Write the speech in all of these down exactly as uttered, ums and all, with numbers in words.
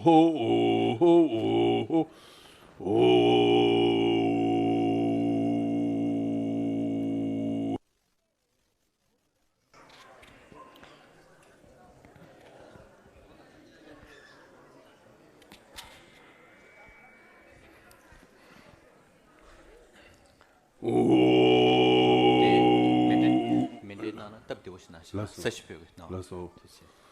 ཧོ་ཧོ་ཧོ་ཧོ། ཨོ། མེ་འདྲེན་མེ་འདྲེན་གནང་ན་སྟབས་བདེ་བོ་ཞིག་གནང་ཞིག་ལགས་སོ། ས་གཞི་ཕུལ་གི་གནང་། ལགས་སོ། ཐུགས་རྗེ་ཆེ།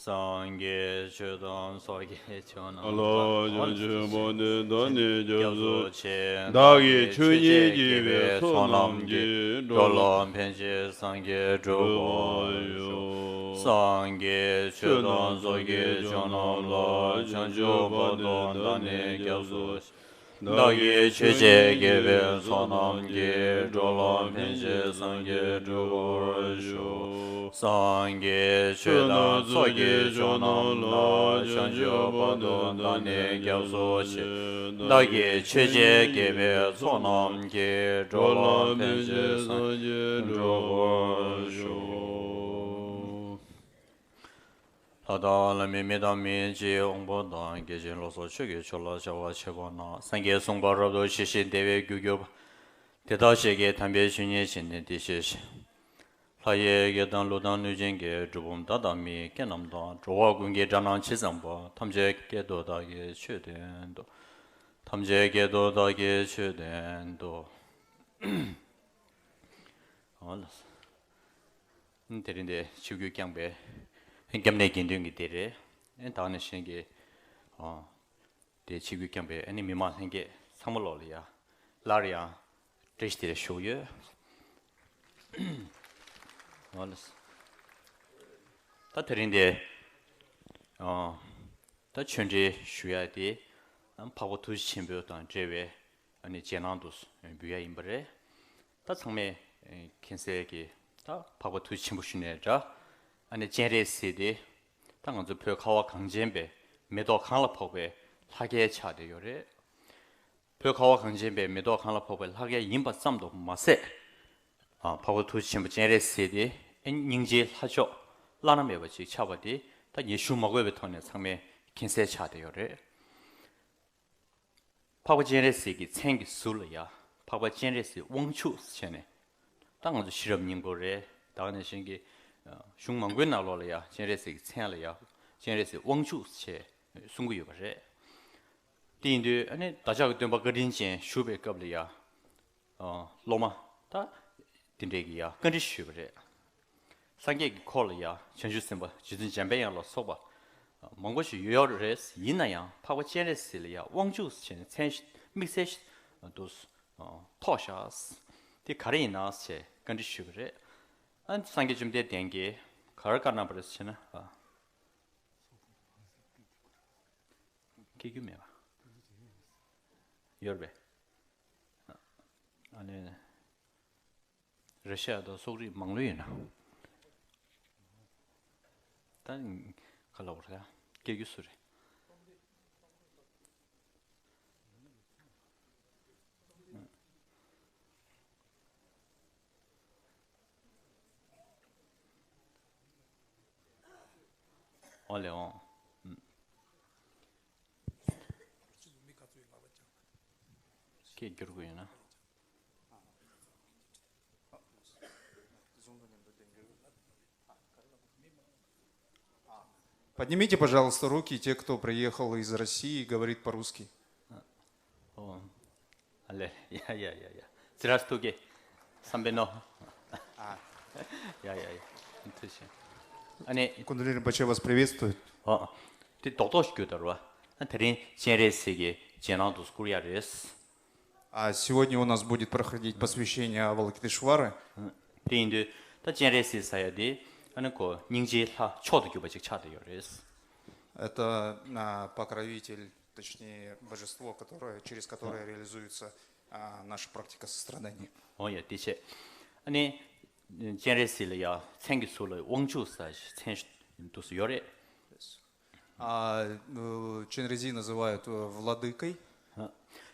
སངས་རྒྱས་ཆོས་དང་ཚོགས་ཀྱི་མཆོག་རྣམས་ལ། བྱང་ཆུབ་བར་དུ་བདག་ནི་སྐྱབས་སུ་མཆི། བདག་གིས་ཆོས་ཉིད་ཀྱི་བའི་ཚོགས་རྣམས་ཀྱིས། འགྲོ་ལ་ཕན་ཕྱིར་སངས་རྒྱས་འགྲུབ་པར་ཤོག་སངས་རྒྱས་ཆོས་དང་ཚོགས་ཀྱི་མཆོག་རྣམས་ལ། བྱང་ཆུབ་བར་དུ་བདག་ནི་སྐྱབས་སུ་མཆི། བདག་གིས་ཆོས་བྱས་དགེ་བའི་ཚོགས་རྣམས་ཀྱིས། འགྲོ་ལ་ཕན་ཕྱིར་སངས་རྒྱས་འགྲུབ་པར་ཤོག་སངས་རྒྱས་ཆོས་དང་ཚོགས་ཀྱི་མཆོག་རྣམས་ལ། བྱང་ཆུབ་བར་དུ་བདག་ནི་སྐྱབས་སུ་མཆི། བདག་གིས་ཆོས་བྱས་དགེ་བའི་ཚོགས་རྣམས་ཀྱིས། འགྲོ་ལ་ཕན་ཕྱིར་སངས་རྒྱས་འགྲུབ་པར་ཤོག་ལྷ་དང་ལྷ་མིན་མི་དང་མིའི་སྤྱི་དབང་པོ་དང་། རྒྱལ་ཆེན་ལོ་ཙཱ་ཆོས་ཀྱི་མཆོག་ལ་བྱ་བ་བྱེད་པ་རྣམས། སངས་རྒྱས་གསུངས་པ་རབ་ཏུ་ཞི་ཞིང་བདེ་བའི་རྒྱུར་གྱུར་པ། དེ་དག་ཞིག་གིས་དམ་པའི་ཆོས་ཉིད་ཤེས་ནས་འདི་སྐད་བཤད། ལྷ་ཡི་སྐད་དང་ཀླུ་དང་གནོད་སྦྱིན་གྱི། གྲུལ་བུམ་དག་དང་མི་ཡི་སྐད་རྣམས་དང་། འགྲོ་བ་ཀུན་གྱི་སྒྲ་རྣམས་ཇི་ཙམ་པ། ཐམས་ཅད་སྐད་དུ་བདག་གིས་ཆོས་བསྟན་ཏོ། ཐམས་ཅད་སྐད་དུ་བདག་གིས་ཆོས་བསྟན་ཏོ། འོ་ལགས། དེ་རིང་འདི་ཆིབས་བསྒྱུར་བསྐྱངས་པའི་སྐྱབས་གནས་དགེ་འདུན་གྱི་སྡེ་རེད། ཨེ་བདག་ནང་བཞིན་གྱི་ཨ་དེ་ཆིབས་བསྒྱུར་བསྐྱངས་པའི་ཨ་ནི་མི་མང་ལྷན་རྒྱས་ཚང་མ་ལོག་ལ་ཡ་སླར་ཡང་བཀྲ་ཤིས་བདེ་ལེགས་ཞུ་གི་ཡོད། འོ་ལགས། ད་དེ་རིང་འདི་ཨ་ད་ཆོས་འབྲེལ་ཞུ་ཡ་དེ་འཕགས་པ་ཐུགས་རྗེ་ཆེན་པོ་དང་འབྲེལ་བའི་ཨ་ནི་རྗེས་གནང་དུ་འབུལ་ཡ་ཡིན་པ་རེད། ད་ཚང་མས་མཁྱེན་གསལ་གྱི་ད་འཕགས་པ་ཐུགས་རྗེ་ཆེན་པོ་ཞུ་ནས་འདྲ། ཨ་ནི་སྤྱན་རས་གཟིགས་དེ་ད་ང་ཚོ་བོད་ཁ་བ་གངས་ཅན་པའི་མེ་ཏོག་གང་ལ་ཕོག་པའི་ལྷ་སྐལ་ཆགས་བསྡད་ཡོད་རེད། བོད་ཁ་བ་གངས་ཅན་པའི་མེ་ཏོག་གང་ལ་ཕོག་པའི་ལྷ་སྐལ་ཡིན་པ་ཙམ་དུ་མ་ཟད། ཨ་འཕགས་པ་ཐུགས་རྗེ་ཆེན་པོ་སྤྱན་རས་གཟིགས་དེ་ཨ་ནི་སྙིང་རྗེའི་ལྷ་མཆོག་བླ་ན་མེད་པ་ཅིག་ཆགས་པ་དེ་ད་ངས་ཞུ་མ་དགོས་པའི་ཐོག་ནས་ཚང་མས་མཁྱེན་གསལ་ཆགས་བསྡད་ཡོད་རེད། འཕགས་པ་སྤྱན་རས་གཟིགས་ཀྱི་མཚན་གྱི་ཟུར་ལ་ཡ་འཕགས་པ་སྤྱན་རས་གཟིགས་དབང་ཕྱུག་ཟེར་བྱས་ནས་ད་ང་ཚོ་ཤེས་རབ་སྙིང་པོ་རེད། ད་ག་ནང་བཞིན་གྱི་ཨ་གཞུང་མང་པོའི་ནང་ལོགས་ལ་ཡ་སྤྱན་རས་གཟིགས་ཀྱི་མཚན་ལ་ཡ་སྤྱན་རས་གཟིགས་དབང་ཕྱུག་ཟེར་གསུང་གི་ཡོད་པ་རེད། དེ་ཡིན་དུས་ཨ་ནི་བདག་ཅག་གི་སྟོན་པ་བཀའ་དྲིན་ཅན་བཞུགས་པའི་སྐབས་ལ་ཡ་ཨ་སློབ་མ་ད་དེ་འདྲས་ཀྱི་ཡ་བཀའ་འདྲི་ཞུས་པ་རེད། སངས་རྒྱས་ཀྱི་འཁོར་ལ་ཡ་བྱང་ཆུབ་སེམས་དཔའ་རྗེ་བཙུན་འཇམ་པའི་དབྱངས་ལ་སོགས་པ་མང་པོ་ཞིག་ཡོད་རེད། ཡིན་ན་ཡང་འཕགས་པ་སྤྱན་རས་གཟིགས་ལ་ཡ་དབང་ཕྱུག་ཟེར་ནས་མཚན་ཞིག་དམིགས་བསལ་ཞིག་འདུག་ཐོགས་བཞག་དེ་ག་རེ་ཡིན་ན་ཞེས་བཀའ་འདྲི་ཞུས་པ་རེད། ཨ་ནི་སངས་རྒྱས་བཅོམ་ལྡན་འདས་ཀྱིས་ག་རེ་བཀའ་གནང་བ་རེད་ཟེར་ན། ཨ། སྐྱེ་རྒྱུ་མེད་པ། ཡོད་རེད་པས། ཨ་ནི། ར་ཤི་ཡ་དང་སོག་རིགས་མང་ལོས་ཡིན་ན། ད་ག་ལབ་དགོས་རེད། སྐྱེ་རྒྱུ་སུ་རེད། ཨ་ལེ་འོང་། ཨུམ། སྐད་སྒྱུར་དགོས་ཡོད་ན། Поднимите, пожалуйста, руки, те, кто приехал из России и говорит по-русски. ཨོ། ཨ་ལེ། ཡ་ཡ་ཡ་ཡ། Здравствуйте། Самбено། ཡ་ཡ་ཡ། ཐུགས་རྗེ་ཆེ། ཨ་ནི། Кундалини Ринпоче вас приветствует. ཨོ། དེ་རྡོག་རྡོག་ཞིག་སྐྱོད་དར་བ། ཨ་དེ་རིང་སྤྱན་རས་གཟིགས་ཀྱི་རྗེས་གནང་དུ་བསྐུར་ཡ་རེད། А сегодня у нас будет проходить посвящение Авалокитешвары. དེ་ཡིན་དུས་ད་སྤྱན་རས་གཟིགས་ཟེར་ཡ་དེ་ཨ་ནི་ཁོ་སྙིང་རྗེའི་ལྷ་མཆོག་ཏུ་གྱུར་པ་ཅིག་ཆགས་བསྡད་ཡོད་རེད། Это а, покровитель, точнее, божество, которое, через которое реализуется а, наша практика сострадания. ཨོ་ཡ། དེ་བྱས། ཨ་ནི་སྤྱན་རས་གཟིགས་ལ་ཡ་མཚན་གྱི་ཟུར་ལ་དབང་ཕྱུག་ཟེར་མཚན་འདུག་སེ་ཡོད་རེད། А, э, Ченрези называют э, владыкой.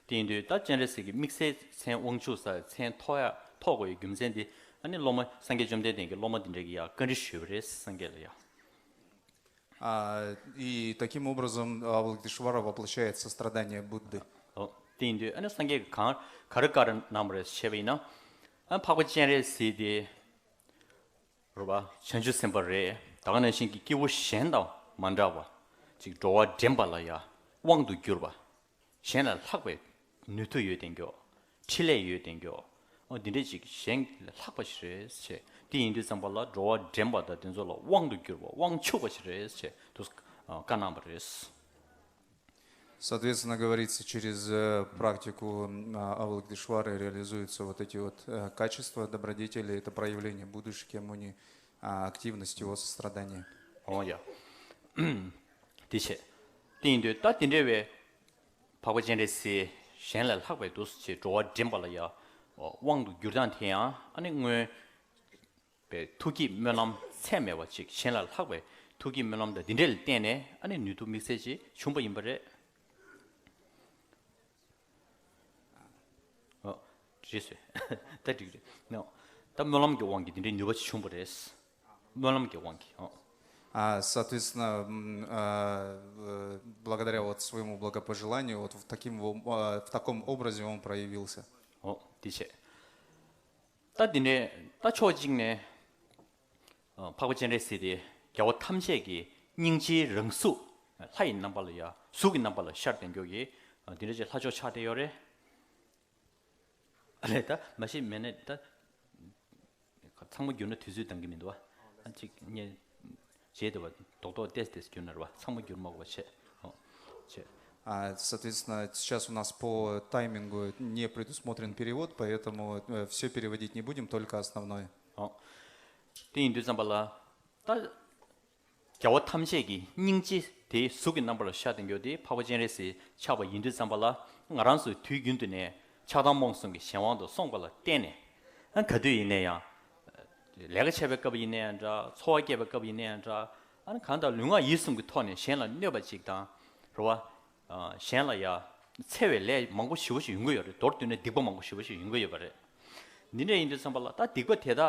དེ་ཡིན་དུས་ད་སྤྱན་རས་གཟིགས་ཀྱི་དམིགས་བསལ་མཚན་དབང་ཕྱུག་ཟེར་མཚན་ཐོགས་ཡ་ཐོགས་དགོས་ཡའི་རྒྱུ་མཚན་དེ་ཨ་ནི་སློབ་མ་སངས་རྒྱས་བཅོམ་ལྡན་འདས་ཀྱི་སློབ་མ་འདི་འདྲ་གི་ཡ་བཀའ་འདྲི་ཞུས་པ་རེད་སངས་རྒྱས་ལ་ཡ། А, и таким образом Авалокитешвара воплощает сострадание Будды. ཨོ། དེ་ཡིན་དུས་ཨ་ནི་སངས་རྒྱས་ཀྱིས་གང་ག་རེ་བཀའ་གནང་བ་རེད་ཞེས་པ་ཡིན་ན། ཨ་འཕགས་པ་སྤྱན་རས་གཟིགས་དེ། རེད་བ། བྱང་ཆུབ་སེམས་དཔའ་རེད། ད་ག་ནང་བཞིན་གྱི་སྐྱེ་བོ་གཞན་དང་མ་འདྲ་བ། ཅིག་འགྲོ་བ་འདྲེན་པ་ལ་ཡ་དབང་དུ་གྱུར་པ། གཞན་ལས་ལྷག་པའི་ནུས་མཐུ་ཡོད་དེ་མགྱོགས། འཕྲིན་ལས་ཡོད་དེ་མགྱོགས། འོ་འདི་འདྲས་ཅིག་གཞན་ལས་ལྷག་པ་ཞིག་རེད་ཅེས། དེ་ཡིན་དུས་ཙམ་པ་ལ་འགྲོ་བ་འདྲེན་པ་དང་དེ་ཚོ་ལ་དབང་དུ་གྱུར་པ་དབང་ཕྱུག་པ་ཞིག་རེད་ཅེས་དུ་བཀའ་གནང་བ་རེད། Соответственно, говорится, через э, практику м, а, Авалокитешвары реализуются вот эти вот э, качества, добродетели, это проявление Будды Шакьямуни, а, активность его сострадания. ཨོ་ཡ། དེ་བྱས། དེ་ཡིན་དུས་ད་དེ་འདྲ་བའི་འཕགས་པ་སྤྱན་རས་གཟིགས་གཞན་ལས་ལྷག་པའི་འདུག་ཅེས་འགྲོ་བ་འདྲེན་པ་ལ་ཡ་དབང་དུ་གྱུར་སྟངས་དེ་ཡང་ཨ་ནི་སྔོན། པའི་ཐུགས་བསྐྱེད་སྨོན་ལམ་ཚད་མེད་པ་ཅིག་གཞན་ལས་ལྷག་པའི་ཐུགས་བསྐྱེད་སྨོན་ལམ་དང་འདི་འདྲ་ལ་བརྟེན་ནས་ཨ་ནི་ནུས་མཐུ་དམིགས་བསལ་ཅིག་བྱུང་པ་ཡིན་པ་རེད། ཨོ། རེད་ཟེར། ད་འགྲིག་རེད། ནོ། ད་སྨོན་ལམ་གྱི་དབང་གིས་འདི་འདྲའི་ནུས་པ་ཅིག་བྱུང་པ་རེད། སྨོན་ལམ་གྱི་དབང་གིས་ཨོ། А, соответственно, м, а, э, благодаря вот своему благопожеланию, вот в, таким, во- а, в таком образе он проявился. ཨོ། དེ་བྱས། ད་འདི་ནས་ད་ཕྱོགས་གཅིག་ནས་འཕགས་པ་སྤྱན་རས་གཟིགས་དེ་རྒྱལ་བ་ཐམས་ཅད་ཀྱི་སྙིང་རྗེའི་རང་གཟུགས། ལྷ་ཡི་རྣམ་པ་ལ་ཡ་གཟུགས་ཀྱི་རྣམ་པ་ལ་ཤར་བསྡད་མགྱོགས་ཀྱི་འདི་འདྲ་ཅིག་ལྷ་མཆོག་ཆགས་བསྡད་ཡོད་རེད། ཨ་ལས་ད་མ་གཞི་མེད་ནས་ད་ཚང་མ་བསྒྱུར་ན་དུས་ཚོད་འདང་གི་མི་འདུག་བ། ཨ་གཅིག་ངས་བྱས་དེ་བ་རྡོག་རྡོག་ཏེས་ཏེས་བསྒྱུར་ན་རེད་བ། ཚང་མ་བསྒྱུར་མ་དགོས་པ་བྱས། ཨོ། བྱས། А, соответственно, сейчас у нас по таймингу не предусмотрен перевод, поэтому все переводить не будем, только основное. ཨོ། དེ་ཡིན་དུས་ཙམ་པ་ལ། ད། རྒྱལ་བ་ཐམས་ཅད་ཀྱི་སྙིང་རྗེ་དེ་གཟུགས་ཀྱི་རྣམ་པ་ལ་ཤར་བསྡད་མགྱོགས་དེ་འཕགས་པ་སྤྱན་རས་གཟིགས་ཆགས་པ་ཡིན་དུས་ཙམ་པ་ལ། ང་རང་ཚོས་དུས་རྒྱུན་དུ་ནས་ཆགས་སྡང་རྨོངས་གསུམ་གྱི་གཞན་དབང་དུ་སོང་བ་ལ་བརྟེན་ནས། ཨ་ག་དུས་ཡིན་ན་ཡང་། ལས་ཀ་བྱས་པའི་སྐབས་ཡིན་ན་ཡང་འདྲ། འཚོ་བ་སྐྱེལ་བའི་སྐབས་ཡིན་ན་ཡང་འདྲ། ཨ་ནི་གང་ལྟར་ལུས་ངག་ཡིད་གསུམ་གྱི་ཐོག་ནས་གཞན་ལ་གནོད་པ་ཅིག་དང་། རེད་བ། གཞན་ལ་ཡ། འཚེ་བའི་ལས་མང་པོ་ཞེ་པོ་ཞིག་ཡོང་གི་ཡོད་རེད། མདོར་བསྡུས་ན་སྡིག་པ་མང་པོ་ཞེ་པོ་ཞིག་ཡོང་གི་ཡོད་པ་རེད། འདི་འདྲ་ཡིན་དུས་ཙམ་པ་ལ་ད་སྡིག་པ་དེ་དག་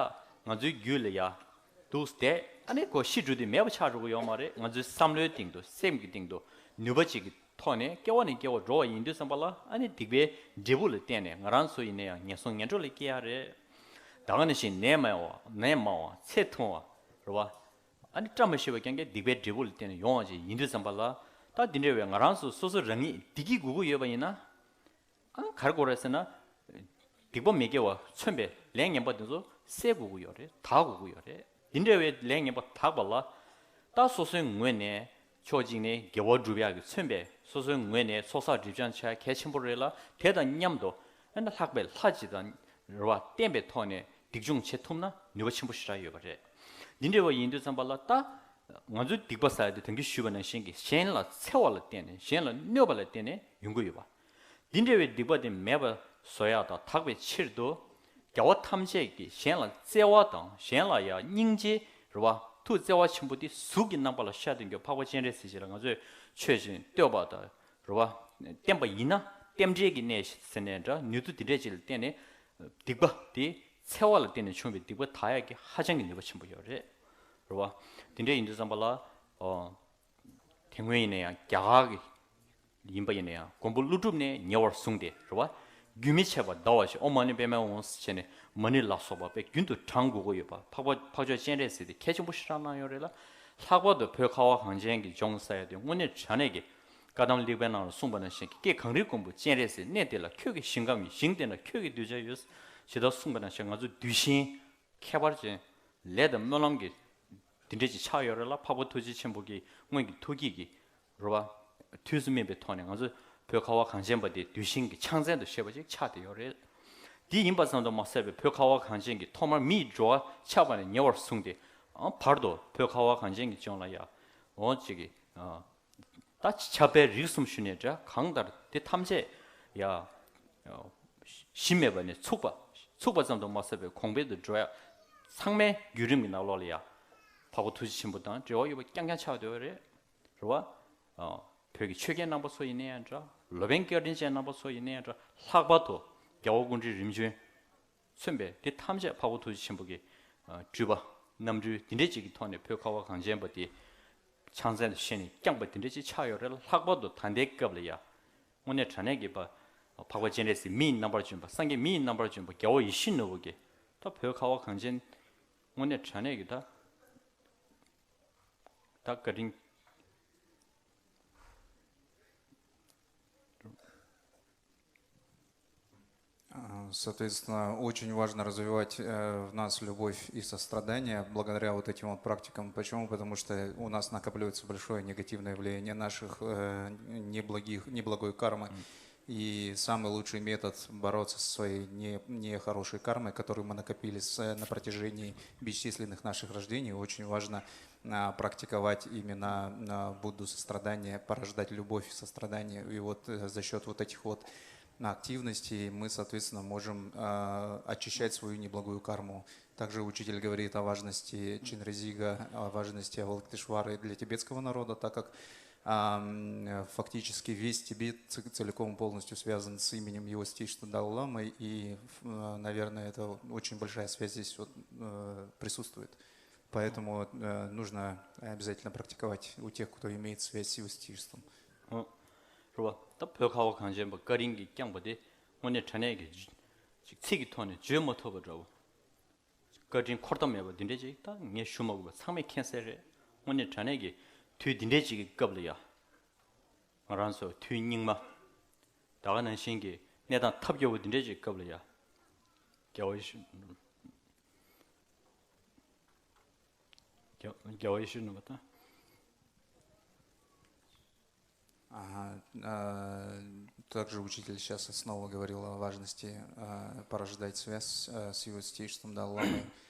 ང་ཚོའི་རྒྱུད་ལ་ཡ། འདུག་སྟེ། ཨ་ནི་ཁོ་ཤི་འགྲོ་དུས་མེད་པ་ཆགས་འགྲོ་གི་ཡོད་མ་རེད། ང་ཚོའི་བསམ་བློའི་སྟེང་དུ་སེམས་ཀྱི་སྟེང་དུ་ནུས་པ་ཅིག་གི་ཐོག་ནས་སྐྱེ་བ་ནས་སྐྱེ་བ་འགྲོ་བ་ཡིན་དུས་ཙམ་པ་ལ་ཨ་ནི་སྡིག་པའི་འབྲས་བུ་ལ་བརྟེན་ནས་ང་རང་ཚོ་ཡིན་ན་ཡང་ངན་སོང་ངན་འགྲོ་ལ་སྐྱེ་ཡ་རེད། ད་ག་ནང་བཞིན་ནད་མང་བ་ནད་མང་བ་ཚེ་ཐུང་བ་རེད་བ། ཨ་ནི་བཀྲ་མ་ཤིས་པ་རྐྱང་རྐྱང་སྡིག་པའི་འབྲས་བུ་ལ་བརྟེན་ནས་ཡོང་བ་ཅིག་ཡིན་དུས་ཙམ་པ་ལ། ད་འདི་འདྲ་བའི་ང་རང་ཚོ་སོ་སོ་རང་ཉིད་བདེ་སྐྱིད་དགོས་ཀྱི་ཡོད་པ་ཡིན་ན། ཨ་ག་རེ་དགོས་རེད་ཟེར་ན། སྡིག་པ་མི་དགེ་བ་མཚོན་པའི་ལས་ངན་པ་དེ་ཚོ་སེལ་དགོས་ཀྱི་ཡོད་རེད། དག་དགོས་ཀྱི་ཡོད་རེད། འདི་འདྲ་བའི་ལས་ངན་པ་དག་པ་ལ། ད་སོ་སོའི་ངོས་ནས་ཕྱོགས་གཅིག་ནས་དགེ་བ་སྒྲུབ་ཡག་གི་མཚོན་པའི་སོ་སོའི་ངོས་ནས་ཚོགས་བསགས་སྒྲིབ་སྦྱང་བྱ་ཡ་གལ་ཆེན་པོ་རེད་ལ། དེ་དང་མཉམ་དུ་ཨ་ནི་ལྷག་པའི་ལྷ་ཅིག་དང་རེད་བ། བསྟེན་པའི་ཐོག་ནས་སྡིག་སྦྱོང་བྱེད་ཐུབ་ན་ནུས་པ་ཆེན་པོ་ཞེ་དྲག་ཡོད་པ་རེད། འདི་འདྲ་བ་ཡིན་དུས་ཙམ་པ་ལ་ད་ང་ཚོའི་སྡིག་པ་ཟེར་ཡ་དེ་ད་གིན་ཞུས་པ་ནང་བཞིན་གྱི་གཞན་ལ་འཚེ་བ་ལ་བརྟེན་ནས་གཞན་ལ་གནོད་པ་ལ་བརྟེན་ནས་ཡོང་གི་ཡོད་པ། འདི་འདྲ་བའི་སྡིག་པ་དེ་མེད་པ་བཟོ་ཡག་དང་དག་པའི་ཕྱིར་དུ། རྒྱལ་བ་ཐམས་ཅད་ཀྱིས་གཞན་ལ་བརྩེ་བ་དང་གཞན་ལ་ཡང་སྙིང་རྗེ་རེད་བ། ཐུགས་བརྩེ་བ་ཆེན་པོ་དེ་གཟུགས་ཀྱི་རྣམ་པ་ལ་ཤར་བསྡད་མགྱོགས། འཕགས་པ་སྤྱན་རས་གཟིགས་ལ་ང་ཚོས་ཆོས་བཞིན་བསྟོད་པ་དང་རེད་བ། བསྟེན་པ་ཡིན་ན་རྟེན་འབྲེལ་གྱི་གནས་ཟེར་ནས་འདྲ་ནུས་མཐུ་དེ་འདྲས་ཅིག་ལ་བརྟེན་ནས་སྡིག་པ་དེ་འཚེ་བ་ལ་བརྟེན་ནས་བྱུང་བའི་སྡིག་པ་དག་ཡག་གི་ཧ་ཅང་གི་ནུས་པ་ཆེན་པོ་ཡོད་རེད། རེད་བ། དེ་འདྲས་ཡིན་དུས་ཙམ་པ་ལ། ཨོ། དེ་སྔོན་ཡིན་ན་ཡང་རྒྱ་གར་གྱི་ཡིན་པ་ཡིན་ན་ཡང་མགོན་པོ་ཀླུ་སྒྲུབ་ནས་ཉེ་བར་བཟུང་སྟེ་རེད་བ། རྒྱུན་མི་འཆད་པར་བཟླ་བར་བྱ། ཨོཾ་མ་ཎི་པདྨེ་ཧཱུྃ་ཟེར་བྱས་ནས་མ་ཎི་ལ་སོགས་པ་དཔེ་རྒྱུན་དུ་བགྲང་དགོས་ཀྱི་ཡོད་པ། འཕགས་པ་འཕགས་མཆོག་སྤྱན་རས་གཟིགས་དེ་གལ་ཆེན་པོ་ཞེ་དྲག་གནང་ཡོད་རེད་ལ། ལྷག་པར་དུ་བོད་ཁ་བ་གངས་ཅན་གྱི་ལྗོངས་ས་ཡ་དེ་དངོས་གནས་དྲང་གནས་ཀྱི་བཀའ་གདམས་ལེགས་པའི་ནང་ལ་གསུངས་པ་ནང་བཞིན་གྱི་སྐྱེ་གངས་རིའི་མགོན་པོ་སྤྱན་རས་གཟིགས་གནས་འདི་ལ་ཁྱོད་ཀྱི་ཞིང་ཁམས་ཡིན། ཞིང་དེ་ན་ཁྱོད་ཀྱི་གདུལ་བྱ་ཡོད། ཇི་ལྟར་གསུངས་པ་ནང་བཞིན་ང་ཚོ་གདུལ་ཞིང་ཁྱད་པར་ཅན་ལས་དང་སྨོན་ལམ་གྱི་འདི་འདྲས་ཅིག་ཆགས་ཡོད་རེད་ལ། འཕགས་པ་ཐུགས་རྗེ་ཆེན་པོ་གི་སྔོན་གྱི་ཐུགས་བསྐྱེད་ཀྱི་རེད་བ། དུས་སུ་སྨིན་པའི་ཐོག་ནས་ང་ཚོ་བོད་ཁ་བ་གངས་ཅན་པ་དེ་གདུལ་ཞིང་གི་ཕྱག་མཚན་དུ་བཞེས་པ་ཅིག་ཆགས་བསྡད་ཡོད་རེད། འདི་ཡིན་པ་ཙམ་དུ་མ་ཟད་པའི་བོད་ཁ་བ་གངས་ཅན་གྱི་ཐོག་མར་མི་ཡི་འགྲོ་བ་ཆགས་པ་ནས་ཉེ་བར་བཟུང་སྟེ། ཨང་བར་དུ་བོད་ཁ་བ་གངས་ཅན་གྱི་ལྗོངས་ལ་ཡ། འོ་ཅིག་གི་ཨ། ད་ཁྱབ་པའི་རིགས་གསུམ་ཞུས་ནས་འདྲ་གང་ལྟར་དེ་ཐམས་ཅད་ཡ། གཞི་མེད་པ་ནས་ཚུགས་པ། ཚུགས་པ་ཙམ་དུ་མ་ཟད་པའི་གོང་འཕེལ་དུ་འགྲོ་ཡ། ཚང་མའི་བརྒྱུད་རིམ་གྱི་ནང་ལོགས་ལ་ཡ། འཕགས་པ་ཐུགས་རྗེ་ཆེན་པོ་དང་འབྲེལ་བ་ཡོད་པ་རྐྱང་རྐྱང་ཆགས་བསྡད་པ་རེད། རེད་བ། ཨ། བོད་ཀྱི་ཆོས་རྒྱལ་རྣམ་པ་ཚོ་ཡིན་ན་ཡང་འདྲ། ལོ་པཎ་བཀའ་དྲིན་ཅན་རྣམ་པ་ཚོ་ཡིན་ན་ཡང་འདྲ། ལྷག་པར་དུ་རྒྱལ་བ་སྐུ་ཕྲེང་རིམ་བྱོན། མཚོན་པའི་དེ་ཐམས་ཅད་འཕགས་པ་ཐུགས་རྗེ་ཆེན་པོ་གི་ཨ་སྤྲུལ་པ་རྣམ་སྤྲུལ་འདི་འདྲས་ཅིག་གི་ཐོག་ནས་བོད་ཁ་བ་གངས་ཅན་པ་དེ་ཕྱག་མཚན་དུ་བཞེས་ནས་བསྐྱངས་པ་འདི་འདྲས་ཅིག་ཆགས་ཡོད་རེད་ལ། ལྷག་པར་དུ་ད་ལྟའི་སྐབས་ལ་ཡ། དངོས་གནས་དྲང་གནས་ཀྱི་པ་འཕགས་པ་སྤྱན་རས་གཟིགས་མི་ཡི་རྣམ་པར་བྱོན་པ། སངས་རྒྱས་མི་ཡི་རྣམ་པར་བྱོན་པ་རྒྱལ་བ་ཡིད་བཞིན་ནོར་བུ་གིས་ད་བོད་ཁ་བ་གངས་ཅན་དངོས་གནས་དྲང་གནས་ཀྱི་ད་ད་བཀའ་དྲིན། А, Соответственно, очень важно развивать э, в нас любовь и сострадание благодаря вот этим вот практикам. Почему? Потому что у нас накапливается большое негативное влияние наших э, неблагих, неблагой кармы. И самый лучший метод бороться со своей не, нехорошей кармой, которую мы накопили с, на протяжении бесчисленных наших рождений, очень важно а, практиковать именно а, Будду сострадания, порождать любовь и сострадание. И вот э, за счет вот этих вот активностей мы, соответственно, можем а, очищать свою неблагую карму. Также учитель говорит о важности Чинрезига, о важности Авалоктешвары для тибетского народа, так как а, м, фактически весь Тибет ц- целиком и полностью связан с именем его святейшества Далай Ламы, и, э, наверное, это очень большая связь здесь вот, э, присутствует. Поэтому э, нужно обязательно практиковать у тех, кто имеет связь с его святейшеством. རེད་བ། ད་བོད་ཁ་བ་གངས་ཅན་པ་བཀའ་དྲིན་གྱིས་བསྐྱངས་པ་དེ་དངོས་གནས་དྲང་གནས་ཀྱི་ཅིག་ཚིག་གི་ཐོག་ནས་བརྗོད་མ་ཐུབ་པ་འདྲ་བོ། བཀའ་དྲིན་འཁོར་ཐབས་མེད་པ་འདི་འདྲས་ཅིག་ད་ངས་ཞུ་མ་དགོས་པ་ཚང་མས་མཁྱེན་གསལ་རེད། དངོས་གནས་དྲང་གནས་ཀྱི་དུས་འདི་འདྲས་ཅིག་གི་སྐབས་ལ་ཡ། ང་རང་ཚོ་དུས་སྙིགས་མ། ད་ག་ནང་བཞིན་གྱི་གནས་སྟངས་ཐབས་སྐྱོ་བོ་འདི་འདྲས་ཅིག་གི་སྐབས་ལ་ཡ། རྒྱལ་བ་ཡེ་ཤེས། རྒྱལ་རྒྱལ་བ་ཡེ་ཤེས་ནུས་པ་དང་། Ага. Э, Также учитель сейчас снова говорил о важности э, порождать связь э, с его святейшеством Далай Ламой,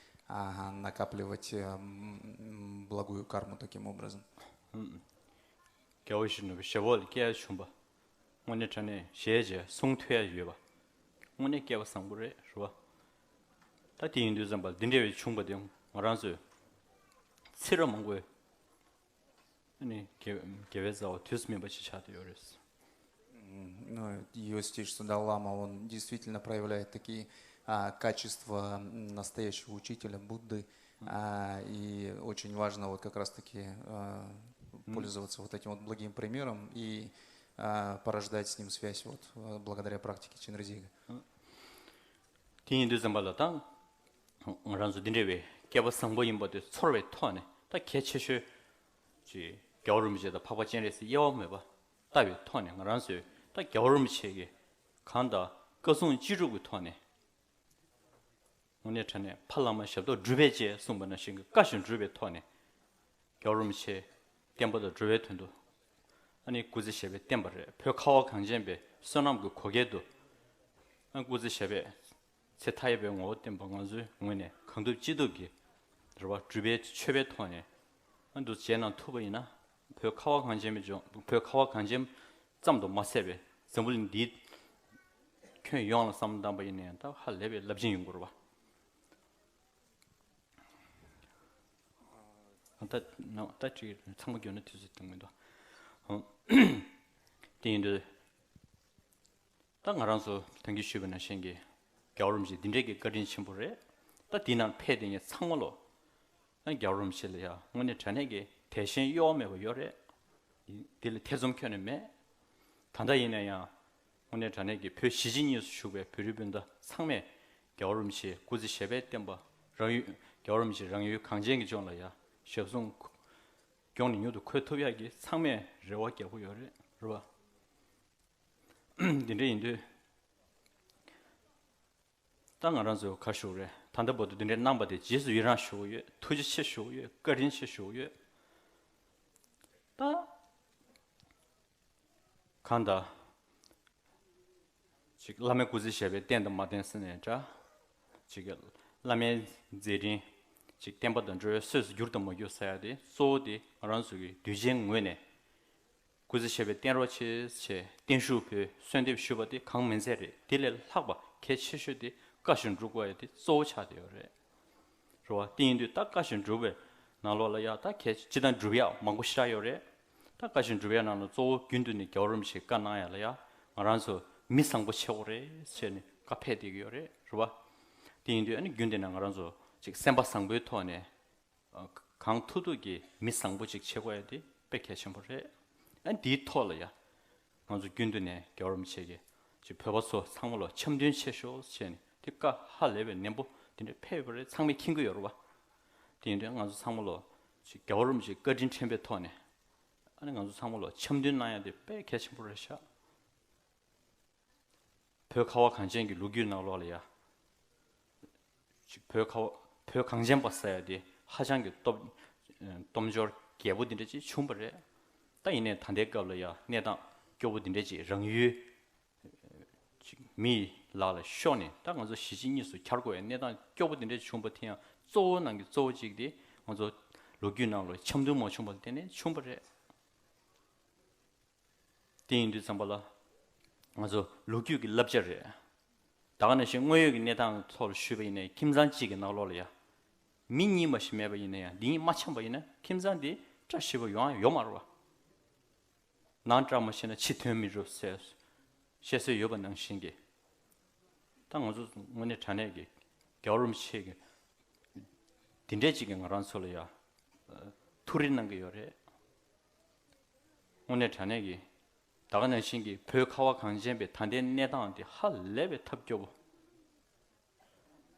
ага, накапливать э, м, благую карму таким образом. རྒྱལ་བ་ཡེ་ཤེས་ནུས་པའི་ཞབས་འོག་ལ་སྐྱེ་ཡ་བྱུང་པ། དངོས་གནས་དྲང་གནས་ཞལ་མཇལ་གསུང་ཐོས་ཡ་ཡོད་པ། དངོས་གནས་སྐལ་བ་བཟང་པོ་རེད་རེད་བ། ད་དེ་ཡིན་དུས་ཙམ་པ་འདི་འདྲ་བའི་བྱུང་པ་དེ་ང་རང་ཚོས་ཚེ་རབས་མང་པོའི་ཨ་ནི་དགེ་དགེ་བའི་རྩ་བ་དུས་སུ་སྨིན་པ་ཞིག་ཆགས་བསྡད་ཡོད་རེད། М, Ну, его святейшество Далай Лама, он действительно проявляет такие а, качества м, настоящего учителя Будды. А, И очень важно вот как раз-таки а, пользоваться вот этим вот благим примером и а, порождать с ним связь вот а, благодаря практике Чинрезига. དེ་ཡིན་དུས་ཙམ་པ་ལ་ད་ང་རང་ཚོ་འདི་འདྲ་བའི་སྐལ་བ་བཟང་པོ་ཡིན་པ་དེ་ཚོར་བའི་ཐོག་ནས་ད་གལ་ཆེ་ཤོས་ཀྱི་རྒྱལ་བ་རིན་པོ་ཆེ་དང་འཕགས་པ་སྤྱན་རས་གཟིགས་དབྱེ་བ་མེད་པ་ལྟ་བའི་ཐོག་ནས་ང་རང་ཚོས་ད་རྒྱལ་བ་རིན་པོ་ཆེ་གི་གང་དང་བཀའ་གསུང་ཅི་སྒྲུབ་ཀྱི་ཐོག་ནས། དངོས་གནས་དྲང་གནས་ཕ་བླ་མ་ཞབས་ཏོག་སྒྲུབ་པས་བྱས་གསུངས་པ་ནང་བཞིན་གྱི་བཀའ་བཞིན་སྒྲུབ་པའི་ཐོག་ནས། རྒྱལ་བ་རིན་པོ་ཆེ་བསྟན་པ་དང་འགྲོ་བའི་དོན་དུ། ཨ་ནི་སྐུ་ཚེ་ཞབས་པད་བརྟན་པ་རེད། བོད་ཁ་བ་གངས་ཅན་པའི་བསོད་ནམས་ཀྱི་བགོ་སྐལ་དུ། ཨ་སྐུ་ཚེ་ཞབས་པད་ཚེ་མཐའ་ཡས་པའི་ངོ་བོ་བསྟན་པ་ང་ཚོའི་ངོས་ནས་གང་ཐུབ་ཅི་ཐུབ་ཀྱིས་རེ་བ་སྒྲུབ་པའི་མཆོད་པའི་ཐོག་ནས། ཨ་འདུ་བྱས་གནང་ཐུབ་པ་ཡིན་ན། བོད་ཁ་བ་གངས་ཅན་པའི་ལྗོངས་བོད་ཁ་བ་གངས་ཅན་ཙམ་དུ་མ་ཟད་པའི་འཛམ་བུ་གླིང་འདིའི་ཁྱོན་ཡོངས་ལ་བསམ་བློ་བཏང་པ་ཡིན་ན་ཡང་ད་ཧ་ལས་པའི་རླབས་ཆེན་ཡོང་གི་རེད་བ། ད་ད་ཅིག་ཚང་མ་བརྗོད་ན་དུས་ཚོད་འདང་མི་འདུག་དེ་ཡིན་དུས། ད་ང་རང་ཚོ་ད་གིན་ཞུས་པ་ནང་བཞིན་གྱི་རྒྱལ་བ་རིན་པོ་ཆེ་འདི་འདྲའི་གི་བཀའ་དྲིན་ཆེན་པོ་རེད། ད་འདི་ནང་ཕེབས་བསྡད་མཁན་ཚང་མ་ལོ། ད་རྒྱལ་བ་རིན་པོ་ཆེ་ལ་ཡ་དངོས་གནས་དྲང་གནས་ཀྱི་དད་ཞེན་གཡོ་བ་མེད་པ་ཡོད་རེད། དེ་ལ་ཐེ་ཚོམ་ཁྱོན་ནས་མེད། ད་ལྟ་ཡིན་ན་ཡང་དངོས་གནས་དྲང་གནས་ཀྱི་བོད་གཞིས་བྱེས་གཉིས་སུ་བཞུགས་པའི་བོད་རིགས་སྤུན་ཟླ་ཚང་མས་རྒྱལ་བ་རིན་པོ་ཆེ་སྐུ་ཚེ་ཞབས་པད་བརྟན་པ། རང་ཡུལ། རྒྱལ་བ་རིན་པོ་ཆེ་རང་ཡུལ་གངས་ཅན་གྱི་ལྗོངས་ལ་ཡ་ཞབས་ཟུང་མགྱོགས་ནས་མྱུར་དུ་འཁོད་ཐུབ་ཡག་གི་ཚང་མས་རེ་བ་རྒྱག་གི་ཡོད་རེད། རེད་བ། འདི་འདྲ་ཡིན་དུས། ད་ང་རང་ཚོས་ག་ཞུ་རེད། ད་ལྟ་བར་དུ་འདི་འདྲའི་གནང་བ་དེ་རྗེས་སུ་ཡི་རང་ཞུ་གི་ཡོད། ཐུགས་རྗེ་ཆེ་ཞུ་གི་ཡོད། བཀའ་དྲིན་ཆེ་ཞུ་གི་ཡོད། ད། གང་ལྟར། ཅིག་བླ་མའི་སྐུ་ཚེ་ཞབས་པད་བརྟན་དང་མ་བརྟན་ཟེར་ནས་འདྲ། ཅིག་བླ་མའི་མཛད་འཕྲིན། ཅིག་བསྟན་པ་དང་འགྲོ་བའི་གསོས་སུ་གྱུར་དང་མ་གྱུར་ཟེར་ཡ་དེ་གཙོ་བོ་དེ་ང་རང་ཚོ་གི་དུས་ཆེན་ངོས་ནས། སྐུ་ཚེ་ཞབས་པད་བརྟན་རོགས་བྱེད་ཅེས་བརྟན་བཞུགས་ཕུལ། གསོལ་འདེབས་ཞུས་པ་དེ་གང་མིན་ཚད་རེད། དེ་ལས་ལྷག་པ་གལ་ཆེ་ཤོས་དེ་བཀའ་བཞིན་སྒྲུབ་དགོས་ཡ་དེ་གཙོ་བོ་ཆགས་བསྡད་ཡོད་རེད། རེད་བ། དེ་ཡིན་དུས་ད་བཀའ་བཞིན་སྒྲུབ་པའི་ནང་ལོགས་ལ་ཡ་ད་གལ་ཆེ་ཅི་ལྟར་སྒྲུབ་ཡག་མང་པོ་ཞེ་དྲག་ཡོད་རེད། ད་བཀའ་བཞིན་སྒྲུབ་ཡག་ནང་ལ་གཙོ་བོ་རྒྱུན་དུ་ནས་རྒྱལ་བ་རིན་པོ་ཆེས་བཀའ་གནང་ཡག་ལ་ཡ་ང་རང་ཚོ་མི་བཟང་པོ་བྱེད་དགོས་རེད་ཟེར་ནས་བཀའ་ཕེབས་བསྡད་ཀྱི་ཡོད་རེད། རེད་བ། དེ་ཡིན་དུས་ཨ་ནི་རྒྱུན་དུ་ནས་ང་རང་ཚོ་ཅིག་སེམས་པ་བཟང་པོའི་ཐོག་ནས། གང་ཐུབ་ཐུབ་ཀྱིས་མི་བཟང་པོ་ཅིག་བྱེད་དགོས་ཡ་དེ་དཔེ་གལ་ཆེན་པོ་རེད། ཨ་འདིའི་ཐོག་ལ་ཡ། ང་ཚོ་རྒྱུན་དུ་ནས་རྒྱལ་བ་རིན་པོ་ཆེ་གིས་ཅིག་བོད་པ་ཚོ་ཚང་མ་ལ་འཆམ་མཐུན་བྱེད་ཤོག་ཟེར་ནས་དེ་བཀའ་ཧ་ལས་པའི་ནན་པོ་དེ་འདྲ་ཕེབས་པ་རེད། ཚང་མས་མཁྱེན་གྱི་ཡོད་རེད་བ། དེ་ཡིན་དུས་ང་ཚོ་ཚང་མ་ལ་ཅིག་རྒྱལ་བ་རིན་པོ་ཆེའི་བཀའ་དྲིན་དྲན་པའི་ཐོག་ནས། ཨ་ནི་ང་ཚོ་ཚང་མ་ལ་འཆམ་མཐུན་གནང་ཡ་དེ་དཔེ་གལ་ཆེན་པོ་རེད་ཤག་བོད་ཁ་བ་གངས་ཅན་གྱི་ལོ་རྒྱུས་ནང་ལོགས་ལ་ཡ། ཅིག་བོད་ཁ་བ། བོད་གངས་ཅན་པ་ཟེར་ཡ་དེ་ཧ་ཅང་གི་སྟོབས། སྟོབས་འབྱོར་རྒྱས་པོ་འདི་འདྲ་ཅིག་བྱུང་བ་རེད། ད་ཡིན་ནའི་ད་ལྟའི་སྐབས་ལ་ཡ་གནས་སྟངས་སྐྱོ་པོ་འདི་འདྲ་ཅིག་རང་ཡུལ། ཅིག་མི་ཡི་ལག་ལ་ཤོར་ནས་ད་ང་ཚོ་གཞིས་བྱེས་གཉིས་སུ་གྱར་དགོས་པའི་གནས་སྟངས་སྐྱོ་པོ་འདི་འདྲ་བྱུང་བ་དེ་ཡང་གཙོ་བོ་ནང་གི་གཙོ་བོ་གཅིག་དེ་ང་ཚོ་ལོ་རྒྱུས་ནང་ལ་འཆམ་མཐུན་མ་བྱུང་བ་དེ་ནས་བྱུང་བ་རེད། དེ་ཡིན་དུས་ཙམ་པ་ལ། ང་ཚོ་ལོ་རྒྱུས་ཀྱི་བསླབ་བྱ་རེད། ད་ག་ནང་བཞིན་དངོས་ཡོད་ཀྱི་གནས་སྟངས་ཐོག་ལ་ཞུས་པ་ཡིན་ནའི་ཁྱིམ་ཚང་གཅིག་གི་ནང་ལོགས་ལ་ཡ། མི་གཉིས་མ་ཞིག་མེད་པ་ཡིན་ན་ཡང་འདི་གཉིས་མ་འཆམ་པ་ཡིན་ན་ཁྱིམ་ཚང་འདི་བཀྲ་ཤིས་པ་ཡོང་ཡ་ཡོད་མ་རེད་བ། ནང་བཀྲ་མ་ཤིས་ན་ཕྱི་དོན་མི་འགྲུབ་ཟེར། བཤད་སྲོལ་ཡོད་པ་ནང་བཞིན་གྱི། ད་ང་ཚོ་དངོས་གནས་དྲང་གནས་ཀྱི་རྒྱལ་བ་རིན་པོ་ཆེ་གི། འདི་འདྲས་ཅིག་གིས་ང་རང་ཚོ་ལ་ཡ། ཐུགས་རེ་གནང་གི་ཡོད་རེད། དངོས་གནས་དྲང་གནས་ཀྱི། ད་ག་ནང་བཞིན་གྱི་བོད་ཁ་བ་གངས་ཅན་པའི་ད་ལྟའི་གནས་སྟངས་འདི་ཧ་ལས་པའི་ཐབས་སྐྱོ་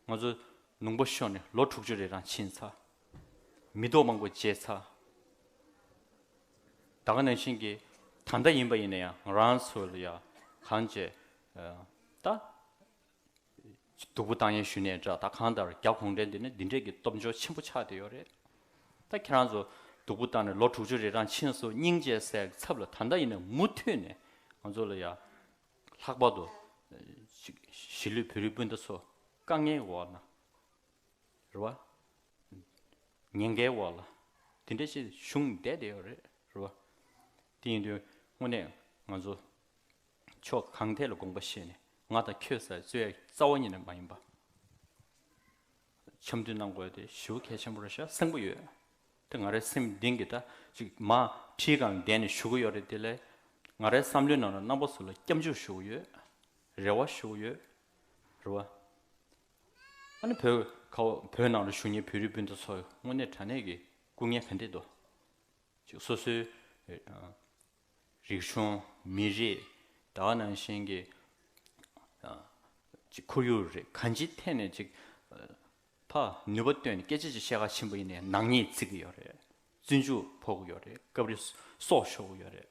པོ། ང་ཚོ་ལུང་པ་ཤོར་ནས་ལོ་དྲུག་ཅུ་རེ་རང་ཕྱིན་ཚར། མི་ཐོག་མང་པོ་བརྗེད་ཚར། ད་ག་ནང་བཞིན་གྱི་ད་ལྟ་ཡིན་པ་ཡིན་ན་ཡང་ང་རང་ཚོ་ལ་ཡ་གང་བྱས། ད། སྡུག་པོ་བཏང་ཡས་ཞུ་ནས་འདྲ། ད་གང་ལྟར་རྒྱ་གུང་ཁྲན་འདི་ནི་འདི་འདྲས་ཀྱི་སྟོབས་འབྱོར་ཆེན་པོ་ཆགས་བསྡད་ཡོད་རེད། ད་ཁྱེད་རང་ཚོ་སྡུག་པོ་བཏང་ནས་ལོ་དྲུག་ཅུ་རེ་རང་ཕྱིན་སོང་། སྙིང་རྗེ་ཟེར་ཚབ་ལ་ད་ལྟ་ཡིན་ན་མུ་མཐུད་ནས་ང་ཚོ་ལ་ཡ། ལྷག་པར་དུ་ཅིག་གཞིས་ལུས་བོད་རིགས་སྤུན་ཟླ་ཚོ་དཀའ་ངལ་འོག་ན། རེད་བ། ཉེན་ཁའི་འོག་ལ། དེ་འདྲ་ཞིག་བྱུང་བསྡད་བསྡད་ཡོད་རེད། རེད་བ། དེ་ཡིན་དུས་དངོས་གནས་ང་ཚོ་ཕྱོགས་གང་ཐད་ལ་དགོངས་པ་བཞེས་ནས་ང་དང་ཁྱོད་ཟེར་རྩོད་ཡ་རྩ་བ་ཉིད་ནས་མ་ཡིན་པ། འཆམ་མཐུན་གནང་དགོས་དེ་ཞེ་པོ་གལ་ཆེན་པོ་རེད་ཤག་གསན་གྱི་ཡོད། དེ་ང་རའི་སེམས་གཏིང་གི་ད་ཅིག་མ་ཁྲིའི་སྒང་ལ་བསྡད་ནས་ཞུ་གི་ཡོད་རེད། དེ་ལས་ང་རའི་བསམ་བློའི་ནང་ལ་རྣམ་པ་ཚོ་ལ་སྐྱབས་འཇུག་ཞུ་གི་ཡོད། རེ་བ་ཞུ་གི་ཡོད། རེད་བ། ཨ་ནི་བོད་ཁ་བ་བོད་ནང་ལ་བཞུགས་མཁན་བོད་རིགས་སྤུན་ཟླ་ཚོ་དངོས་གནས་དྲང་གནས་ཀྱི་སྐུ་ངལ་ག་འདྲས་འདུག་ཅིག་སོ་སོའི་ཨ་རིག་གཞུང་། མི་རིགས། ད་ག་ནང་བཞིན་གྱི་ཨ་ཅིག་ཁོར་ཡུག་རེད། གང་ཅིའི་ཐད་ནས་ཅིག་ཨ་ཕར་ནུས་པ་བཏོན་ནས་སྐད་ཆ་ཅིག་བཤད་ག་ཕྱིན་པ་ཡིན་ནའི་ནག་ཉེས་བརྩི་གི་ཡོད་རེད། བཙོན་འཇུག་ཕོག་གི་ཡོད་རེད། སྐབས་རེ་སྲོག་ཤོར་གི་ཡོད་རེད།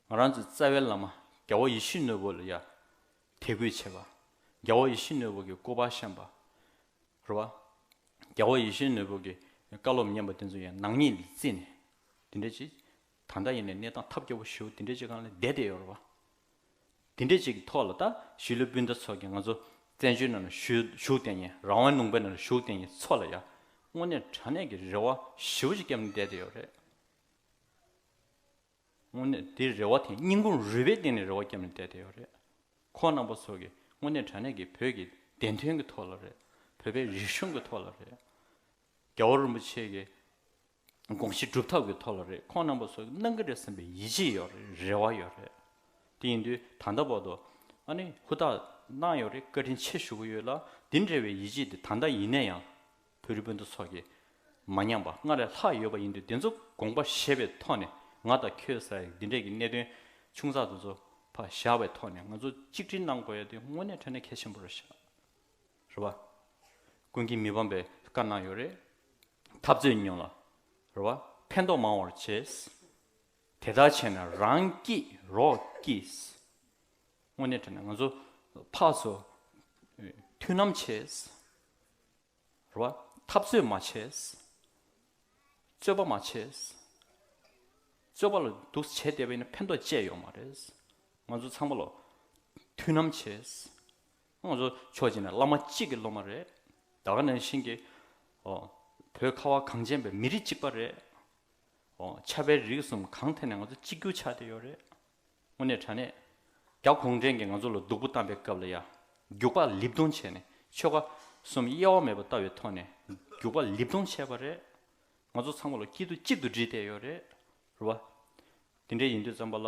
ང་རང་ཚོའི་རྩ་བའི་བླ་མ་རྒྱལ་བ་ཡིད་བཞིན་ནོར་བུ་ལ་ཡ་དད་གུས་བྱེད་པ། རྒྱལ་བ་ཡིད་བཞིན་ནོར་བུ་གི་སྐུ་པར་བཤམས་པ། རེད་བ། རྒྱལ་བ་ཡིད་བཞིན་ནོར་བུ་གི་བཀའ་སློབ་ཉན་པ་དེ་ཚོ་ཡང་ནག་ཉེས་ལ་བརྩིས་ནས་དེ་འདྲ་ཅིག་ད་ལྟ་ཡིན་ནའི་གནས་སྟངས་ཐབས་སྐྱོ་པོ་ཞེ་པོ་དེ་འདྲ་ཅིག་སྒང་ལ་བསྡད་བསྡད་ཡོད་རེད་བ། དེ་འདྲ་ཅིག་གི་ཐོག་ལ་ད་གཞིས་ལུས་སྤུན་ཟླ་ཚོ་གིས་ང་ཚོ་བཙན་བྱོལ་ནང་ལ་བཞུགས་བཞུགས་བསྡད་མཁན། རང་དབང་ལུང་པའི་ནང་ལ་བཞུགས་བསྡད་མཁན་ཚོ་ལ་ཡ་དངོས་གནས་དྲང་གནས་ཀྱི་རེ་བ་ཞེ་པོ་ཅིག་བརྒྱབ་ནས་བསྡད་བསྡད་ཡོད་རེད། དངོས་གནས་དེ་རེ་བ་དེ་སྙིང་ཁུང་རུས་པའི་གཏིང་ནས་རེ་བ་བརྒྱབ་ནས་བསྡད་བསྡད་ཡོད་རེད། ཁོང་རྣམ་པ་ཚོ་གིས་དངོས་གནས་དྲང་གནས་ཀྱི་བོད་ཀྱི་བདེན་དོན་གྱི་ཐོག་ལ་རེད། བོད་པའི་རིག་གཞུང་གི་ཐོག་ལ་རེད། རྒྱལ་བ་རིན་པོ་ཆེ་གི་དགོངས་གཞི་སྒྲུབ་ཐབས་ཀྱི་ཐོག་ལ་རེད། ཁོང་རྣམ་པ་ཚོ་གིས་གནང་གི་རེད་བསམ་པའི་ཡིད་ཆེས་ཡོད་རེད། རེ་བ་ཡོད་རེད། དེ་ཡིན་དུས་ད་ལྟ་བར་དུ་ཨ་ནི་ཧུར་ཐག་གནང་ཡོད་རེད། བཀའ་དྲིན་ཆེ་ཞུ་གི་ཡོད་ལ། འདི་འདྲ་བའི་ཡིད་ཆེས་དེ་ད་ལྟ་ཡིན་ན་ཡང་བོད་རིགས་སྤུན་ཟླ་ཚོ་གིས་མ་ཉམས་པ། སྔར་ལས་ལྷག་ཡོད་པ་ཡིན་དུས་དེ་ཚོ་དགོངས་པ་བཞེས་པའི་ཐོག་ནས་ ང་དང་ཁྱོད་ཟེར་ཡག་འདི་འདྲས་ཀྱི་གནད་དོན་ཆུང་ཙག་དེ་ཚོ་ཕར་བཞག་པའི་ཐོག་ནས་ང་ཚོ་གཅིག་སྒྲིལ་གནང་དགོས་ཡ་དེ་དངོས་གནས་དྲང་གནས་གལ་ཆེན་པོ་རེད་ཤག་རེད་བ། ཀུན་མཁྱེན་མི་ཕམ་པས་བཀའ་གནང་ཡོད་རེད། འཐབ་རྩོད་མི་ཉུང་ལ། རེད་བ། ཕན་ཐོགས་མང་བར་བྱེད། དེ་ལྟར་བྱས་ན་རང་སྐྱིད་རོགས་སྐྱིད། དངོས་གནས་དྲང་གནས་ང་ཚོ་ཕར་ཚུར་མཐུན་ལམ་བྱེད། རེད་བ། འཐབ་རྩོད་མ་བྱེད། རྩོད་པ་མ་བྱེད། རྩོད་པ་ལ་འདུག་བྱས་བསྡད་པ་ཡིན་ན་ཕན་ཐོགས་ཅི་ཡང་ཡོད་མ་རེད། ང་ཚོ་ཚང་མ་ལ་མཐུན་ལམ་བྱེད། ང་ཚོ་ཕྱོགས་གཅིག་ནས་བླ་མ་གཅིག་གི་སློབ་མ་རེད། ད་ག་ནང་བཞིན་གྱི། ཨོ། བོད་ཁ་བ་གངས་ཅན་པའི་མི་རིགས་གཅིག་པ་རེད། ཨོ། ཆབ་དཔལ་རིག་གསུམ་གང་ཐད་ནས་ང་ཚོ་གཅིག་གྱུར་ཆགས་བསྡད་ཡོད་རེད། དངོས་གནས་དྲང་གནས། རྒྱ་གུང་ཁྲན་གྱིས་ང་ཚོ་ལ་སྡུག་པོ་བཏང་པའི་སྐབས་ལ་ཡ། རྒྱུག་པ་ལིབ་རྡུང་བྱས་ནས་ཆོལ་ཁ་གསུམ་དབྱེ་བ་མེད་པར་ལྟ་བའི་ཐོག་ནས་རྒྱུག་པ་ལིབ་རྡུང་བྱས་པ་རེད། ང་ཚོ་ཚང་མ་ལ་སྐྱིད་སྡུག་གཅིག་ཏུ་སྒྲིལ་བསྡད་ཡོད་རེད། རེད་བ། དེ་འདྲ་ཡིན་དུས་ཙམ་པ་ལ།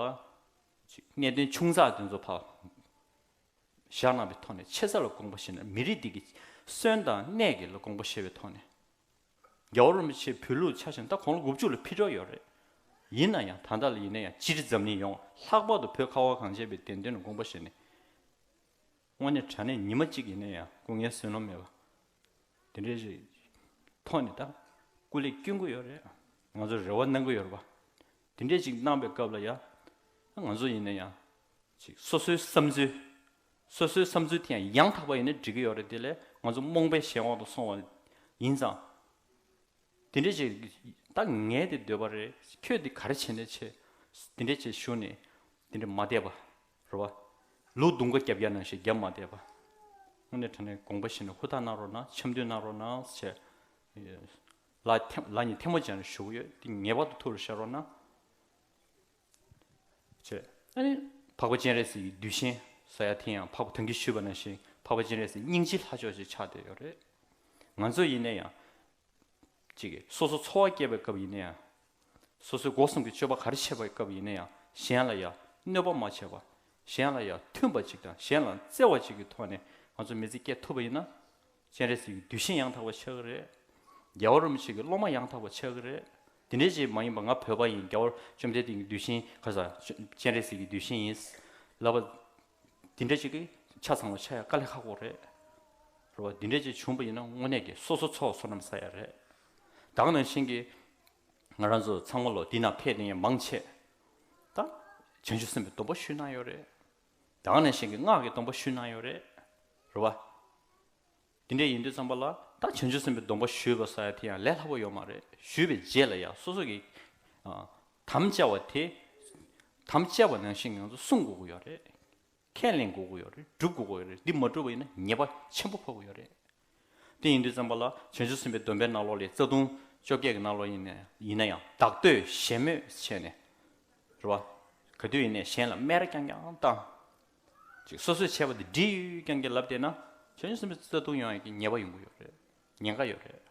གནད་དོན་ཆུང་ཙག་དེ་ཚོ་ཕར་བཞག་གནང་བའི་ཐོག་ནས་ཆེ་ས་ལ་དགོངས་པ་བཞེས་ནས་མི་རིགས་འདི་གི་སོན་དང་གནས་ཀྱི་ལ་དགོངས་པ་བཞེས་པའི་ཐོག་ནས། རྒྱལ་བ་རིན་པོ་ཆེ་བོད་ལུགས་ཆ་བཞག་ན་ད་དགུང་ལོ་དགུ་བཅུ་ལ་ཕེབས་འགྲོ་ཡོད་རེད། ཡིན་ན་ཡང་ད་ལྟ་ལ་ཡིན་ན་ཡང་སྤྱིར་འཛམ་གླིང་ཡོངས་ལྷག་པར་དུ་བོད་ཁ་བ་གངས་ཅན་པའི་བདེན་དོན་ལ་དགོངས་པ་བཞེས་ནས། དངོས་གནས་དྲང་གནས་ཉི་མ་གཅིག་ཡིན་ན་ཡང་སྐུ་ངལ་བསོད་ནམས་མེད་པ། དེ་འདྲའི་ཞིག་ཐོག་ནས་ད་སྐུ་ལས་སྐྱོན་གྱི་ཡོད་རེད། ང་ཚོ་རེ་བ་གནང་གི་ཡོད་རེད་པ། དེ་འདྲའི་ཞིག་གནང་པའི་སྐབས་ལ་ཡ། ང་ཚོ་ཡིན་ན་ཡང་། ཅིག་སོ་སོའི་བསམ་ཚུལ། སོ་སོའི་བསམ་ཚུལ་དེ་ཡང་ཡང་དག་པ་ཡིན་ན་འགྲིག་གི་ཡོད་རེད། དེ་ལས་ང་ཚོ་རྨོངས་པའི་གཞན་དབང་དུ་སོང་བ་ཡིན་ཙང་། དེ་འདྲ་ཅིག་ད་ངས་དེ་འདོད་པ་རེད། ཁྱོད་དེ་ག་རེ་བྱས་ནས་བྱས། དེ་འདྲ་ཅིག་ཞུ་ནས་དེ་འདྲ་མ་བསྡད་པ་རེད་བ། ལུག་དུང་དཀར་རྒྱབ་ཡ་ནང་བཞིན་རྒྱབ་མ་བསྡད་པ། དངོས་གནས་དྲང་གནས་དགོངས་པ་བཞེས་ནས་ཧུར་ཐག་གནང་རོགས་གནང་། འཆམ་མཐུན་གནང་རོགས་གནང་ཞེས། ལ་ཐེ་ལ་ཉིད་ཐལ་མོ་སྦྱར་ནས་ཞུ་གི་ཡོད། དེ་ངེས་པར་དུ་ཐུགས་ལ་བཞག་རོགས་གནང་། བྱས། ཨ་ནི། འཕགས་པ་སྤྱན་རས་གཟིགས་ཀྱི་གདུལ་ཞིང་ཟེར་ཡ་དེ་ཡང་འཕགས་པ་ད་གིན་ཞུས་པ་ནང་བཞིན་འཕགས་པ་སྤྱན་རས་གཟིགས་སྙིང་རྗེ་ལྷ་མཆོག་ཅིག་ཆགས་བསྡད་ཡོད་རེད། ང་ཚོ་ཡིན་ན་ཡང་། ཅིག་སོ་སོ་འཚོ་བ་སྐྱེལ་བའི་སྐབས་ཡིན་ན་ཡང་། སོ་སོའི་སྒོ་གསུམ་གྱི་སྤྱོད་པ་ག་རེ་བྱེད་པའི་སྐབས་ཡིན་ན་ཡང་གཞན་ལ་ཡང་གནོད་པ་མ་བྱས་པ། གཞན་ལ་ཡང་མཐུན་པ་ཅིག་དང་གཞན་ལ་བརྩེ་བ་ཅིག་གི་ཐོག་ནས་ང་ཚོ་མི་ཚེ་སྐྱེལ་ཐུབ་པ་ཡིན་ན། སྤྱན་རས་གཟིགས་ཀྱི་གདུལ་ཞིང་ཡང་དག་པ་ཆགས་ཀྱི་རེད། རྒྱལ་བ་རིན་པོ་ཆེ་གི་སློབ་མ་ཡང་དག་པ་ཆགས་ཀྱི་རེད། དེ་འདྲའི་ཅིག་མ་ཡིན་པ་ང་བོད་པ་ཡིན། རྒྱལ་བ་བཅོམ་ལྡན་འདས་ཀྱི་གདུལ་ཞིང་ག་ས་སྤྱན་རས་གཟིགས་ཀྱི་གདུལ་ཞིང་ཡིན་ལབ་པ། དེ་འདྲ་ཅིག་གི་ཆ་ཚང་བ་ཆགས་ཡ་དཀའ་ལས་ཁག་པོ་རེད། རེད་བ། དེ་འདྲ་ཅིག་བྱུང་པ་ཡིན་ན་དངོས་གནས་ཀྱི་སོ་སོ་ཚོགས་བསོད་ནམས་བསགས་ཡ་རེད། ད་ག་ནང་བཞིན་གྱི་ང་རང་ཚོ་ཚང་མ་ལོ་འདི་ན་ཕེབས་ནས་མང་ཆེ་ད་བྱང་ཆུབ་སེམས་དཔའི་སྡོམ་པ་ཞུས་གནང་ཡོད་རེད། ད་ག་ནང་བཞིན་གྱི་སྔགས་ཀྱི་སྡོམ་པ་ཞུས་གནང་ཡོད་རེད། རེད་བ། དེ་འདྲ་ཡིན་དུས་ཙམ་པ་ལ་ད་བྱང་ཆུབ་སེམས་དཔའི་སྡོམ་པ་ཞུས་པ་ཟེར་ཡ་དེ་ཡང་ལས་སླ་པོ་ཡོད་མ་རེད། ཞུས་པའི་རྗེས་ལ་ཡང་སོ་སོ་གི་ཨ། དམ་བཅའ་བ་དེ། དམ་བཅའ་བ་ནང་བཞིན་ང་ཚོ་སྲུང་དགོས་ཀྱི་ཡོད་རེད། ཁས་ལེན་དགོས་ཀྱི་ཡོད་རེད། སྒྲུབ་དགོས་ཀྱི་ཡོད་རེད། འདི་མ་བསྒྲུབས་པ་ཡིན་ན་ཉེས་པ་ཆེན་པོ་ཕོག་གི་ཡོད་རེད། དེ་ཡིན་དུས་ཙམ་པ་ལ་བྱང་ཆུབ་སེམས་དཔའི་སྡོམ་པའི་ནང་ལོགས་ལས་རྩ་ལྟུང་བཅོ་བརྒྱད་ཀྱི་ནང་ལོགས་ཡིན་ན་ཡིན་ན་ཡང་བདག་བསྟོད་གཞན་སྨོད་བྱས་ནས། རེད་བ། ག་དུས་ཡིན་ནའི་གཞན་ལ་སྨད་ར་རྐྱང་རྐྱང་བཏང་། ཅིག་སོ་སོས་བྱས་པ་དེ་འགྲིག་ཡོད་རྐྱང་རྐྱང་ལབ་བསྡད་ན་བྱང་ཆུབ་སེམས་དཔའི་རྩ་ལྟུང་ཡོང་ཡག་གི་ཉེས་པ་ཡོང་གི་ཡོད་རེད། ཉེན་ཁ་ཡོད་རེད།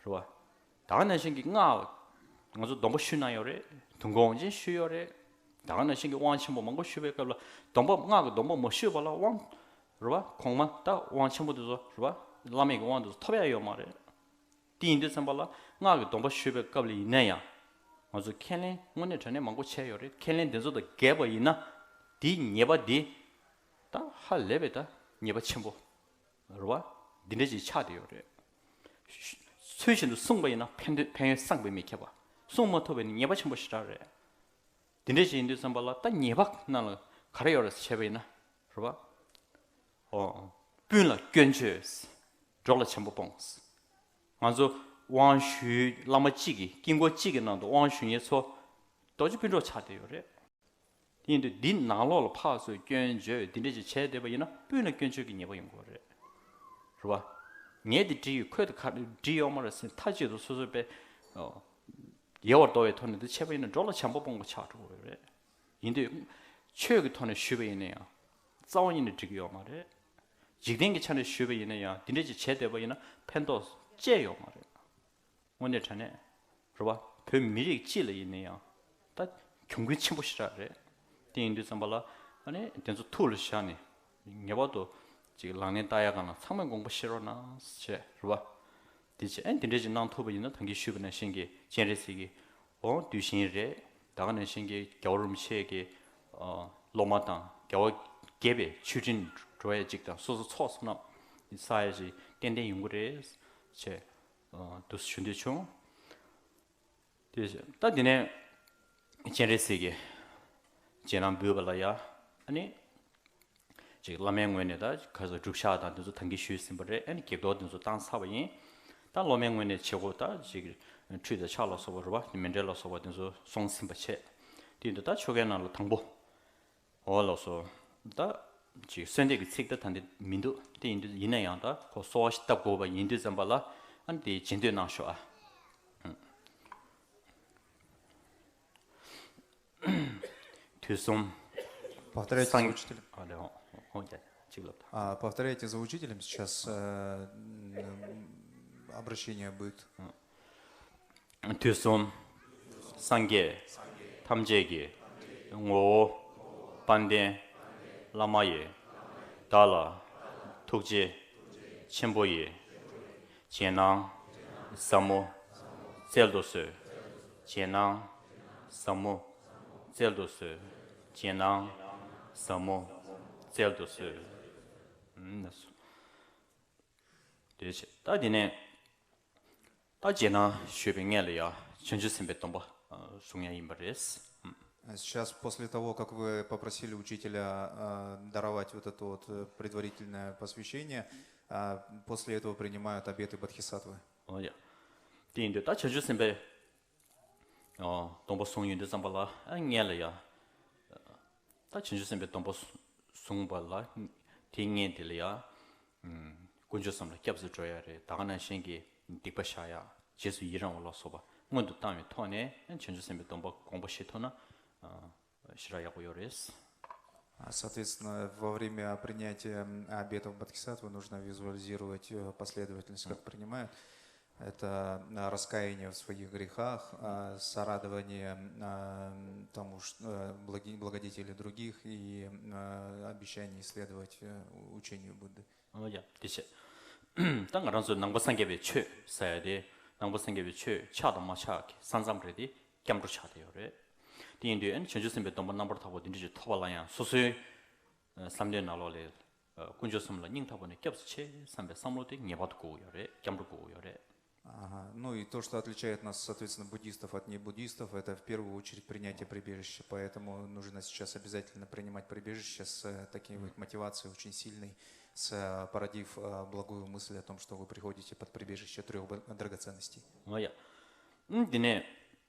རེད་བ། ད་ག་ནང་བཞིན་གྱི་སྔགས། ང་ཚོ་སྡོམ་པ་ཞུས་གནང་ཡོད་རེད། དུས་འཁོར་དབང་ཆེན་ཞུས་ཡོད་རེད། ད་ག་ནང་བཞིན་གྱི་དབང་ཆེན་པོ་མང་པོ་ཞུས་པའི་སྐབས་ལ་སྡོམ་པ་སྔགས་ཀྱི་སྡོམ་པ་མ་ཞུས་པ་ལ་དབང་། རེད་བ། གོང་མ་ད་དབང་ཆེན་པོ་དེ་ཚོ་རེད་བ། བླ་མེད་ཀྱི་དབང་དེ་ཚོ་ཐོབ་ཡ་ཡོད་མ་རེད། དེ་ཡིན་དུས་ཙམ་པ་ལ་སྔགས་ཀྱི་སྡོམ་པ་ཞུས་པའི་སྐབས་ལ་ཡིན་ན་ཡང་། ང་ཚོ་ཁས་ལེན་དངོས་གནས་དྲང་གནས་མང་པོ་བྱས་ཡོད་རེད། ཁས་ལེན་དེ་ཚོ་དང་འགལ་བ་ཡིན་ན། དེའི་ཉེས་པ་དེ། ད་ཧ་ལས་པའི་ད་ཉེས་པ་ཆེན་པོ། རེད་བ། འདི་འདྲ་ཅིག་ཆགས་བསྡད་ཡོད་རེད། ཚུལ་བཞིན་དུ་བསྲུངས་པ་ཡིན་ན་ཕན་ཐོགས་ཕན་ཡོན་བསམ་གྱིས་མི་ཁྱབ་པ། བསྲུང་མ་ཐུབ་པ་ཡིན་ན་ཉེས་པ་ཆེན་པོ་ཞེ་དྲག་རེད། འདི་འདྲ་ཞིག་ཡིན་དུས་ཙམ་པ་ལ་ད་ཉེས་པ་ནང་ལ་ག་རེ་ཡོད་རེད་ཟེར་བྱས་པ་ཡིན་ན། རེད་བ། ཨོ། སྤུན་ལ་སྐྱོན་བརྗོད། གྲོགས་ལ་བྱམས་པ་སྤོང་། ང་ཚོ་དབང་ཞུས་བླ་མ་གཅིག་གི་དཀྱིལ་འཁོར་གཅིག་གི་ནང་དུ་དབང་ཞུ་མཁན་ཚོ་རྡོ་རྗེ་སྤུན་གྲོགས་ཆགས་བསྡད་ཡོད་རེད། དེ་ཡིན་དུས་འདི་ནང་ལོགས་ལ་ཕར་ཚུར་སྐྱོན་བརྗོད་འདི་འདྲ་ཅིག་བྱས་བསྡད་པ་ཡིན་ན་སྤུན་ལ་སྐྱོན་བརྗོད་ཀྱི་ཉེས་པ་ཡོང་གི་རེད། རེད་བ། ངས་འདི་འགྲིག་ཡོད། ཁོས་འདི་ག་འགྲིག་ཡོད་མ་རེད་ཟེར་མཐའ་གཅིག་ཏུ་སོ་སོ་པས། ཨོ། ཡལ་བར་དོར་བའི་ཐོག་ནས་འདི་བྱས་པ་ཡིན་ན་གྲོགས་ལ་བྱམས་པ་སྤོང་བ་ཆགས་འགྲོ་གི་ཡོད་རེད། ཡིན་དུས། ཆོས་ཀྱི་ཐོག་ནས་ཞུས་པ་ཡིན་ན་ཡང་། རྩ་བ་ཉིད་ནས་འགྲིག་གི་ཡོད་མ་རེད། འཇིག་རྟེན་གྱི་ཆ་ནས་ཞུས་པ་ཡིན་ན་ཡང་འདི་འདྲ་ཅིག་བྱས་བསྡད་པ་ཡིན་ན་ཕན་ཐོགས་ཅི་ཡང་ཡོད་མ་རེད། དངོས་གནས་དྲང་གནས། རེད་བ། བོད་མི་རིགས་སྤྱི་ལ་ཡིན་ན་ཡང་། ད་གྱོང་གུན་ཆེན་པོ་ཞེ་དྲག་རེད། དེ་ཡིན་དུས་ཙམ་པ་ལ། ཨ་ནི་དེ་ཚོ་ཐུགས་ལ་བཞག་ནས། ངེས་པར་དུ། ཅིག་ལག་ལེན་བསྟར་ཡ་སྒང་ལ་ཚང་མས་དགོངས་པ་བཞེས་རོགས་གནང་ཞེས་རེད་བ། དེ་བྱས་ཨ་ནི་དེ་འདྲ་ཅིག་གནང་ཐུབ་པ་ཡིན་ན་ད་གིན་ཞུས་པ་ནང་བཞིན་གྱི་སྤྱན་རས་གཟིགས་ཀྱི། འོ་གདུལ་ཞིང་རེད། ད་ག་ནང་བཞིན་གྱི་རྒྱལ་བ་རིན་པོ་ཆེ་གི་ཨ་སློབ་མ་དང་རྒྱལ་བ་དགྱེས་པའི་མཆོད་སྤྲིན་འགྲོ་ཡ་ཅིག་དང་སོ་སོ་ཚོགས་བསོད་ནམས་བསགས་ཡ་ཅིག་ཏན་ཏན་ཡོང་གི་རེད་ཅེས་ཨ་འདུག་ཞུ་འདོད་བྱུང་། དེ་ད་དེ་ནས་སྤྱན་རས་གཟིགས་ཀྱི་རྗེས་གནང་འབུལ་བ་ལ་ཡ་ཨ་ནི། ཅིག་བླ་མའི་ངོས་ནས་ད་ག་ཚོད་སྒྲུབ་ཞག་དང་དེ་ཚོ་ད་གིན་ཞུས་ཟིན་པ་རེད། ཨ་ནི་བགེགས་གཏོར་དེ་ཚོ་བཏང་ཚར་བ་ཡིན། ད་སློབ་མའི་ངོས་ནས་བྱེད་སྒོ་ད་ཅིག་ཁྲུས་དང་ཕྱག་ལ་སོགས་པ་རེད་བ། མཎྜལ་ལ་སོགས་པ་དེ་ཚོ་སོང་ཟིན་པ་བྱས། དེ་ཡིན་དུས་ད་ཆོ་གའི་ནང་ལ་དང་པོ་འོ་ལགས་སོ། ད་ཅིག་གསོལ་འདེབས་ཀྱི་ཚིག་ད་ད་འདི་མི་འདུག་དེ་ཡིན་དུས་ཡིན་ན་ཡང་ད་ཁོ་གསོལ་བ་ཞིག་བཏབ་དགོས་པ་ཡིན་དུས་ཙམ་པ་ལ་ཨ་ནི་དེ་རྗེས་ཟློས་གནང་ཤོག་ཨ། དུས་གསུམ། Повторяйте за учителем. ཨ་ལེ་ཧོ་ཧོ་ཡ་གཅིག་ལབ་ད། А, повторяйте за учителем, сейчас э, м, обращение будет. དུས་གསུམ། སངས་རྒྱས་ཐམས་ཅད་ཀྱི་ངོ་བོ་དཔལ་ལྡན་བླ་མ་ཡི་བདག་ལ་ཐུགས་རྗེ་ཆེན་པོ་ཡི་རྗེས་གནང་ཟབ་མོ་སྩལ་དུ་གསོལ། རྗེས་གནང་ཟབ་མོ་སྩལ་དུ་གསོལ། རྗེས་གནང་ཟབ་མོ་སྩལ་དུ་གསོལ། ཨུམ། དེ་བྱས་ད་དེ་ནས་ད་རྗེས་གནང་ཞུས་པའི་སྔོན་ལ་ཡང་བྱང་ཆུབ་སེམས་དཔའི་སྡོམ་པ་ཨ་གསུང་ཡ་ཡིན་པ་རེད། ཨུམ། Сейчас, после того, как вы попросили учителя э, даровать вот это вот э, предварительное посвящение, а, после этого принимают обеты бодхисаттвы. ཨོ་ཡ། དེ་ཡིན་དུས་ད་བྱང་ཆུབ་སེམས་དཔའི་ཨོ་སྡོམ་པ་གསུང་ཡོང་དུས་ཙམ་པ་ལ་ཨ་སྔོན་ལ་ཡ། ད་བྱང་ཆུབ་སེམས་དཔའི་སྡོམ་པ་གསུང་བ་ལ་དེ་སྔོན་དེ་ལ་ཡ། ཨུམ། དཀོན་མཆོག་གསུམ་ལ་སྐྱབས་སུ་འགྲོ་ཡ་རེད། ད་ག་ནང་བཞིན་གྱི་སྡིག་པ་བཤགས་ཡ། རྗེས་སུ་ཡི་རང་བ་ལ་སོགས་པ་སྔོན་དུ་བཏང་བའི་ཐོག་ནས་བྱང་ཆུབ་སེམས་དཔའི་སྡོམ་པ་དགོངས་པ་བཞེས་ཐུབ་ན་ཨ་ཞེ་དྲག་ཡག་པོ་ཡོད་རེད། А, Соответственно, во время принятия м, обетов бодхисаттвы нужно визуализировать э, последовательность, как принимают. Это а, раскаяние в своих грехах, а, сорадование а, тому, что э, благи- благодетели других и а, обещание исследовать э, учению Будды. ཨོ་ཡ། དེ་བྱས། ད་ང་རང་ཚོ་ནང་པ་སངས་རྒྱས་པའི་ཆོས་ཟེར་ཡ་དེ། ནང་པ་སངས་རྒྱས་པའི་ཆོས་ཆགས་དང་མ་ཆགས་ཀྱི་ས་མཚམས་རེད་དེ། སྐྱབས་འགྲོ་ཆགས་བསྡད་ཡོད་རེད། དེ་ཡིན་དུས་ཨ་ནི་བྱང་ཆུབ་སེམས་དཔའི་སྡོམ་པ་རྣམ་པར་དག་པ་དེ་འདྲ་ཞིག་ཐོབ་པ་ལ་ཡང་སོ་སོའི་ཨ་བསམ་དོན་ནང་ལོགས་ལ་ཨ་དཀོན་མཆོག་གསུམ་ལ་སྙིང་ཐག་པ་ནས་སྐྱབས་སུ་མཆི་བསམ་པའི་བསམ་བློ་དེ་ངེས་པར་དུ་དགོས་ཀྱི་ཡོད་རེད། སྐྱབས་འགྲོ་དགོས་ཀྱི་ཡོད་རེད། Ага. Ну и то, что отличает нас, соответственно, буддистов от небуддистов, это в первую очередь принятие прибежища. Поэтому нужно сейчас обязательно принимать прибежище с э, такими вот мотивацией очень сильной, с, э, породив э, благую мысль о том, что вы приходите под прибежище трех бо- драгоценностей. ཨོ་ཡ། ཨུམ། དེ་ནས་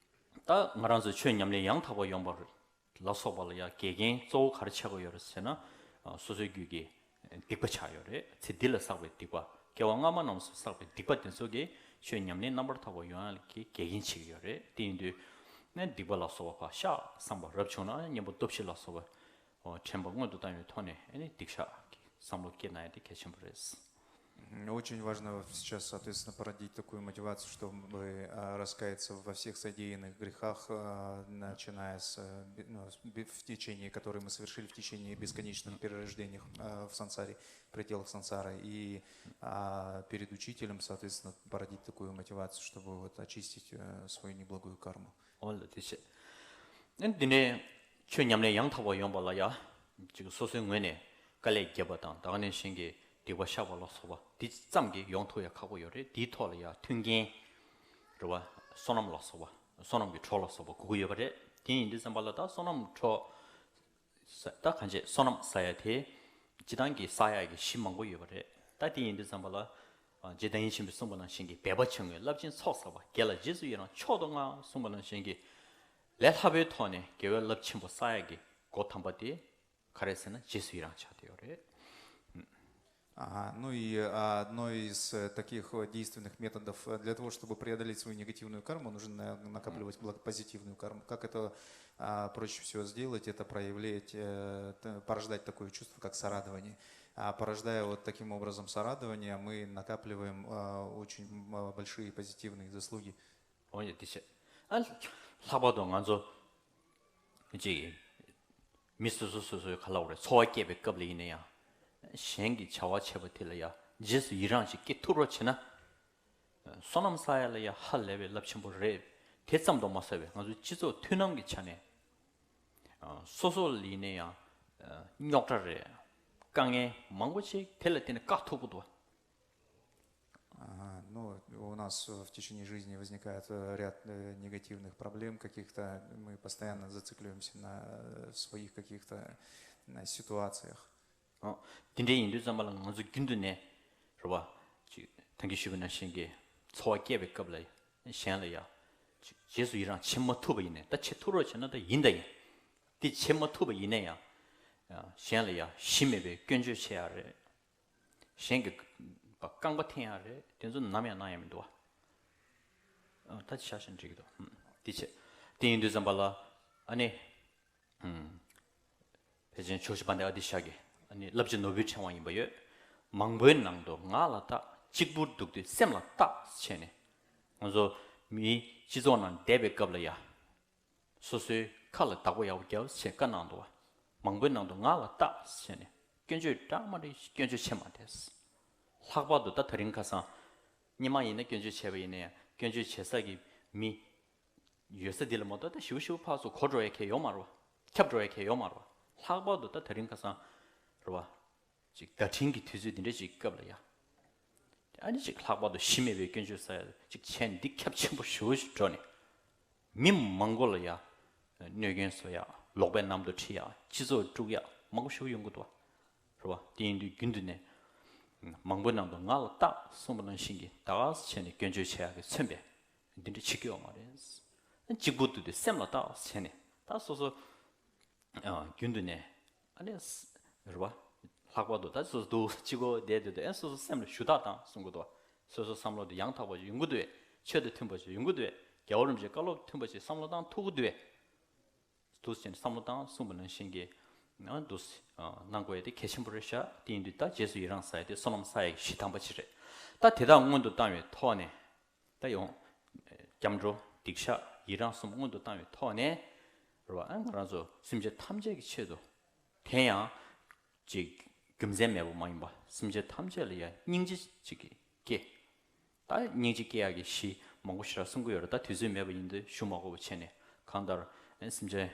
ད་ང་རང་ཚོ་ཆོས་ཉམས་ལེན་ཡང་དག་པ་ཡོང་བར་ལ་སོགས་པ་ལ་ཡང་འགལ་རྐྱེན་གཙོ་བོ་ག་རེ་ཆགས་ཀྱི་ཡོད་རེད་ཟེར་ན། ཨ་སོ་སོའི་རྒྱུད་ཀྱི་སྡིག་པ་ཆགས་ཡོད་རེད། ཚེ་འདི་ལ་བསགས་པའི་སྡིག་པ། སྐྱེ་བ་སྔ་མ་རྣམས་སུ་བསགས་པའི་སྡིག་པ་དེ་ཚོ་གིས་ཆོས་ཉམས་ལེན་རྣམ་པར་དག་པ་ཡོང་ཡག་གི་འགལ་རྐྱེན་བྱེད་ཀྱི་ཡོད་རེད། དེ་ཡིན་དུས་ནས་སྡིག་པ་ལ་སོགས་པ་ཕར་བཤགས་བསམ་པ་རབ་བྱུང་ན་གཉེན་པོ་སྟོབས་བཞི་ལ་སོགས་པ་དྲན་པ་སྔོན་དུ་བཏང་བའི་ཐོག་ནས་ཨ་ནི་སྡིག་བཤགས་ཀྱི་བསམ་བློ་སྐྱེ་གནང་ཡ་དེ་གལ་ཆེན་པོ་རེད། М, Очень важно сейчас, соответственно, породить такую мотивацию, чтобы э, раскаяться во всех содеянных грехах, э, начиная с, э, бе- ну, с- бе- в течение, которые мы совершили в течение бесконечных перерождений э, в сансаре, в пределах сансары, и а, перед учителем, соответственно, породить такую мотивацию, чтобы вот очистить э, свою неблагую карму. ཨོ་ལ་དེ་བྱས། ཨ་ནི་དེ་ནས་ཆོས་ཉམས་ལེན་ཡང་དག་པ་ཡོང་བ་ལ་ཡ། ཅིག་སོ་སོའི་ངོས་ནས་དཀའ་ལས་བརྒྱབ་པ་དང་ད་ག་ནང་བཞིན་གྱི་སྡིག་པ་བཤགས་པ་ལ་སོགས་པ་འདི་ཙམ་གྱིས་ཡོང་ཐུབ་ཡ་ཁག་པོ་ཡོད་རེད། དེའི་ཐོག་ལ་ཡ་མཐུན་རྐྱེན་རེད་བ། བསོད་ནམས་ལ་སོགས་པ་བསོད་ནམས་ཀྱི་གྲོགས་ལ་སོགས་པ་དགོས་ཀྱི་ཡོད་པ་རེད། དེ་ཡིན་དུས་ཙམ་པ་ལ་ད་བསོད་ནམས་གྲོགས་ས་ད་གང་བྱེད་བསོད་ནམས་བསགས་ཡ་དེ་སྤྱི་བཏང་གི་བསགས་ཡ་གི་གཞི་མང་པོ་ཡོད་པ་རེད། ད་དེ་ཡིན་དུས་ཙམ་པ་ལ་ཨ་རྗེ་བདག་ཉིད་ཆེན་པོས་གསུངས་པ་ནང་བཞིན་གྱི་འབད་པ་བྱེད་ངེས་རླབས་ཆེན་ཚོགས་བསགས་པ། དགེ་ལ་རྗེས་སུ་ཡི་རང་མཆོག་ཏུ་བསྔགས་གསུངས་པ་ནང་བཞིན་གྱི་ལས་སླ་པོའི་ཐོག་ནས་དགེ་བའི་རླབས་ཆེན་པོ་བསགས་ཡ་གི་སྒོ་དམ་པ་དེ་ག་རེ་ཟེར་ན་རྗེས་སུ་ཡི་རང་ཆགས་བསྡད་ཡོད་རེད། Ага, ну и а, одно из э, таких э, действенных методов э, для того, чтобы преодолеть свою негативную карму, нужно на- накапливать благо- позитивную карму. Как это а, проще всего сделать? Это проявлять, э, т- порождать такое чувство, как сорадование. А порождая вот таким образом сорадование, мы накапливаем а, очень м, а, большие позитивные заслуги. འོ་ཡ་དེ་བྱས། ཨ་ལྷག་པར་དུ་ང་ཚོ་ཅིག་མི་སོ་སོ་སོ་སོའི་ག་ལབ་དགོས་རེད། འཚོ་བ་སྐྱེལ་བའི་སྐབས་ལ་ཡིན་ན་ཡང་གཞན་གྱི་བྱ་བ་བྱེད་པ་དེ་ལ་ཡང་རྗེས་སུ་ཡི་རང་ཅིག་སྐྱེ་ཐུབ་རོགས་བྱེད་ན། བསོད་ནམས་བསགས་ཡ་ལ་ཡང་ཧ་ལས་པའི་རླབས་ཆེན་པོ་རེད། དེ་ཙམ་དུ་མ་ཟད་པའི་ང་ཚོའི་སྤྱི་ཚོགས་མཐུན་ལམ་གྱི་ཆ་ནས། ཨ། སོ་སོ་ལ་ཡིན་ན་ཡང་། ཨ། རྙོག་དྲ་རེད། དཀའ་ངལ་མང་པོ་ཅིག་དེ་ལ་བརྟེན་ནས་བཀག་ཐུབ་ཀྱི་འདུག་བ། Ага, ну, у нас в течение жизни возникает э, ряд э, негативных проблем каких-то. Мы постоянно зацикливаемся на э, своих каких-то э, ситуациях. ཨོ། དེ་འདྲ་ཡིན་དུས་ཙམ་པ་ལ་ང་ཚོ་རྒྱུན་དུ་ནས་རེད་བ། ཅིག་ད་གིན་ཞུས་པ་ནང་བཞིན་གྱི་ཚོར་བ་སྐྱེས་པའི་སྐབས་ལ་གཞན་ལ་ཡ། ཅིག་རྗེས་སུ་ཡི་རང་བྱེད་མ་ཐུབ་པ་ཡིན་ནའི་ད་བྱེད་ཐུབ་རོགས་བྱས་ན་ད་ཡིན་ད་ཡིན། དེ་བྱེད་མ་ཐུབ་པ་ཡིན་ན་ཡང་། གཞན་ལ་ཡ་གཞི་མེད་པའི་སྐྱོན་བརྗོད་བྱེད་ཡ་རེད། གཞན་གྱི་རྐང་པ་འཐེན་ཡ་རེད། དེ་ཚོ་ནམ་ཡང་གནང་ཡ་མི་འདུག་བ། ད་ཆ་བཞག་ན་འགྲིག་གི་འདུག་དེ་བྱས། དེ་ཡིན་དུས་ཙམ་པ་ལ་ཨ་ནི། ཕལ་ཆེར་ཇོ་ཤི་པཎྜི་ཏ་ཨ་ཏི་ཤ་གི་ཨ་ནི་བསླབ་བྱ་ནོར་བུའི་ཕྲེང་བ་ཡིན་པ་ཡོད། མང་པོའི་ནང་དུ་ངག་ལ་བརྟག་གཅིག་པུར་འདུག་སྟེ་སེམས་ལ་བརྟག་བྱས་ནས། ང་ཚོ་མིའི་སྤྱི་ཚོགས་ནང་བསྡད་པའི་སྐབས་ལ་ཡ། སོ་སོའི་ཁ་ལ་བདག་པོ་ཡག་པོ་རྒྱབ་ཅེས་བཀའ་གནང་འདུག་བ། མང་པོའི་ནང་དུ་ངག་ལ་བརྟག་བྱས་ནས་སྐྱོན་བརྗོད་བཀྲག་མ་རིག་སྐྱོན་བརྗོད་བྱེད་མ་བསྡད། ལྷག་པར་དུ་ད་དེ་རིང་ཁ་སང་། སྔོན་མ་ཡིན་ན་སྐྱོན་བརྗོད་བྱས་པ་ཡིན་ན་ཡང་སྐྱོན་བརྗོད་བྱེད་ས་གི་མི་ཡོད་ས་འདི་ལ་མ་གཏོགས་ད་ཞིབ་ཞིབ་ཕར་ཚུར་གོ་འགྲོ་ཡ་གང་ཡོད་མ་རེད་བ། ཁྱབ་འགྲོ་ཡ་གང་ཡོད་མ་རེད་བ། ལྷག་པར་དུ་ད་དེ་རིང་ཁ་སང་རེད་བ། ཅིག་བརྡ་འཕྲིན་གྱི་དུས་ཚོད་འདི་འདྲ་ཅིག་སྐབས་ལ་ཡ། ཨ་ནི་ཅིག་ལྷག་པར་དུ་གཞི་མེད་པའི་སྐྱོན་བརྗོད་ཟེར་ཡ་ཅིག་བྱས་ནས་འདི་ཁྱབ་ཆེན་པོ་ཞེ་པོ་ཞིག་འགྲོ་ནས། མི་མང་པོ་ལ་ཡ། གནོད་སྐྱོན་བཟོ་ཡ། ལོག་པའི་གནམ་གྲུ་ཁྲིད་ཡ། སྤྱི་ཚོགས་དཀྲུག་ཡ་མང་པོ་ཞེ་པོ་ཡོང་གི་འདུག་བ། རེད་བ། དེ་ཡིན་དུས་རྒྱུན་དུ་ནས། མང་པོའི་ནང་དུ་ངག་ལ་བརྟག་གསུངས་པ་ནང་བཞིན་གྱི་ད་ག་སེ་བྱས་ནས་སྐྱོན་བརྗོད་བྱེད་ཡག་གི་མཚོན་པས་འདི་འདྲ་བྱེད་ཀྱི་ཡོད་མ་རེད། གཅིག་པུ་འདུག་སྟེ་སེམས་ལ་བརྟག་བྱས་ནས་ད་སོ་སོ། རྒྱུན་དུ་ནས། ཨ་ནི། རེད་བ། ལྷག་པར་དུ་ད་སོ་སོ་འདུག་གཅིག་པོ་བསྡད་དུས་ད་ཨེ་སོ་སོ་སེམས་ལ་ཞུ་དག་དང་གསུང་གི་འདུག་བ། སོ་སོ་བསམ་བློ་དེ་ཡང་དག་པ་ཞིག་ཡོང་གི་འདུག་བས། ཆོས་དང་མཐུན་པ་ཞིག་ཡོང་གི་འདུག་བས། རྒྱལ་བ་རིན་པོ་ཆེའི་བཀའ་སློབ་མཐུན་པ་ཞིག་བསམ་བློ་བཏང་ཐུབ་ཀྱི་འདུག་བས། འདུག་སེ་བསམ་བློ་བཏང་གསུངས་པ་ནང་བཞིན་གྱི། ཨ་འདུག་སེ་གནང་དགོས་ཡ་དེ་གལ་ཆེན་པོ་རེད་ཤག་དེ་ཡིན་དུས་ད་རྗེས་སུ་ཡི་རང་ཟེར་ཡ་དེ་བསོད་ནམས་བསགས་ཡ་གི་གཞི་དམ་པ་ཅིག་རེད། ད་དེ་དག་སྔོན་དུ་བཏང་བའི་ཐོག་ནས། ད་ཡང་། སྐྱབས་འགྲོ། སྡིག་བཤགས། ཡི་རང་གསུམ་སྔོན་དུ་བཏང་བའི་ཐོག་ནས། རེད་བ། ཨ་ང་རང་ཚོ་སེམས་ཅན་ཐམས་ཅད་ཀྱི་ཆེད་དུ། དེ་ཡང་། ཅིག་རྒྱུ་མཚན་མེད་པ་མ་ཡིན་པ། སེམས་ཅན་ཐམས་ཅད་ལ་ཡང་སྙིང་རྗེ་ཅིག་སྐྱེ། ད་སྙིང་རྗེ་སྐྱེ་ཡག་གི་གཞི་མང་པོ་ཞེ་དྲག་གསུང་གི་ཡོད་རེད། ད་དུས་ཚོད་མེད་པ་ཡིན་དུས་ཞུ་མ་དགོས་པ་བྱས་ནས་གང་ལྟར་ཨེ་སེམས་ཅན།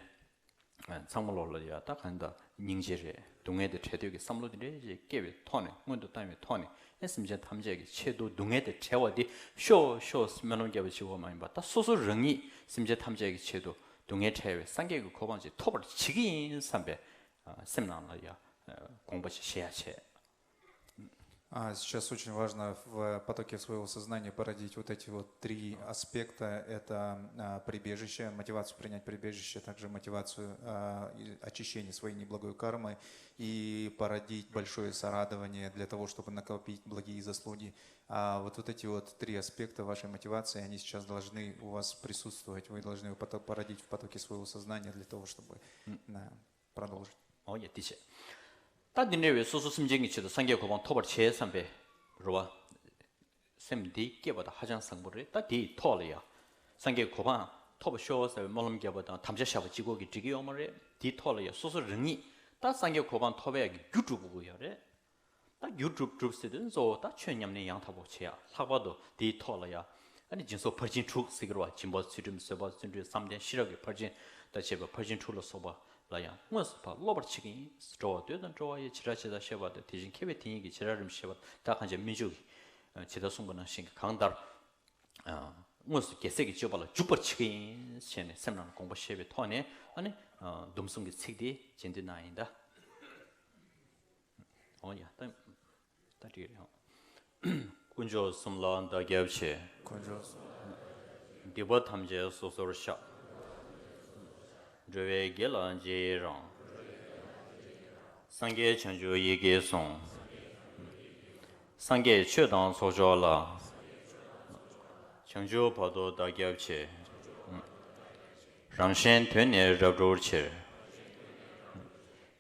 ཚང་མ་ལོག་ལ་ཡ་ད་གང་ལྟར་སྙིང་རྗེ་རེད། སྡུག་བསྔལ་དང་བྲལ་འདོད་ཀྱི་བསམ་བློ་དེ་འདྲ་ཞིག་སྐྱེ་བའི་ཐོག་ནས་སྔོན་དུ་བཏང་བའི་ཐོག་ནས་ཨེ་སེམས་ཅན་ཐམས་ཅད་ཀྱི་ཆེད་དུ་སྡུག་བསྔལ་དང་བྲལ་བ་དེ་ཤོག་ཤོག་སྨོན་ལམ་བརྒྱབ་པ་གཅིག་པོ་མ་ཡིན་པ་ད་སོ་སོ་རང་ཉིད་སེམས་ཅན་ཐམས་ཅད་ཀྱི་ཆེད་དུ་སྡུག་བསྔལ་བྲལ་བའི་སངས་རྒྱས་ཀྱི་གོ་འཕང་ཅིག་ཐོབ་པར་བྱེད་ཀྱི་ཡིན་བསམ་པའི་སེམས་ནང་ལ་ཡ་དགོངས་པ་ཅིག་བཞེས་ཡ་བྱས། А сейчас очень важно в потоке своего сознания породить вот эти вот три аспекта. Это а, прибежище, мотивацию принять прибежище, также мотивацию а, и очищения своей неблагой кармы и породить большое сорадование для того, чтобы накопить благие заслуги. А вот, вот эти вот три аспекта вашей мотивации, они сейчас должны у вас присутствовать. Вы должны его пото- породить в потоке своего сознания для того, чтобы да, продолжить. ཨོ་ཡ་དེ་བྱས། ད་འདི་འདྲ་བའི་སོ་སོ་སེམས་ཅན་གྱི་ཆེད་དུ་སངས་རྒྱས་གོ་འཕང་ཐོབ་པར་བྱེད་བསམ་པའི་རེ་བ། སེམས་འདི་སྐྱེས་པ་ད་ཧ་ཅང་བཟང་པོ་རེད། ད་དེའི་ཐོག་ལ་ཡ། སངས་རྒྱས་གོ་འཕང་ཐོབ་པར་ཤོག་ཟེར་བའི་སྨོན་ལམ་བརྒྱབ་པ་དང་དམ་བཅའ་བཞག་པ་གཅིག་པོ་གིས་འགྲིག་གི་ཡོད་མ་རེད། དེའི་ཐོག་ལ་ཡ་སོ་སོ་རང་ཉིད་ད་སངས་རྒྱས་གོ་འཕང་ཐོབ་ཡག་གི་རྒྱུ་སྒྲུབ་དགོས་ཀྱི་ཡོད་རེད། ད་རྒྱུ་སྒྲུབ་སྒྲུབ་ཟེར་དུས་གཙོ་བོ་ད་ཆོས་ཉམས་ལེན་ཡང་དག་པོ་བྱེད་ཡ། ལྷག་པར་དུ་དེའི་ཐོག་ལ་ཡ། ཨ་ནི་སྦྱིན་སོགས་ཕར་ཕྱིན་དྲུག་ཟེར་གྱི་རེད་བ། སྦྱིན་པ་ཚུལ་ཁྲིམས་བཟོད་པ་བརྩོན་འགྲུས་བསམ་གཏན་ཤེས་རབ་ཀྱི་ཕར་ཕྱིན་དང་བཅས་པའི་ཕར་ཕྱིན་དྲུག་ལ་སོགས་པ་ལ་ཡང་དངོས་སུ་ཕར་སློབ་པར་བྱེད་ཀྱི་ཡིན། འགྲོ་བ་འདོད་དང་འགྲོ་བ་ཡི་བྱེ་བྲག་ཇི་ལྟར་ཤེས་པ་དང་། དེ་བཞིན་མཁས་པའི་དེ་ཉིད་ཀྱི་བྱེ་བྲག་རིམ་བཞིན་ཤེས་པ་དང་། ད་གང་བྱས་སྨོན་འཇུག་གི་ཇི་ལྟར་གསུངས་པ་ནང་བཞིན་གྱི་གང་ལྟར། དངོས་སུ་རྒྱལ་སྲས་ཀྱི་སྤྱོད་པ་ལ་འཇུག་པར་བྱེད་ཀྱི་ཡིན་ཞེས་ནས་སེམས་ནང་ལ་དགོངས་པ་བཞེས་པའི་ཐོག་ནས་ཨ་ནི་སྡོམ་གསུམ་གྱི་ཚིག་དེ་རྗེས་ཟློས་གནང་ཡིན་ད། འོ་ཡ་ད་ད་འགྲིག་རེད་ཧང་། དཀོན་མཆོག་གསུམ་ལ་བདག་སྐྱབས་མཆི། དཀོན་མཆོག་གསུམ། སྡིག་པ་ཐམས་ཅད་སོ་སོར་བཤགས། འགྲོ་བའི་དགེ་ལ་རྗེས་ཡི་རང་། སངས་རྒྱས་བྱང་ཆུབ་ཡི་གེ་གསུང་། སངས་རྒྱས་ཆོས་དང་ཚོགས་མཆོག་ལ། བྱང་ཆུབ་བར་དུ་བདག་སྐྱབས་མཆི། རང་གཞན་དོན་ནི་རབ་བསྒྲུབ་ཕྱིར།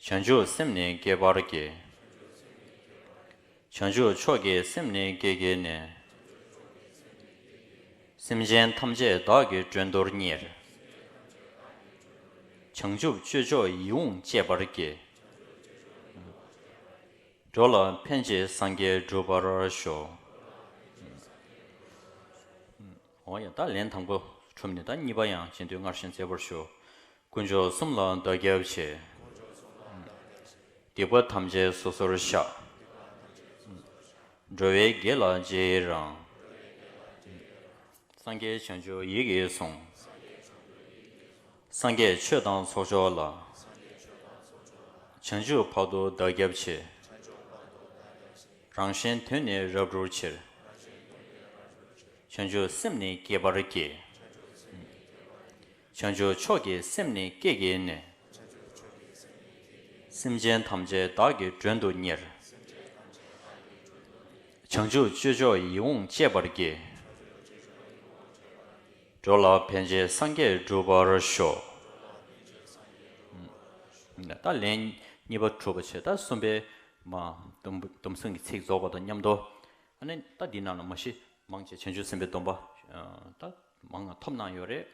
བྱང་ཆུབ་སེམས་ནི་བསྐྱེད་པར་བགྱི། བྱང་ཆུབ་མཆོག་གི་སེམས་ནི་བསྐྱེད་བགྱིས་ནས། སེམས་ཅན་ཐམས་ཅད་བདག་གིས་མགྲོན་དུ་གཉེར། བྱང་ཆུབ་སྤྱོད་མཆོག་ཡིད་འོང་སྤྱད་པར་བགྱི། འགྲོ་ལ་ཕན་ཕྱིར་སངས་རྒྱས་འགྲུབ་པར་ཤོག། འོ་ཡ་ད་ལན་དང་པོ་ གྲུབ་ནས་ད་གཉིས་པ་ཡང་རྗེས་ཟློས་སྔར་བཞིན་མཛད་པར་ཞུ། དཀོན་མཆོག་གསུམ་ལ་བདག་སྐྱབས་མཆི། སྡིག་པ་ཐམས་ཅད་སོ་སོར་བཤགས། འགྲོ་བའི་དགེ་ལ་རྗེས་ཡི་རང་། སངས་རྒྱས་བྱང་ཆུབ་ཡིད་ཀྱིས་བཟུང་། སངས་རྒྱས་ཆོས་དང་ཚོགས་མཆོག་ལ། བྱང་ཆུབ་བར་དུ་བདག་སྐྱབས་མཆི། རང་གཞན་དོན་ནི་རབ་བསྒྲུབ་ཕྱིར། བྱང་ཆུབ་སེམས་ནི་བསྐྱེད་པར་བགྱི། བྱང་ཆུབ་མཆོག་གི་སེམས་ནི་བསྐྱེད་བགྱིས་ནས། སེམས་ཅན་ཐམས་ཅད་བདག་གིས་མགྲོན་དུ་གཉེར། བྱང་ཆུབ་སྤྱོད་མཆོག་ཡིད་འོང་སྤྱད་པར་བགྱི། འགྲོ་ལ་ཕན་ཕྱིར་སངས་རྒྱས་འགྲུབ་པར་ཤོག། ད་ལན་གཉིས་པ་གྲུབ་པ་བྱས། ད་གསུམ་པའི་མ་སྡོམ་སྡོམ་གསུམ་གྱི་ཚིག་རྫོགས་པ་དང་མཉམ་དུ། ཨ་ནི་ད་འདི་ནང་ལ་མ་གཞི་མང་ཆེ་བྱང་ཆུབ་སེམས་དཔའི་སྡོམ་པ་ཨ་ད་མང་ང་ཐོབ་གནང་ཡོད་རེད།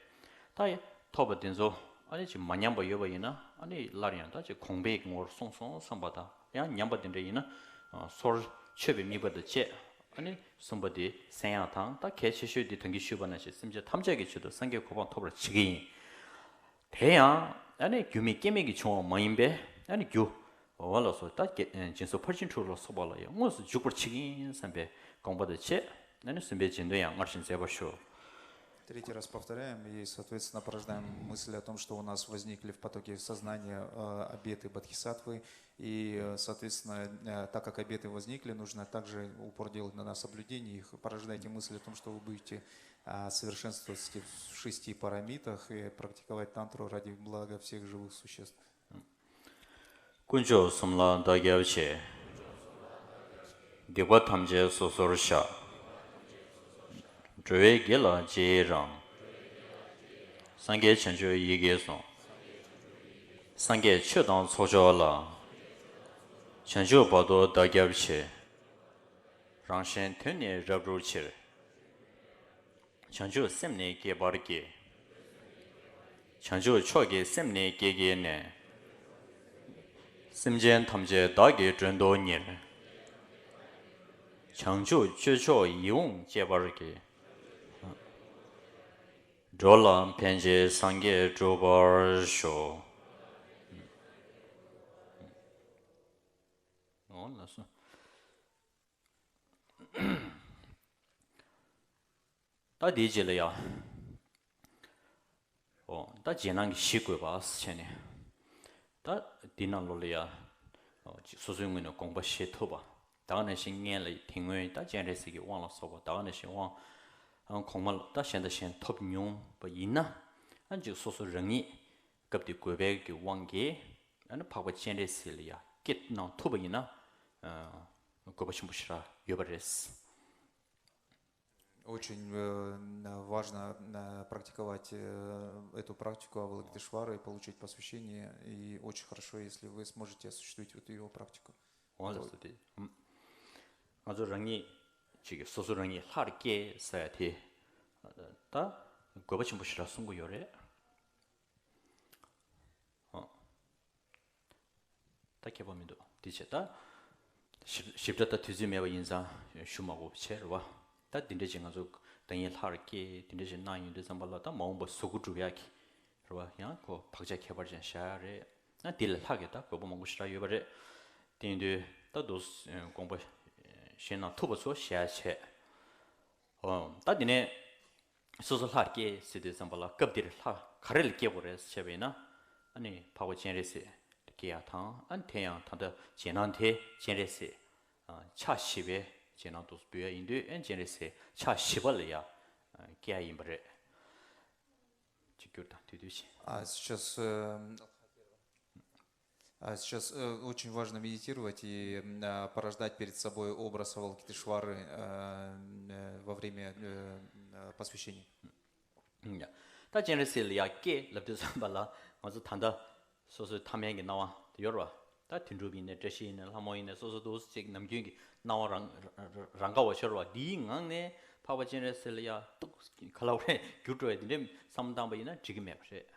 ད་ཡ་ཐོབ་པ་དེ་ཚོ་ཨ་ནི་ཅིག་མ་ཉམས་པ་ཡོད་པ་ཡིན་ན། ཨ་ནི་སླར་ཡང་ད་ཅིག་གོང་འཕེལ་གྱི་ངོ་བོར་སོང་སོང་བསམ་པ་དང་། ཡང་ཉམས་པ་དེ་འདྲ་ཡིན་ན་ཨ་སོར་ཆུད་པའི་དམིགས་པ་དང་བཅས། ཨ་ནི་གསུམ་པ་དེ་གསན་ཡག་དང་། ད་གལ་ཆེ་ཤོས་དེ་ད་གིན་ཞུས་པ་ནང་བཞིན་སེམས་ཅན་ཐམས་ཅད་ཀྱི་ཆེད་དུ་སངས་རྒྱས་གོ་འཕང་ཐོབ་པར་བྱེད་ཀྱི་ཡིན། དེ་ཡང་ཨ་ནི་རྒྱུ་མེད་རྐྱེན་མེད་ཀྱིས་བྱུང་བ་མ་ཡིན་པས། ཨ་ནི་རྒྱུ་འོ་ལ་སོགས་ད་སྦྱིན་སོགས་ཕར་ཕྱིན་དྲུག་ལ་སོགས་པ་ལ་ཡང་དངོས་སུ་འཇུག་པར་བྱེད་ཀྱི་ཡིན་བསམ་པའི་དགོངས་པ་དང་བཅས། ཨ་ནི་གསུམ་པའི་རྗེས་ཟློས་ཡང་སྔར་བཞིན་མཛད་པར་ཞུ། Третий раз повторяем и, соответственно, порождаем мысль о том, что у нас возникли в потоке сознания э, обеты бодхисаттвы. И, э, соответственно, э, так как обеты возникли, нужно также упор делать на соблюдение их, порождайте мысль о том, что вы будете а, совершенствоваться в шести парамитах и практиковать тантру ради блага всех живых существ. དཀོན་མཆོག་གསུམ་ལ་བདག་སྐྱབས་མཆི། སྡིག་པ་ཐམས་ཅད་སོ་སོར་བཤགས། འགྲོ་བའི་དགེ་ལ་རྗེས་ཡི་རང་། སངས་རྒྱས་བྱང་ཆུབ་ཡིད་ཀྱིས་བཟུང་། སངས་རྒྱས་ཆོས་དང་ཚོགས་མཆོག་ལ། བྱང་ཆུབ་བར་དུ་བདག་སྐྱབས་མཆི། རང་གཞན་དོན་ནི་རབ་བསྒྲུབ་ཕྱིར། བྱང་ཆུབ་སེམས་ནི་བསྐྱེད་པར་བགྱི། བྱང་ཆུབ་མཆོག་གི་སེམས་ནི་བསྐྱེད་བགྱིས་ནས། སེམས་ཅན་ཐམས་ཅད་བདག་གིས་མགྲོན་དུ་གཉེར། བྱང་ཆུབ་སྤྱོད་མཆོག་ཡིད་འོང་སྤྱད་པར་བགྱི། འགྲོ་ལ་ཕན་ཕྱིར་སངས་རྒྱས་འགྲུབ་པར་ཤོག། འོ་ལགས་སོ། ད་དེའི་རྗེས་ལ་ཡ། ཨོ། ད་རྗེས་གནང་གི་གཞི་དགོས་པ་བྱས་ནས། ད་འདི་ནང་ལོགས་ལ་ཡ། ཨོ། སོ་སོའི་ངོས་ནས་དགོངས་པ་བཞེས་ཐུབ་པ། ད་ག་ནང་བཞིན་སྔོན་ལ་དེ་སྔོན་ད་སྤྱན་རས་གཟིགས་ཀྱི་དབང་ལ་སོགས་པ། ད་ག་ནང་བཞིན་དབང་། ཨ། གོང་མ་ལ་ད་གཞན་དང་གཞན་ཐོབ་མྱོང་བ་ཡིན་ན། ཨ། ཅིག་སོ་སོ་རང་ཉིད་སྐབས་དེ་དགོས་པའི་གི་དབང་གིས། ཨ་ནི་འཕགས་པ་སྤྱན་རས་གཟིགས་ལ་ཡ་བསྐྱེད་གནང་ཐུབ་པ་ཡིན་ན། ཨ། དགོས་པ་ཆེན་པོ་ཞེ་དྲག་ཡོད་པ་རེད། Очень э, важно э, практиковать э, эту практику Авалокитешвары и получить посвящение. И очень хорошо, если вы сможете осуществить вот эту его практику. འོ་ལགས་སོ། དེ་ང་ཚོ་རང་ཉིད་ཅིག་གིས་སོ་སོ་རང་ཉིད་ལྷར་སྐྱེས་ཟེར་ཡ་དེ་ད་དགོས་པ་ཆེན་པོ་ཞེ་དྲག་གསུང་གི་ཡོད་རེད། ཨ། ད་ཁྱད་པར་མི་འདུག། དེ་བྱས་ད་ཞིབ་ཞིབ་ཕྲ་ད་དུས་ཚོད་མེད་པ་ཡིན་ཙང་ཞུ་མ་དགོས་པ་བྱས་རེད་བ། ད་འདི་འདྲ་ཅིག་ང་ཚོ་བདག་ཉིད་ལྷར་སྐྱེས་དེ་འདྲ་ཅིག་གནང་ཡོང་དུས་ཙམ་པ་ལ། ད་མ་འོངས་པ་གཟུགས་སྐུ་སྒྲུབ་ཡག་གི་རེད་བ། ཡང་ཁོ་བག་ཆགས་ཁྱད་པར་ཅན་བཞག་ཡག་རེད། ན་འདི་ལས་ལྷག་གི་ད་དགོས་པ་མང་པོ་ཞེ་དྲག་ཡོད་པ་རེད། དེ་ཡིན་དུས་ད་དུ་དགོངས་པ་བཞེས་གནང་ཐུབ་པ་ཚོ་བཞེས་བྱས། ཨོ། ད་དེ་ནས་སོ་སོ་ལྷར་སྐྱེས་ཟེར་དུས་ཙམ་པ་ལ། སྐབས་འདིར་ལྷ་ག་རེ་ལ་སྐྱེ་དགོས་རེད་ཟེར་བྱས་པ་ཡིན་ན། ཨ་ནི་འཕགས་པ་སྤྱན་རས་གཟིགས་ལ་སྐྱེ་ཡག་དང་། ཨ་ནི་དེ་ཡང་ད་ལྟ་རྗེས་གནང་དེ་སྤྱན་རས་གཟིགས་ཕྱག་བཞི་པའི་རྗེས་གནང་དུ་འབུལ་ཡག་ཡིན་དུས། ཨ་ནི་སྤྱན་རས་གཟིགས་ཕྱག་བཞི་པ་ལ་ཡ་སྐྱེ་ཡག་ཡིན་པ་རེད། གཅིག་གྱུར་དང་དུས་དུས་བཞིན། А сейчас, э, а сейчас э, очень важно медитировать и м, а, порождать перед собой образ Авалокитешвары э, э, во время э, э, посвящения. ཡ། ད་སྤྱན་རས་གཟིགས་ལ་ཡ་སྐྱེས་ལབ་དུས་ཙམ་པ་ལ། ང་ཚོ་ད་ལྟ་སོ་སོའི་ཐ་མལ་གྱི་སྣང་བ་དེ་ཡོད་རེད་བ། ད་དོན་གྲུབ་ཡིན་ནའི། བཀྲ་ཤིས་ཡིན་ནའི། ལྷ་མོ་ཡིན་ནའི། སོ་སོ་འདུག་ཅིག་ནམ་རྒྱུན་གྱི་སྣང་བ་རང་རང་ག་བ་ཤོར་བ་འདིའི་ངང་ནས་འཕགས་པ་སྤྱན་རས་གཟིགས་ལ་ཡ་ཏོག་ག་ལ་བ་རེ་འགྱུར་འགྲོ་ཡ་དེ་འདྲའི་བསམ་བློ་བཏང་པ་ཡིན་ན་འགྲིག་གི་མེད་པ་རེད།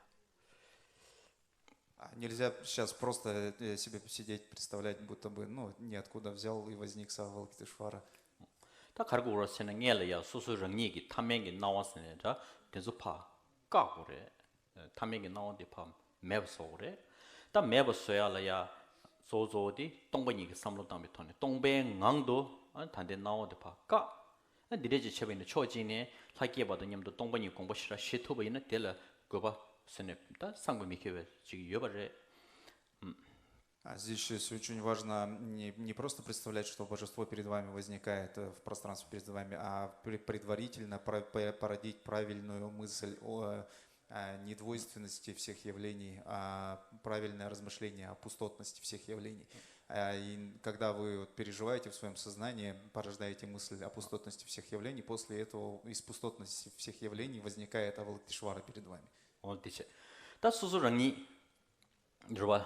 А нельзя сейчас просто э, себе посидеть, представлять, будто бы, ну, ниоткуда взял и возник Авалокитешвара. ད་ག་རེ་དགོས་རེད་ཟེར་ན། སྔོན་ལ་ཡ་སོ་སོ་རང་ཉིད་ཀྱི་ཐ་མལ་གྱི་སྣང་བ་ཟེར་ནས་འདྲ་དེ་ཚོ་ཕར་ བརྟག་དགོས་རེད། ཐ་མལ་གྱི་སྣང་བ་དེ་ཕར་མེད་པ་བཟོ་དགོས་རེད། ད་མེད་པ་བཟོ་ཡག་ལ་ཡ། གཙོ་བོ་གཙོ་བོ་དེ་སྟོང་པ་ཉིད་ཀྱི་བསམ་བློ་བཏང་བའི་ཐོག་ནས་སྟོང་པའི་ངང་དུ་ཨ་ད་ལྟའི་སྣང་བ་དེ་ཕར་བཀག་ཨ་འདི་འདྲས་ཅིག་བྱས་པ་ཡིན་ན་ཕྱོགས་གཅིག་ནས་ལྷ་སྐྱེས་པ་དང་མཉམ་དུ་སྟོང་པ་ཉིད་དགོངས་པ་ཞེ་དྲག་བཞེས་ཐུབ་པ་ཡིན་ན་དེ་ལ་དགོས་པ་ཟེར་ནས་ད་བསམ་གྱིས་མི་ཁྱབ་པ་ཅིག་ཡོད་པ་རེད། А здесь ещё очень важно не, не просто представлять, что божество перед вами возникает э, в пространстве перед вами, а пре- предварительно про- пре- породить правильную мысль о э, недвойственности всех явлений, а правильное размышление о пустотности всех явлений. А, И когда вы вот переживаете в своем сознании, порождаете мысль о пустотности всех явлений, после этого из пустотности всех явлений возникает Авалокитешвара перед вами. འོ་དེ་བྱས། ད་སོ་སོ་རང་ཉིད་རེད་བ།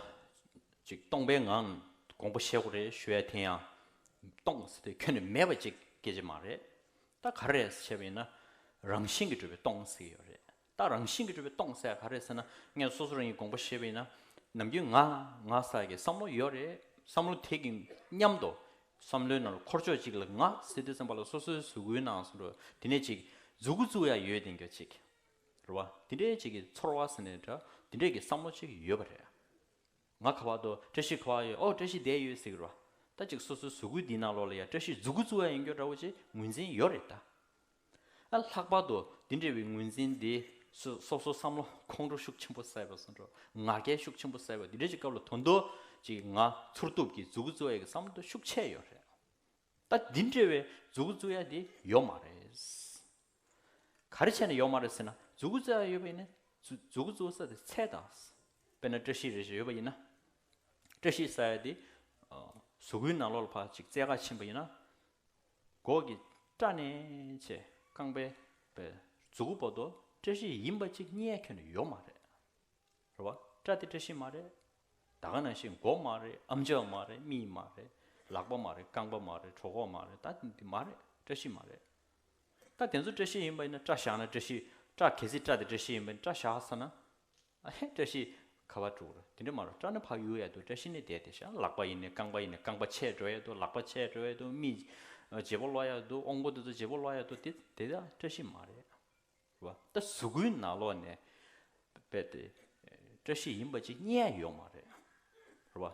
ཅིག་སྟོང་པའི་ངང་དགོངས་པ་བཞེས་དགོས་རེད་ཞུ་ཡ་དེ་ཡང་སྟོང་ཟེར་དུས་ཁྱོན་ནས་མེད་པ་ཅིག་སྐད་ཆ་མ་རེད། ད་ག་རེ་རེད་ཟེར་བྱས་པ་ཡིན་ན་རང་བཞིན་གྱིས་གྲུབ་པའི་སྟོང་ཟེར་གྱི་ཡོད་རེད། ད་རང་བཞིན་གྱིས་གྲུབ་པའི་སྟོང་ཟེར་ཡ་ག་རེ་རེད་ཟེར་ན་ངས་སོ་སོ་རང་ཉིད་དགོངས་པ་བཞེས་པ་ཡིན་ན་ནམ་རྒྱུན་ང་ང་ཟེར་ཡ་གི་བསམ་བློ་ཡོད་རེད། བསམ་བློ་དེ་གི་མཉམ་དུ་བསམ་བློའི་ནང་ལ་འཁོར་ཕྱོགས་གཅིག་ལ་ང་ཟེར་དུས་ཙམ་པ་ལ་སོ་སོའི་གཟུགས་པོའི་ནང་ཟེར་འགྲོ་དེ་ནས་ཅིག་མཛུ་གུ་བཙུགས་ཡ་ཡོད་དེ་འགྱོ་ཅིག་རེད་བ། དེ་འདྲའི་ཅིག་གི་ཚོར་བ་ཟེར་ནས་འདྲ་དེ་འདྲའི་གི་བསམ་བློ་ཅིག་ཡོད་པ་རེད། ང་ག་བ་དུ་བཀྲ་ཤིས་ག་བ་ཡོད། ཨོ་བཀྲ་ཤིས་བསྡད་ཡོད་ཟེར་གི་རེད་བ། ད་ཅིག་སོ་སོའི་གཟུགས་པོ་འདིའི་ནང་ལོགས་ལ་ཡ་བཀྲ་ཤིས་མཛུ་གུ་བཙུགས་ཡ་ཡིན་རྒྱུ་འདྲ་བོ་ཅིག་ངོས་འཛིན་ཡོད་རེད་ད། ཨ་ལྷག་པར་དུ་འདི་འདྲ་བའི་ངོས་འཛིན་འདི་སོ་སོ་སོ་སོའི་བསམ་བློ་ཁོང་ཁྲོ་ཤུགས་ཆེན་པོ་ཟ་བ་སོང་འགྲོ་ང་རྒྱལ་ཤུགས་ཆེན་པོ་ཟ་བ་འདི་འདྲ་ཅིག་སྐབས་ལ་དོན་དུ་ཅིག་ང་ཚུར་གཏུབ་ཀྱི་མཛུ་གུ་བཙུགས་ཡ་གི་བསམ་བློ་ཤུགས་ཆེ་ཡོད་རེད། ད་འདི་འདྲ་བའི་མཛུ་གུ་བཙུགས་ཡ་དེ་ཡོད་མ་རེད། ག་རེ་བྱས་ནས་ཡོད་མ་རེད་ཟེར་ན་མཛུ་གུ་བཙུགས་ཡ་ཡོད་པ་ཡིན་ན་མཛུ་མཛུ་གུ་བཙུགས་ས་དེ་ཚད་དང་། དཔེར་ན་བཀྲ་ཤིས་རེ་ཞིག་ཡོད་པ་ཡིན་ན། བཀྲ་ཤིས་ཟེར་ཡ་དེ་གཟུགས་པོའི་ནང་ལོགས་ལ་ཕར་ཅིག་བཙལ་ག་ཕྱིན་པ་ཡིན་ན། མགོ་གི་སྐྲ་ནས་བྱས་རྐང་པའི་པའི་མཛུ་གུ་བར་དུ་བཀྲ་ཤིས་ཡིན་པ་ཅིག་རྙེད་ཡ་ཁྱོན་ནས་ཡོད་མ་རེད། རེད་བ། སྐྲ་དེ་བཀྲ་ཤིས་མ་རེད། ད་ག་ནང་བཞིན་མགོ་མ་རེད། ཨམ་ཅོག་མ་རེད། མིག་མ་རེད། ལག་པ་མ་རེད། རྐང་པ་མ་རེད། གྲོད་ཁོག་མ་རེད། ད་འདི་མ་རེད། བཀྲ་ཤིས་མ་རེད། ད་དེ་ཚོ་བཀྲ་ཤིས་ཡིན་པ་ཡིན་ན་སྐྲ་བཞག་ན་བཀྲ་ཤིས། སྐྲ་གལ་སྲིད་སྐྲ་དེ་བཀྲ་ཤིས་ཡིན་པ་ཡིན་ན་སྐྲ་བཞག་ཟེར་ན། ཨ་ཧེ་བཀྲ་ཤིས་ག་བར་འགྲོ་གི་རེད། དེ་འདྲ་མ་རེད། སྐྲ་ནི་ཕར་གཡུག་ཡ་འདུག་བཀྲ་ཤིས་ནི་བསྡད་དེ་བཞག་ལག་པ་ཡིན་ནའི་རྐང་པ་ཡིན་ནའི་རྐང་པ་ཆད་འགྲོ་ཡ་འདུག་ལག་པ་ཆད་འགྲོ་ཡ་འདུག་མིག་བརྗེ་པོ་སློག་ཡ་འདུག་དབང་པོ་དེ་ཚོ་བརྗེ་པོ་སློག་ཡ་འདུག་དེ་དེ་ད་བཀྲ་ཤིས་མ་རེད། རེད་བ། ད་གཟུགས་པོའི་ནང་ལོགས་ནས་རྦད་དེ་བཀྲ་ཤིས་ཡིན་པ་ཅིག་རྙེད་ཡ་ཡོད་མ་རེད། རེད་བ།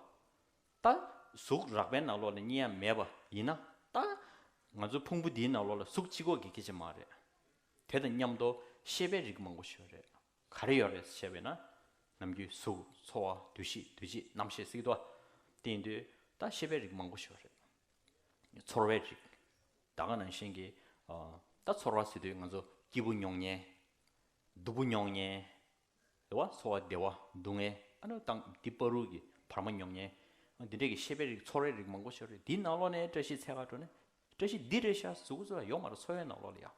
ད་གཟུགས་རགས་པའི་ནང་ལོགས་ནས་རྙེད་ཡ་མེད་པ་ཡིན་ན་ད་ང་ཚོའི་ཕུང་པོ་འདིའི་ནང་ལོགས་ལ་གཟུགས་གཅིག་པོ་གི་སྐད་ཆ་མ་རེད། དེ་དང་མཉམ་དུ་ཤེས་པའི་རིགས་མང་པོ་ཞིག་ཡོད་རེད། ག་རེ་ཡོད་རེད་ཟེར་བྱས་པས་ན། ནམ་རྒྱུན་གཟུགས་ཚོར་བ་འདུ་ཤེས་འདུ་བྱེད་རྣམ་ཤེས་ཟེར་གྱི་འདུག་བ། དེ་ཡིན་དུས་ད་ཤེས་པའི་རིགས་མང་པོ་ཞིག་ཡོད་རེད། ཚོར་བའི་རིགས། ད་ག་ནང་བཞིན་གྱི་ཨ་ད་ཚོར་བ་ཟེར་དུས་ང་ཚོ་སྐྱིད་པོ་མྱོང་མཁན། སྡུག་པོ་མྱོང་མཁན། རེད་བ། ཚོར་བ་བདེ་བ་སྡུག་བསྔལ་ཨ་ནི་དང་འདི་བར་དུ་གི་བར་མ་མྱོང་མཁན། འདི་འདྲས་ཀྱི་ཤེས་པའི་རིགས་ཚོར་བའི་རིགས་མང་པོ་ཞིག་རེད། འདིའི་ནང་ལོགས་ནས་བཀྲ་ཤིས་འཚོལ་ག་འགྲོ་ནས་བཀྲ་ཤིས་འདི་རེད་ཤག་གཟུགས་པོ་ཚོ་ལ་ཡོད་མ་རེད། ཚོར་བའི་ནང་ལོགས་ལ་ཡ།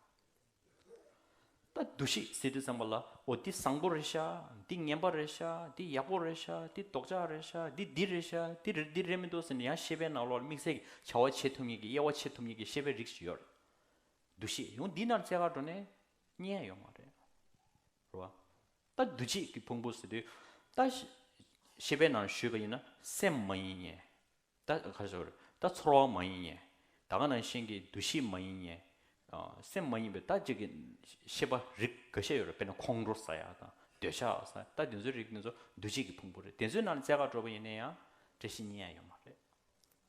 ད་འདུ་ཤེས་ཟེར་དུས་ཙམ་པ་ལ་འོ་འདི་བཟང་པོ་རེད་ཤག་འདི་ངན་པ་རེད་ཤག་འདི་ཡག་པོ་རེད་ཤག་འདི་ལྡོག་ཆགས་རེད་ཤག་འདི་འདི་རེད་ཤག་འདི་རེད་འདི་རེད་མི་འདུག་ཟེར་ནས་ཡང་ཤེས་པའི་ནང་ལོགས་ལ་དམིགས་བསལ་གྱི་བྱ་བ་བྱེད་ཐུབ་མཁན་གྱི་དབྱེ་བ་ཕྱེ་ཐུབ་མཁན་གྱི་ཤེས་པའི་རིགས་ཤིག་ཡོད་རེད། འདུ་ཤེས་ཡང་འདི་ནང་འཚོལ་ག་འགྲོ་ནས་རྙེད་ཡ་ཡོད་མ་རེད། རེད་བ། ད་འདུ་བྱེད་ཀྱི་ཕུང་པོ་ཟེར་དུས་ད་ཤེས་པའི་ནང་ཞུས་པ་ཡིན་ན་སེམས་མ་ཡིན་ངེས། ད་ག་རེ་ཟེར། ད་ཚོར་བ་མ་ཡིན་ངེས། ད་ག་ནང་བཞིན་གྱི་འདུ་ཤེས་མ་ཡིན་ངེས། སེམས་མ་ཡིན་པའི་ད་ཅིག་གི་ཤེས་པ་རིགས་འགའ་ཤས་ཡོད་རེད། དཔེར་ན་ཁོང་ཁྲོ་ཟ་ཡ་དང་འདོད་ཆགས་ཟ་ཡ་ད་དེ་ཚོའི་རིགས་དེ་ཚོ་འདུ་བྱེད་ཀྱི་ཕུང་པོ་རེད། དེ་ཚོའི་ནང་ནས་འཚོལ་ག་འགྲོ་བ་ཡིན་ན་ཡང་བཀྲ་ཤིས་རྙེད་ཡ་ཡོད་མ་རེད།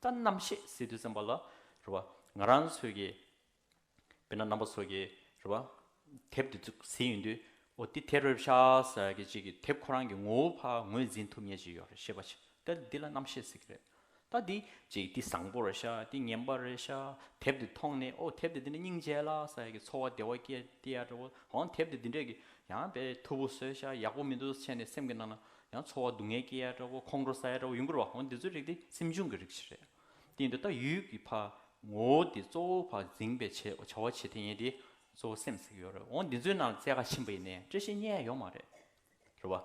ད་རྣམ་ཤེས་ཟེར་དུས་ཙམ་པ་ལ་རེད་བ། ང་རང་ཚོས་ཀྱི་དཔེར་ན་རྣམ་པ་ཚོ་གིས་རེད་བ། དེབ་དེ་ཚོ་གཟིགས་ཡོང་དུས་འོ་འདི་དེབ་རེད་ཤག་ཟེར་གྱི་ཅིག་གི་དེབ་ཁོ་རང་གི་ངོ་བོ་ཕར་ངོས་འཛིན་ཐུབ་མཁན་ཅིག་ཡོད་རེད། ཤེས་པ་ཅིག་ད་འདི་ལ་རྣམ་ཤེས་ཟེར་གྱི་རེད། ད་འདི་ཅིག་འདི་བཟང་པོ་རེད་ཤག་འདི་ངན་པ་རེད་ཤག་དེབ་འདི་མཐོང་ནས་ཨོ་དེབ་འདི་འདི་འདྲ་སྙིང་རྗེ་ལ་ཟེར་གྱི་ཚོར་བ་བདེ་བ་སྐྱེ་སྐྱེ་ཡ་འདྲ་བོ། འོང་དེབ་འདི་འདི་འདྲས་ཀྱི་ཡང་དཔེ་མཐུ་བོ་བཟོས་ཤག་ཡག་པོ་མི་འདུག་བྱས་ནས་སེམས་ཀྱི་ནང་ན་ཡང་ཚོར་བ་སྡུག་བསྔལ་སྐྱེ་ཡ་འདྲ་བོ། ཁོང་ཁྲོ་ཟ་ཡ་འདྲ་བོ་ཡོང་གི་རེད་བ། འོང་འདི་ཚོའི་རིགས་དེ་སེམས་བྱུང་གི་རིགས་ཤིག་རེད། དེ་ཡིན་དུས་ད་ཡུལ་གྱི་ཕར་ངོ་བོ་དེ་གཙོ་བོ་ཕར་འཛིན་པའི་བྱ་བྱ་བ་བྱེད་མཁན་དེ་གཙོ་བོ་སེམས་ཟེར་གྱི་ཡོད་རེད། འོང་འདི་ཚོའི་ནང་ལ་འཚོལ་ག་ཕྱིན་པ་ཡིན་ནའི་བཀྲ་ཤིས་རྙེད་ཡ་ཡོད་མ་རེད། རེད་བ།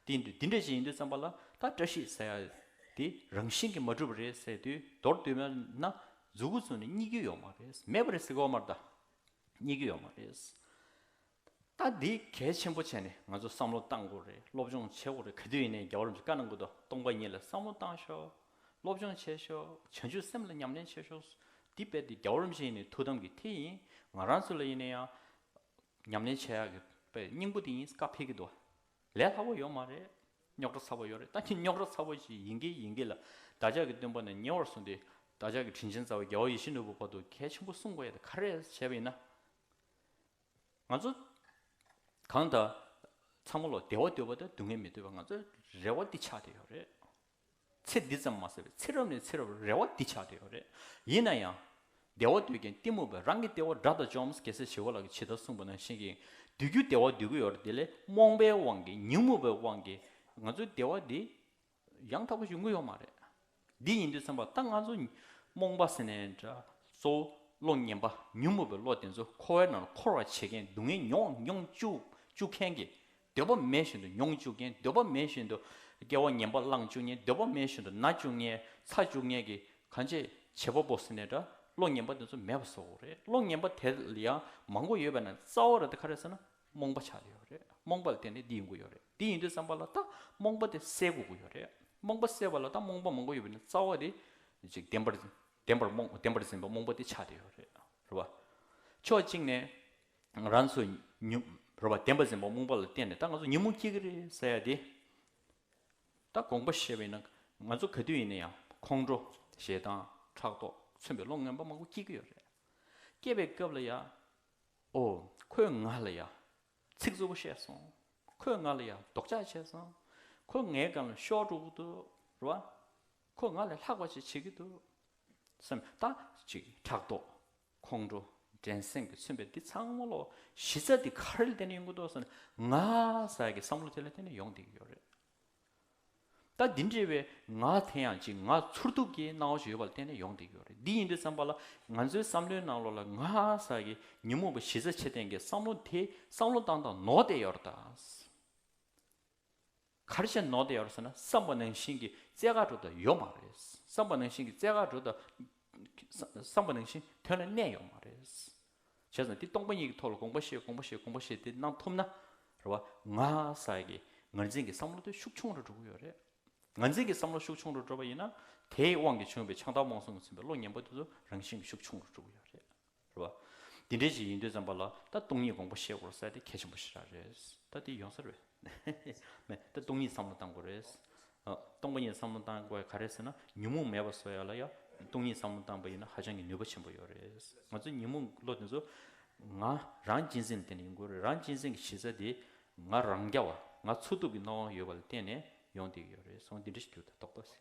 དེ་ཡིན་དུས་འདི་འདྲ་ཞིག་ཡིན་དུས་ཙམ་པ་ལ་ད་བཀྲ་ཤིས་ཟེར་ཡ་དེ་རང་བཞིན་གྱིས་མ་གྲུབ་པ་རེད་ཟེར་དུས་མདོར་བསྡུས་ན་མཛུ་གུ་བཙུགས་ནས་རྙེད་རྒྱུ་ཡོད་མ་རེད། མེད་པ་རེད་ཟེར་གྱི་ཡོད་མ་རེད་ད། རྙེད་རྒྱུ་ཡོད་མ་རེད། ད་འདི་གལ་ཆེན་པོ་བྱས་ནས་ང་ཚོ་བསམ་བློ་བཏང་དགོས་རེད། སློབ་སྦྱོང་བྱེད་དགོས་རེད། ག་དུས་ཡིན་ནའི་རྒྱལ་བ་རིན་པོ་ཆེས་བཀའ་གནང་གི་འདུག་སྟོང་པ་ཉིད་ལ་བསམ་བློ་བཏང་ཤོག་སློབ་སྦྱོང་བྱེད་ཤོག་བྱང་ཆུབ་སེམས་ལ་ཉམས་ལེན་བྱེད་ཤོག་འདི་རྦད་དེ་རྒྱལ་བ་རིན་པོ་ཆེ་ཡིན་ནའི་ཐུགས་དམ་གྱི་ཐིག་ཡིན། ང་རང་ཚོ་ལ་ཡིན་ན་ཡང་ཉམས་ལེན་བྱེད་ཡག་གི་ པའི་སྙིང་པོ་དེ་ཡིན་བཀའ་ཕེབས་ཀྱི་འདུག་ལས་སླ་པོ་ཡོད་མ་རེད། རྙོག་དྲ་ཚ་པོ་ཡོད་རེད། ད་ཁྱེད་རྙོག་དྲ་ཚ་པོ་ཞིག་ཡིན་གྱི་ཡིན་གྱི་ལ། བདག་ཅག་གི་སྟོན་པ་ནས་ཉེ་བར་བཟུང་སྟེ་བདག་ཅག་གི་དྲིན་ཅན་རྩ་བའི་རྒྱལ་བ་ཡིད་བཞིན་ནོར་བུ་བར་དུ་གལ་ཆེན་པོ་གསུང་དགོས་ཡ་དེ་ག་རེ་བྱས་པ་ཡིན་ན། ང་ཚོ་གང་ལྟར་ཚང་མ་ལོ་བདེ་བ་འདོད་པ་དང་སྡུག་བསྔལ་མི་འདོད་པ། ང་ཚོའི་རེ་བ་འདི་ཆགས་བསྡད་ཡོད་རེད། ཚེ་འདི་ཙམ་མ་ཟད་པའི་ཚེ་རབས་ནས་ཚེ་རབས་རེ་བ་འདི་ཆགས་བསྡད་ཡོད་རེད། ཡིན་ན་ཡང་། བདེ་བ་འདོད་མཁན་གཏི་མུག་པས་རང་གི་བདེ་བ་དགྲ་དང་འཇོམས། རྒྱལ་སྲས་ཞི་བ་ལྷ་གིས་ཇི་ལྟར་གསུངས་པ་ནང་བཞིན་གྱི། འདོད་རྒྱུ་བདེ་བ་འདོད་ཀྱི་ཡོད་རེད། དེ་ལས་རྨོངས་པའི་དབང་གིས་ཉོན་མོངས་པའི་དབང་གིས་ང་ཚོའི་བདེ་བ་འདི་ཡང་དག་པ་ཞིག་ཡོང་གི་ཡོད་མ་རེད། འདི་ཡིན་དུས་ཙམ་པ་ད་ང་ཚོ་རྨོངས་པ་ཟེར་ནའི་འདྲ། གཙོ་བོ་བློ་ངན་པ་ཉོན་མོངས་པའི་བློ་དེ་ཚོ་འཁོར་བའི་ནང་ལ་འཁོར་བར་བྱེད་མཁན། སྡུག་བསྔལ་མྱོང་མྱོང་བཅུག་བཅུག་མཁན་གྱི། འདོད་པ་མེད་བཞིན་དུ་མྱོང་བཅུག་མཁན། འདོད་པ་མེད་བཞིན་དུ་སྐྱེ་བ་ངན་པ་བླངས་བཅུག་མཁན། འདོད་པ་མེད་བཞིན་དུ་ན་བཅུག་མཁན། ཚ་བཅུག་མཁན་གྱི་གང་ཅི་བྱེད་པ་པོ་ཟེར་ནའི་འདྲ། བློ་ངན་པ་དེ་ཚོ་མེད་པ་བཟོ་དགོས་རེད། བློ་ངན་པ་དེ་ལ་ཡང་མང་པོ་ཡོད་པ་ན་རྩ་བ་རེད་དེ་ག་རེ་ཟེར་ན། རྨོངས་པ་ཆགས་ཡོད་རེད། རྨོངས་པ་ལ་བརྟེན་ནས་འདི་ཡོང་གི་ཡོད་རེད། འདི་ཡིན་དུས་ཙམ་པ་ལ་ད་རྨོངས་པ་དེ་སེལ་དགོས་ཀྱི་ཡོད་རེད། རྨོངས་པ་སེལ་བ་ལ་ད་རྨོངས་པ་མང་པོ་ཡོད་པ་ན་རྩ་བ་དེ་ཅིག་བདེན་པར་བདེན་པར་རྨོངས་བདེན་པར་འཛིན་པ་རྨོངས་པ་དེ་ཆགས་བསྡད་ཡོད་རེད། རེད་བ། ཕྱོགས་གཅིག་ནས་རང་ཚོ་ཉོན་རེད་བ། བདེན་པར་འཛིན་པ་རྨོངས་པ་ལ་བརྟེན་ནས་ད་ང་ཚོ་ཉོན་མོངས་སྐྱེ་གི་རེད་ཟེར་ཡ་དེ། ད་དགོངས་པ་བཞེས་པ་ཡིན་ན་ང་ཚོ་ག་དུས་ཡིན་ན་ཡང་ཁོང་ཁྲོ། ཞེ་སྡང་། ཕྲག་དོག་མཚོན་པའི་བློ་ངན་པ་མང་པོ་སྐྱེ་གི་ཡོད་རེད། སྐྱེ་བའི་སྐབས་ལ་ཡང་། ཨོ། ཁོས་ང་ལ་ཡང་ཚིག་རྩུབ་པོ་བཤད་སོང་། ཁོས་ང་ལ་ཡང་ལྡོག་ཆགས་བྱས་སོང་། ཁོས་ངའི་སྒང་ལ་ཤོར་འགྲོ་གི་འདུག་རེད་བ། ཁོས་ང་ལས་ལྷག་པ་ཞིག་བྱེད་ཀྱི་འདུག་བསམ། ད་ཅིག་ཕྲག་དོག་ཁོང་ཁྲོ། འགྲན་སེམས་ཀྱིས་མཚོན་པའི་འདི་ཚང་མ་ལོ། གཞི་རྩ་འདི་ག་རེ་ལ་བརྟེན་ནས་ཡོང་གི་འདུག་ཟེར་ན། ང་ཟེར་གྱི་བསམ་བློ་དེ་ལ་བརྟེན་ནས་ཡོང་བསྡད་ཀྱི་ཡོད་རེད། ད་འདི་འདྲ་བའི་ང་དེ་ཡང་ཅིག་ང་ཚུར་གཏུག་གི་སྣང་བ་ཞིག་ཡོད་པ་ལ་བརྟེན་ནས་ཡོང་བསྡད་ཀྱི་ཡོད་རེད། འདི་ཡིན་དུས་ཙམ་པ་ལ་ང་ཚོའི་བསམ་བློའི་ནང་ལོགས་ལ་ང་ཟེར་གྱི་ཉོན་མོངས་པའི་གཞི་རྩ་ཆེ་ལྡན་གྱི་བསམ་བློ་དེ་བསམ་བློ་བཏང་སྟངས་ནོར་བསྡད་ཡོད་རེད་ད། ག་རེ་བྱས་ནོར་བསྡད་ཡོད་རེད་ཟེར་ན། བསམ་པ་ནང་བཞིན་གྱི་རྩལ་ཁ་འགྲོ་ད་ཡོད་མ་རེད། བསམ་པ་ནང་བཞིན་གྱི་རྩལ་ཁ་འགྲོ་ད། བསམ་པ་ནང་བཞིན་དོན་ལ་གནས་ཡོད་མ་རེད། བྱས་ཙང་འདི་སྟོང་པ་ཉིད་ཀྱི་ཐོག་ལ་དགོངས་པ་བཞེས་དགོངས་པ་བཞེས་དགོངས་པ་བཞེས་དེ་གནང་ཐུབ་ན། རེད་བ། ང་ཟེར་གྱི་ངར་འཛིན་གྱི་བསམ་བློ་དེ་ཤུགས་ཆུང་རུ་འགྲོ་གི་ཡོད་རེད། ངར་འཛིན་གྱི་བསམ་བློ་ཤུགས་ཆུང་རུ་འགྲོ་བ་ཡིན་ན། དེའི་དབང་གིས་བྱུང་བའི་ཆགས་སྡང་རྨོངས་གསུམ་གྱིས་མཚོན་པའི་བློ་ངན་པ་དེ་ཚོ་རང་བཞིན་གྱིས་ཤུགས་ཆུང་རུ་འགྲོ་གི་ཡོད་རེད། རེད་བ། འདི་འདྲའི་ཞིག་ཡིན་དུས་ཙམ་པ་ལ་ད་སྟོང་ཉིད་དགོངས་པ་བཞེས་དགོས་ཟེར་དེ་གལ་ཆེན་པོ་ཞེ་དྲག་རེད། ད་དེ་ཡོང་ས་རེད། མེད། ད་སྟོང་ཉིད་བསམ་བློ་བཏང་དགོས་རེད། ཨ། སྟོང་པ་ཉིད་བསམ་བློ་བཏང་དགོས་ག་རེ་ཟེར་ན། ཉོན་མོངས་མེད་པ་བཟོ་ཡ་ལ་ཡ་སྟོང་ཉིད་བསམ་བློ་བཏང་པ་ཡིན་ན་ཧ་ཅང་གི་ནུས་པ་ཆེན་པོ་ཡོད་རེད། ང་ཚོ་ཉོན་མོངས་བློ་དེ་ཚོ་ང་རང་གཅེས་འཛིན་ལ་བརྟེན་ནས་ཡོང་གི་རེད། རང་གཅེས་འཛིན་གྱི་གཞི་རྩ་དེ་ང་རང་རྐྱ་བ། ང་ཚུར་གཏུག་གི་སྣང་བ་ཡོད་པ་ལ་བརྟེན་ནས་ཡོང་བསྡད་ཀྱི་ཡོད་རེད། སོང་འདི་འདྲ་ཞིག་གྱུར་ད་རྡོག་རྡོག་ཟེར།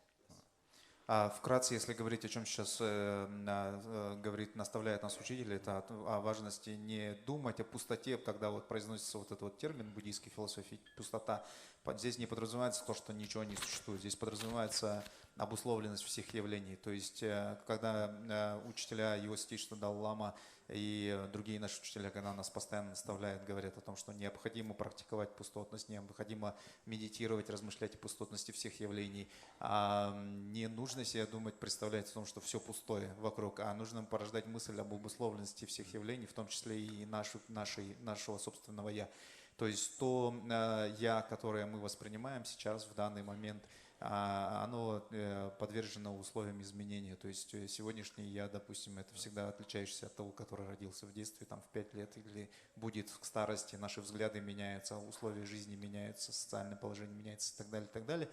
А вкратце, если говорить, о чем сейчас э, на- э, говорит, наставляет нас учитель, это о, о важности не думать о пустоте, когда вот произносится вот этот вот термин буддийской философии пустота. Под- Здесь не подразумевается то, что ничего не существует. Здесь подразумевается обусловленность всех явлений. То есть, э, когда э, учителя, его святейшество Далай-Лама и другие наши учителя, когда нас постоянно наставляют, говорят о том, что необходимо практиковать пустотность, необходимо медитировать, размышлять о пустотности всех явлений, а, не нужно себе думать, представлять о том, что все пустое вокруг, а нужно порождать мысль об обусловленности всех явлений, в том числе и нашей, нашей, нашего собственного я. То есть то э, я, которое мы воспринимаем сейчас, в данный момент, а, оно э, подвержено условиям изменения. То есть э, сегодняшний я, допустим, это всегда отличающийся от того, который родился в детстве, там, в пять лет или будет к старости, наши взгляды меняются, условия жизни меняются, социальное положение меняется и так далее, и так далее.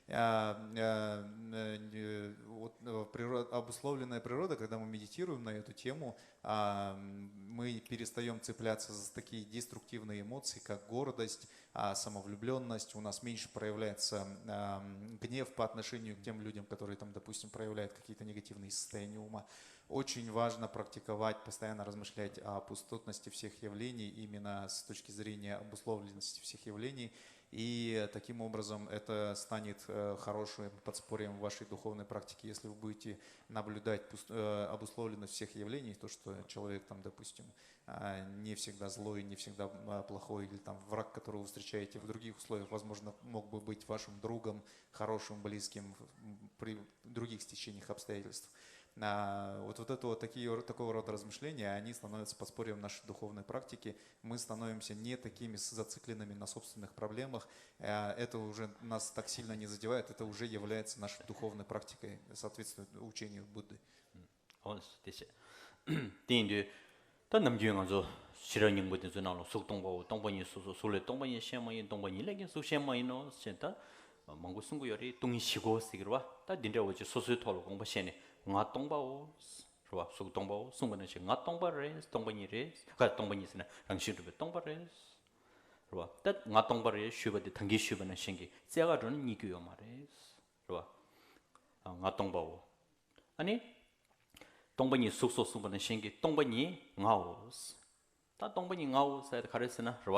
А, э, э, вот, э, приро- обусловленная природа, когда мы медитируем на эту тему, а, м, мы перестаем цепляться за такие деструктивные эмоции, как гордость, а, самовлюбленность, у нас меньше проявляется а, м, гнев по отношению к тем людям, которые там, допустим, проявляют какие-то негативные состояния ума. Очень важно практиковать, постоянно размышлять о пустотности всех явлений, именно с точки зрения обусловленности всех явлений. И таким образом это станет э, хорошим подспорьем в вашей духовной практике, если вы будете наблюдать пуст- э, обусловленность всех явлений, то, что человек там, допустим, а, не всегда злой, не всегда а, плохой, или там враг, которого вы встречаете в других условиях, возможно, мог бы быть вашим другом, хорошим, близким м, при других стечениях обстоятельств. А, вот, вот это вот такие, такого рода размышления, они становятся подспорьем нашей духовной практики. Мы становимся не такими с- зацикленными на собственных проблемах. А, Это уже нас так сильно не задевает, это уже является нашей духовной практикой, соответствует учению Будды. འོ་ན་དེ་བྱས། དེ་ཡིན་དུས། ད་ནམ་རྒྱུན་ང་ཚོ་ཤེས་རབ་སྙིང་པོ་དེ་ཚོའི་ནང་ལ་གཟུགས་སྟོང་པའོ། སྟོང་པ་ཉིད་གཟུགས་སོ། གཟུགས་ལས་སྟོང་པ་ཉིད་གཞན་མ་ཡིན། སྟོང་པ་ཉིད་ལས་ཀྱང་གཟུགས་གཞན་མ་ཡིན་ནོ་ཞེས་ད་མང་པོ་གསུང་གི་ཡོད་རེད། སྟོང་ཉིད་བཞི་སྒོ་ཟེར་གྱི་རེད་བ། ད་འདི་འདྲ་བོ་ཅིག་སོ་སོའི་ཐོག་ལ་དགོངས་པ་བཞེས་ནས་ང་སྟོང་པའོ། རེད་བ། གཟུགས་སྟོང་པའོ་གསུངས་པ་ནང་བཞིན་ང་སྟོང་པ་རེད། སྟོང་པ་ཉིད་རེད། ག་སྟོང་པ་ཉིད་ཟེར་ན་རང་བཞིན་གྲུབ་པའི་སྟོང་པ་རེད། རེད་བ། ད་ང་སྟོང་པ་རེད་ཞུས་པ་དེ་ད་གིན་ཞུས་པ་ནང་བཞིན་གྱི་རྩལ་ག་འགྲོ་ན་རྙེད་རྒྱུ་ཡོད་མ་རེད། རེད་བ། ང་སྟོང་པའོ། ཨ་ནི། སྟོང་པ་ཉིད་གཟུགས་སོ་གསུངས་པ་ནང་བཞིན་གྱི་སྟོང་པ་ཉིད་ངའོ། ད་སྟོང་པ་ཉིད་ངའོ་ཟེར་ཡ་དེ་ག་རེ་ཟེར་ན་རེད་བ།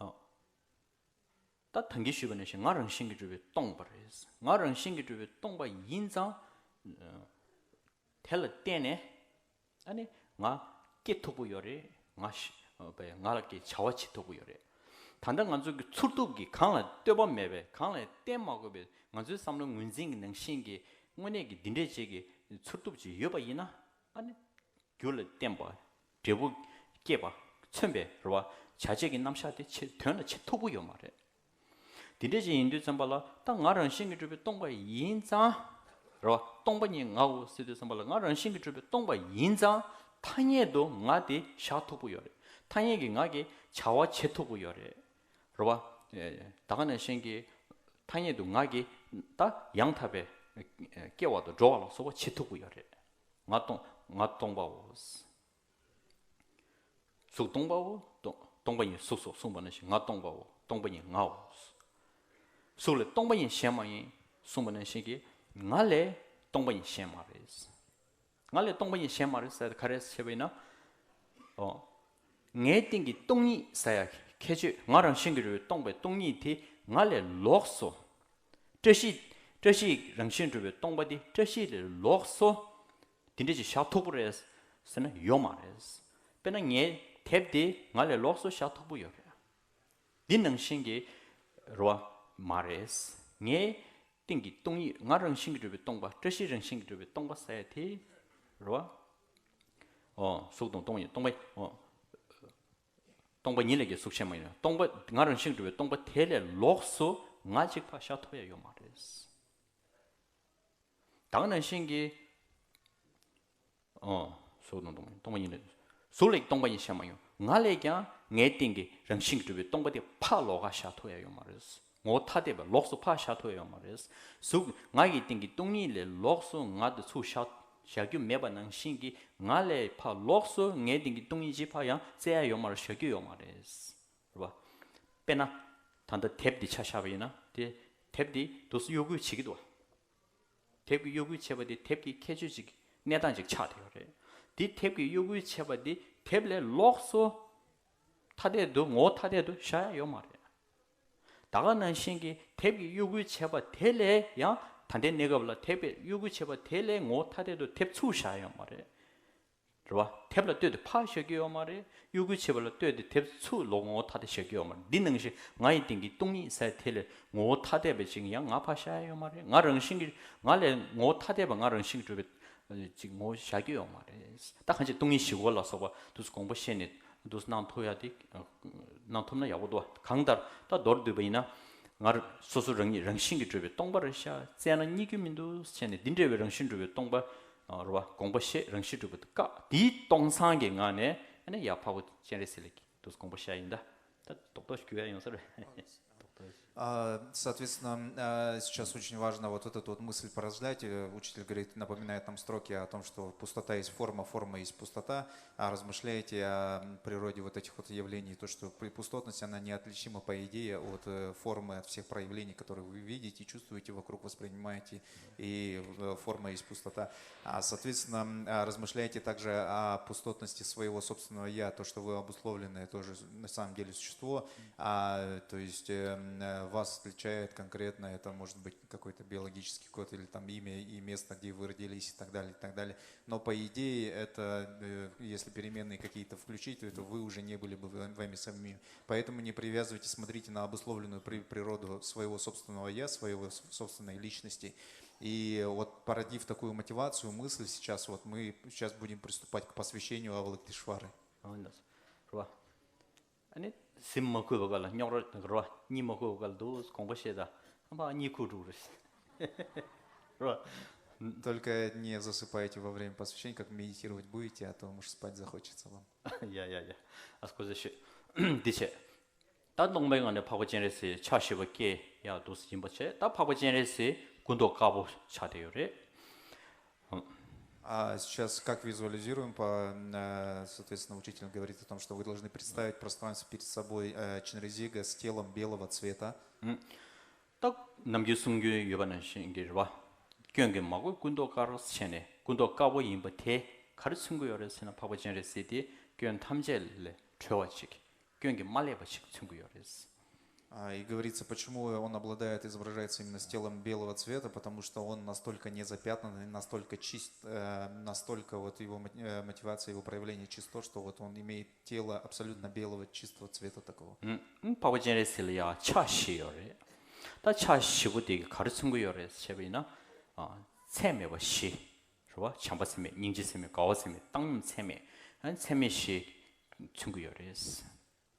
ཨ། ད་ད་གིན་ཞུས་པ་ནང་བཞིན་ང་རང་བཞིན་གྱིས་གྲུབ་པའི་སྟོང་པ་རེད། ང་རང་བཞིན་གྱིས་གྲུབ་པའི་སྟོང་པ་ཡིན་ཙང་། དེ་ལ་བརྟེན་ནས་ཨ་ནི་ང་སྐྱེ་ཐུབ་ཀྱི་ཡོད་རེད། ང་ཤི་བས་ང་ལ་སྐྱེ་བྱ་བ་བྱེད་ཐུབ་ཀྱི་ཡོད་རེད། ད་ལྟ་ང་ཚོ་གི་ཚུར་སྟོབས་ཀྱིས་གང་ལ་ལྟོས་པ་མེད་པའི་གང་ལ་བརྟེན་མ་དགོས་པའི་ང་ཚོའི་བསམ་བློ་ངོས་འཛིན་གྱི་ནང་བཞིན་གྱི་དངོས་གནས་ཀྱི་འདི་འདྲས་ཅིག་གི་ཚུར་སྟོབས་ཅིག་ཡོད་པ་ཡིན་ན་ཨ་ནི། རྒྱུ་ལ་བརྟེན་པ། འབྲས་བུ་སྐྱེས་པ། མཚོན་པའི་རེད་བ། བྱ་བྱེད་ཀྱི་རྣམ་གཞག་དེ་ཆེ་དོན་ལ་ཆེ་ཐུབ་ཀྱི་ཡོད་མ་རེད། དེ་འདྲ་ཞིག་ཡིན་དུས་ཙམ་པ་ལ་ད་ང་རང་བཞིན་གྱིས་གྲུབ་པའི་སྟོང་པ་ཡིན་ཙང་། རེད་བ། སྟོང་པ་ཉིད་ངའོ་ཟེར་དུས་ཙམ་པ་ལ་ང་རང་བཞིན་གྱིས་གྲུབ་པའི་སྟོང་པ་ཡིན་ཙང་ཐ་སྙད་དུ་ང་དེ་བཞག་ཐུབ་ཀྱི་ཡོད་རེད། ཐ་སྙད་ཀྱིས་ང་གི་བྱ་བ་བྱེད་ཐུབ་ཀྱི་ཡོད་རེད། རེད་བ། ད་ག་ནང་བཞིན་གྱི་ཐ་སྙད་དུ་ང་གི་ད་ཡང་དག་པའི་སྐྱེ་བ་དང་འགྲོ་བ་ལ་སོགས་པ་བྱེད་ཐུབ་ཀྱི་ཡོད་རེད། ང་སྟོང་ང་སྟོང་པའོ། གཟུགས་སྟོང་པའོ། སྟོང་སྟོང་པ་ཉིད་གཟུགས་སོ་གསུངས་པ་ནང་བཞིན་ང་སྟོང་པའོ། སྟོང་པ་ཉིད་ངའོ། གཟུགས་ལས་སྟོང་པ་ཉིད་གཞན་མ་ཡིན་གསུངས་པ་ནང་བཞིན་གྱི་ང་ལས་སྟོང་པ་ཉིད་གཞན་མ་རེད། ང་ལས་སྟོང་པ་ཉིད་གཞན་མ་རེད་ཟེར་ཏེ་ག་རེ་བྱས་པ་ཡིན་ན། ཨོ། ངའི་སྟེང་གི་སྟོང་ཉིད་ཟེར་ཡ་ཁྱད་ཆོས་ང་རང་བཞིན་གྱིས་གྲུབ་པའི་སྟོང་པའི་སྟོང་ཉིད་དེ་ང་ལས་ལོགས་སུ། བཀྲ་ཤིས་བཀྲ་ཤིས་རང་བཞིན་གྲུབ་པའི་སྟོང་པ་དེ་བཀྲ་ཤིས་ལས་ལོགས་སུ། དེ་འདྲ་ཅིག་བཞག་ཐུབ་པ་རེད་ཟེར་ན་ཡོད་མ་རེད། དཔེར་ན་ངའི་དེབ་དེ་ང་ལས་ལོགས་སུ་བཞག་ཐུབ་པ་ཡོད་རེད། འདི་ནང་བཞིན་གྱི་རེད་བ་མ་རེད། ངའི་སྟེང་གི་སྟོང་ཉིད་ང་རང་བཞིན་གྱིས་གྲུབ་པའི་སྟོང་པ། བཀྲ་ཤིས་རང་བཞིན་གྱིས་གྲུབ་པའི་སྟོང་པ་ཟེར་ཡ་དེ་རེད་བ། ཨོ། གཟུགས་དང་སྟོང་ཉིད་སྟོང་པ། ཨོ། སྟོང་པ་ཉིད་ལས་ཀྱང་གཟུགས་གཞན་མ་ཡིན་ནོ། སྟོང་པ་ང་རང་བཞིན་གྱིས་གྲུབ་པའི་སྟོང་པ་དེ་ལས་ལོགས་སུ་ང་གཅིག་ཕར་བཞག་ཐུབ་ཡ་ཡོད་མ་རེད། ད་ག་ནང་བཞིན་གྱི། ཨོ། གཟུགས་དང་སྟོང་སྟོང་པ་ཉིད་ལས། གཟུགས་ལས་སྟོང་པ་ཉིད་གཞན་མ་ཡིན། ང་ལས་ཀྱང་ངའི་སྟེང་གི་རང་བཞིན་གྱིས་གྲུབ་པའི་སྟོང་པ་དེ་ཕར་ལོགས་ཀ་བཞག་ཐུབ་ཡ་ཡོད་མ་རེད། ངོ་བོ་ཐ་དད་པ་ལོགས་སུ་ཕར་བཞག་ཐུབ་ཡ་ཡོད་མ་རེད། གཟུགས་ང་གི་སྟེང་གི་སྟོང་ཉིད་ལས་ལོགས་སུ་ང་དེ་ཚུར་བཞག་བཞག་རྒྱུ་མེད་པ་ནང་བཞིན་གྱི་ང་ལས་ཕར་ལོགས་སུ་ངའི་སྟེང་གི་སྟོང་ཉིད་ཅིག་ཕར་ཡང་བཙལ་ཡ་ཡོད་མ་རེད། བཞག་རྒྱུ་ཡོད་མ་རེད། རེད་བ། དཔེར་ན། ད་ལྟ་དེབ་འདི་ཆ་བཞག་པ་ཡིན་ན་དེ་དེབ་འདི་དུས་སུ་གཡོ་འགུལ་བྱེད་ཀྱི་འདུག་བ། དེབ་ཀྱི་གཡོ་འགུལ་བྱེད་པ་དེ་དེབ་ཀྱི་ཁྱད་ཆོས་ཅིག་གནས་སྟངས་ཅིག་ཆགས་བསྡད་ཡོད་རེད། དེ་དེབ་ཀྱི་གཡོ་འགུལ་བྱེད་པ་དེ་དེབ་ལས་ལོགས་སུ་ཐ་དད་དུ་ངོ་བོ་ཐ་དད་དུ་བཞག་ཡ་ཡོད་མ་རེད། ད་ག་ནང་བཞིན་གྱི་དེབ་ཀྱི་གཡོ་འགུལ་བྱེད་པ་དེ་ལས་ཡང་ད་ལྟའི་གནས་སྐབས་ལ་དེབ་ཀྱི་གཡོ་འགུལ་བྱེད་པ་དེ་ལས་ངོ་བོ་ཐ་དད་དུ་དེབ་ཚུར་བཞག་ཡ་ཡོད་མ་རེད། རེད་བ། དེབ་ལ་ལྟོས་ཏེ་ཕར་བཞག་རྒྱུ་ཡོད་མ་རེད། གཡོ་འགུལ་བྱེད་པ་ལ་ལྟོས་ཏེ་དེབ་ཚུར་ལོག་ངོ་བོ་ཐ་དད་བཞག་རྒྱུ་ཡོད་མ་རེད། འདི་ནང་བཞིན་ང་ཡི་སྟེང་གི་སྟོང་ཉིད་ཟེར་དེ་ལས་ངོ་བོ་ཐ་དད་པ་ཅིག་ཡང་ང་ཕར་བཞག་ཡ་ཡོད་མ་རེད། ང་རང་བཞིན་གྱིས་ང་ལས་ངོ་བོ་ཐ་དད་པ་ང་རང་བཞིན་གྱིས་གྲུབ་པའི་ཅིག་ངོ་བོ་བཞག་རྒྱུ་ཡོད་མ་རེད། ད་གང་ཅི་སྟོང་ཉིད་བཞི་སྒོ་ལ་སོགས་པ་དུས་སུ་དགོངས་པ་བཞེས་ནས་དུས་སུ་གནང་ཐུབ་ཡ་དེ་གནང་ཐུབ་ན་ཡག་པོ་འདུག་གང་ལྟར་ད་མདོར་བསྡུས་པ་ཡིན་ན་ང་རང་སོ་སོ་རང་ཉིད་རང་བཞིན་གྱིས་གྲུབ་པའི་སྟོང་པར་བཞག་བཙལ་ན་རྙེད་རྒྱུ་མི་འདུག་བྱས་ནས་འདི་འདྲ་བའི་རང་བཞིན་གྲུབ་པའི་སྟོང་པ། རེད་བ། དགོངས་པ་བཞེས་རང་བཞིན་གྲུབ་པ་དེ་བཀག་དེའི་སྟོང་སང་གི་ངང་ནས་ཨ་ནི་ཡར་འཕགས་པ་སྤྱན་རས་གཟིགས་ལ་དུས་དགོངས་པ་བཞག་ཡིན་ད། ད་རྡོག་རྡོག་ཞིག་གུ་ཡ་ཡོང་ས་རེད། རྡོག་རྡོག་ཞིག། А, Соответственно, а, сейчас очень важно вот эту вот мысль порождать. Э, учитель говорит, напоминает нам строки о том, что пустота есть форма, форма есть пустота. А размышляете о, м, природе вот этих вот явлений, то, что при-, пустотность, она неотличима, по идее, от, э, формы, от всех проявлений, которые вы видите, чувствуете вокруг, воспринимаете, и, э, форма есть пустота. А, соответственно, м, а, размышляете также о пустотности своего собственного «я», то, что вы обусловленное тоже на самом деле существо, а, то есть, э, м, э, вас отличает конкретно, это может быть какой-то биологический код или там имя и место, где вы родились и так далее, и так далее. Но по идее это, э, если переменные какие-то включить, то это вы уже не были бы в-, вами самим. Поэтому не привязывайтесь, смотрите на обусловленную при-, природу своего собственного «я», своего с-, собственной личности. И вот породив такую мотивацию, мысль, сейчас вот мы сейчас будем приступать к посвящению Авалоктитешвары. ཨ་ནི་ཟིན་མ་གོས་པ་ག་ལ་རྙོག་ར་རེད་བ། གཉིད་མ་གོས་པ་ག་ལ་འདུག་དགོངས་པ་བཞེས་ད། ཨ་མ་གཉིད་ཁུག་འགྲོ་གི་རེད། རེད་བ། Только не засыпайте во время посвящения, как медитировать будете, а то, может, спать захочется вам. ཡ་ཡ་ཡ། ཨ་སྐུ་ཚེ་ཞུ། འདི་བྱས། ད་སྟོང་པའི་ངང་ནས་འཕགས་པ་སྤྱན་རས་གཟིགས་ཕྱག་བཞི་པ་སྐྱེ་ཡག་འདུག་ཡིན་པ་བྱས། ད་འཕགས་པ་སྤྱན་རས་གཟིགས་སྐུ་མདོག་དཀར་པོ་ཆགས་བསྡད་ཡོད་རེད། А сейчас как визуализируем по, э, соответственно, учитель говорит о том, что вы должны представить пространство перед собой, э, Чинрезига с телом белого цвета. ད་ནམ་རྒྱུན་གསུང་རྒྱུན་ཡོད་པ་ནང་བཞིན་གྱི་རེད་བ། སྐྱོན་གྱིས་མ་གོས་སྐུ་མདོག་དཀར་བྱས་ནས། སྐུ་མདོག་དཀར་པོ་ཡིན་པ་དེ་ག་རེ་མཚོན་གྱི་ཡོད་རེད་ཟེར་ན། འཕགས་པ་སྤྱན་རས་གཟིགས་དེ་སྐྱོན་ཐམས་ཅད་ལས་གྲོལ་བ་ཅིག་སྐྱོན་གྱིས་མ་བསླད་པ་ཞིག་མཚོན་གྱི་ཡོད་རེད། А, и говорится, почему он обладает, изображается именно с телом белого цвета, потому что он настолько незапятнанный, настолько чист, э, настолько вот его мо-, э, мотивация, его проявление чисто, что вот он имеет тело абсолютно белого, чистого цвета такого. ཨུམ། འཕགས་པ་སྤྱན་རས་གཟིགས་ལ་ཡང་ཕྱག་བཞི་ཡོད་རེད། ད་ཕྱག་བཞི་པོ་དེ་ག་རེ་མཚོན་གྱི་ཡོད་རེད་ཟེར་བ་ཡིན་ན། ཨ། ཚད་མེད་པ་བཞི། རེད་བ། བྱམས་པ་ཚད་མེད། སྙིང་རྗེ་ཚད་མེད། དགའ་བ་ཚད་མེད། བཏང་སྙོམས་ཚད་མེད། ཨ། ཚད་མེད་བཞི་མཚོན་གྱི་ཡོད་རེད།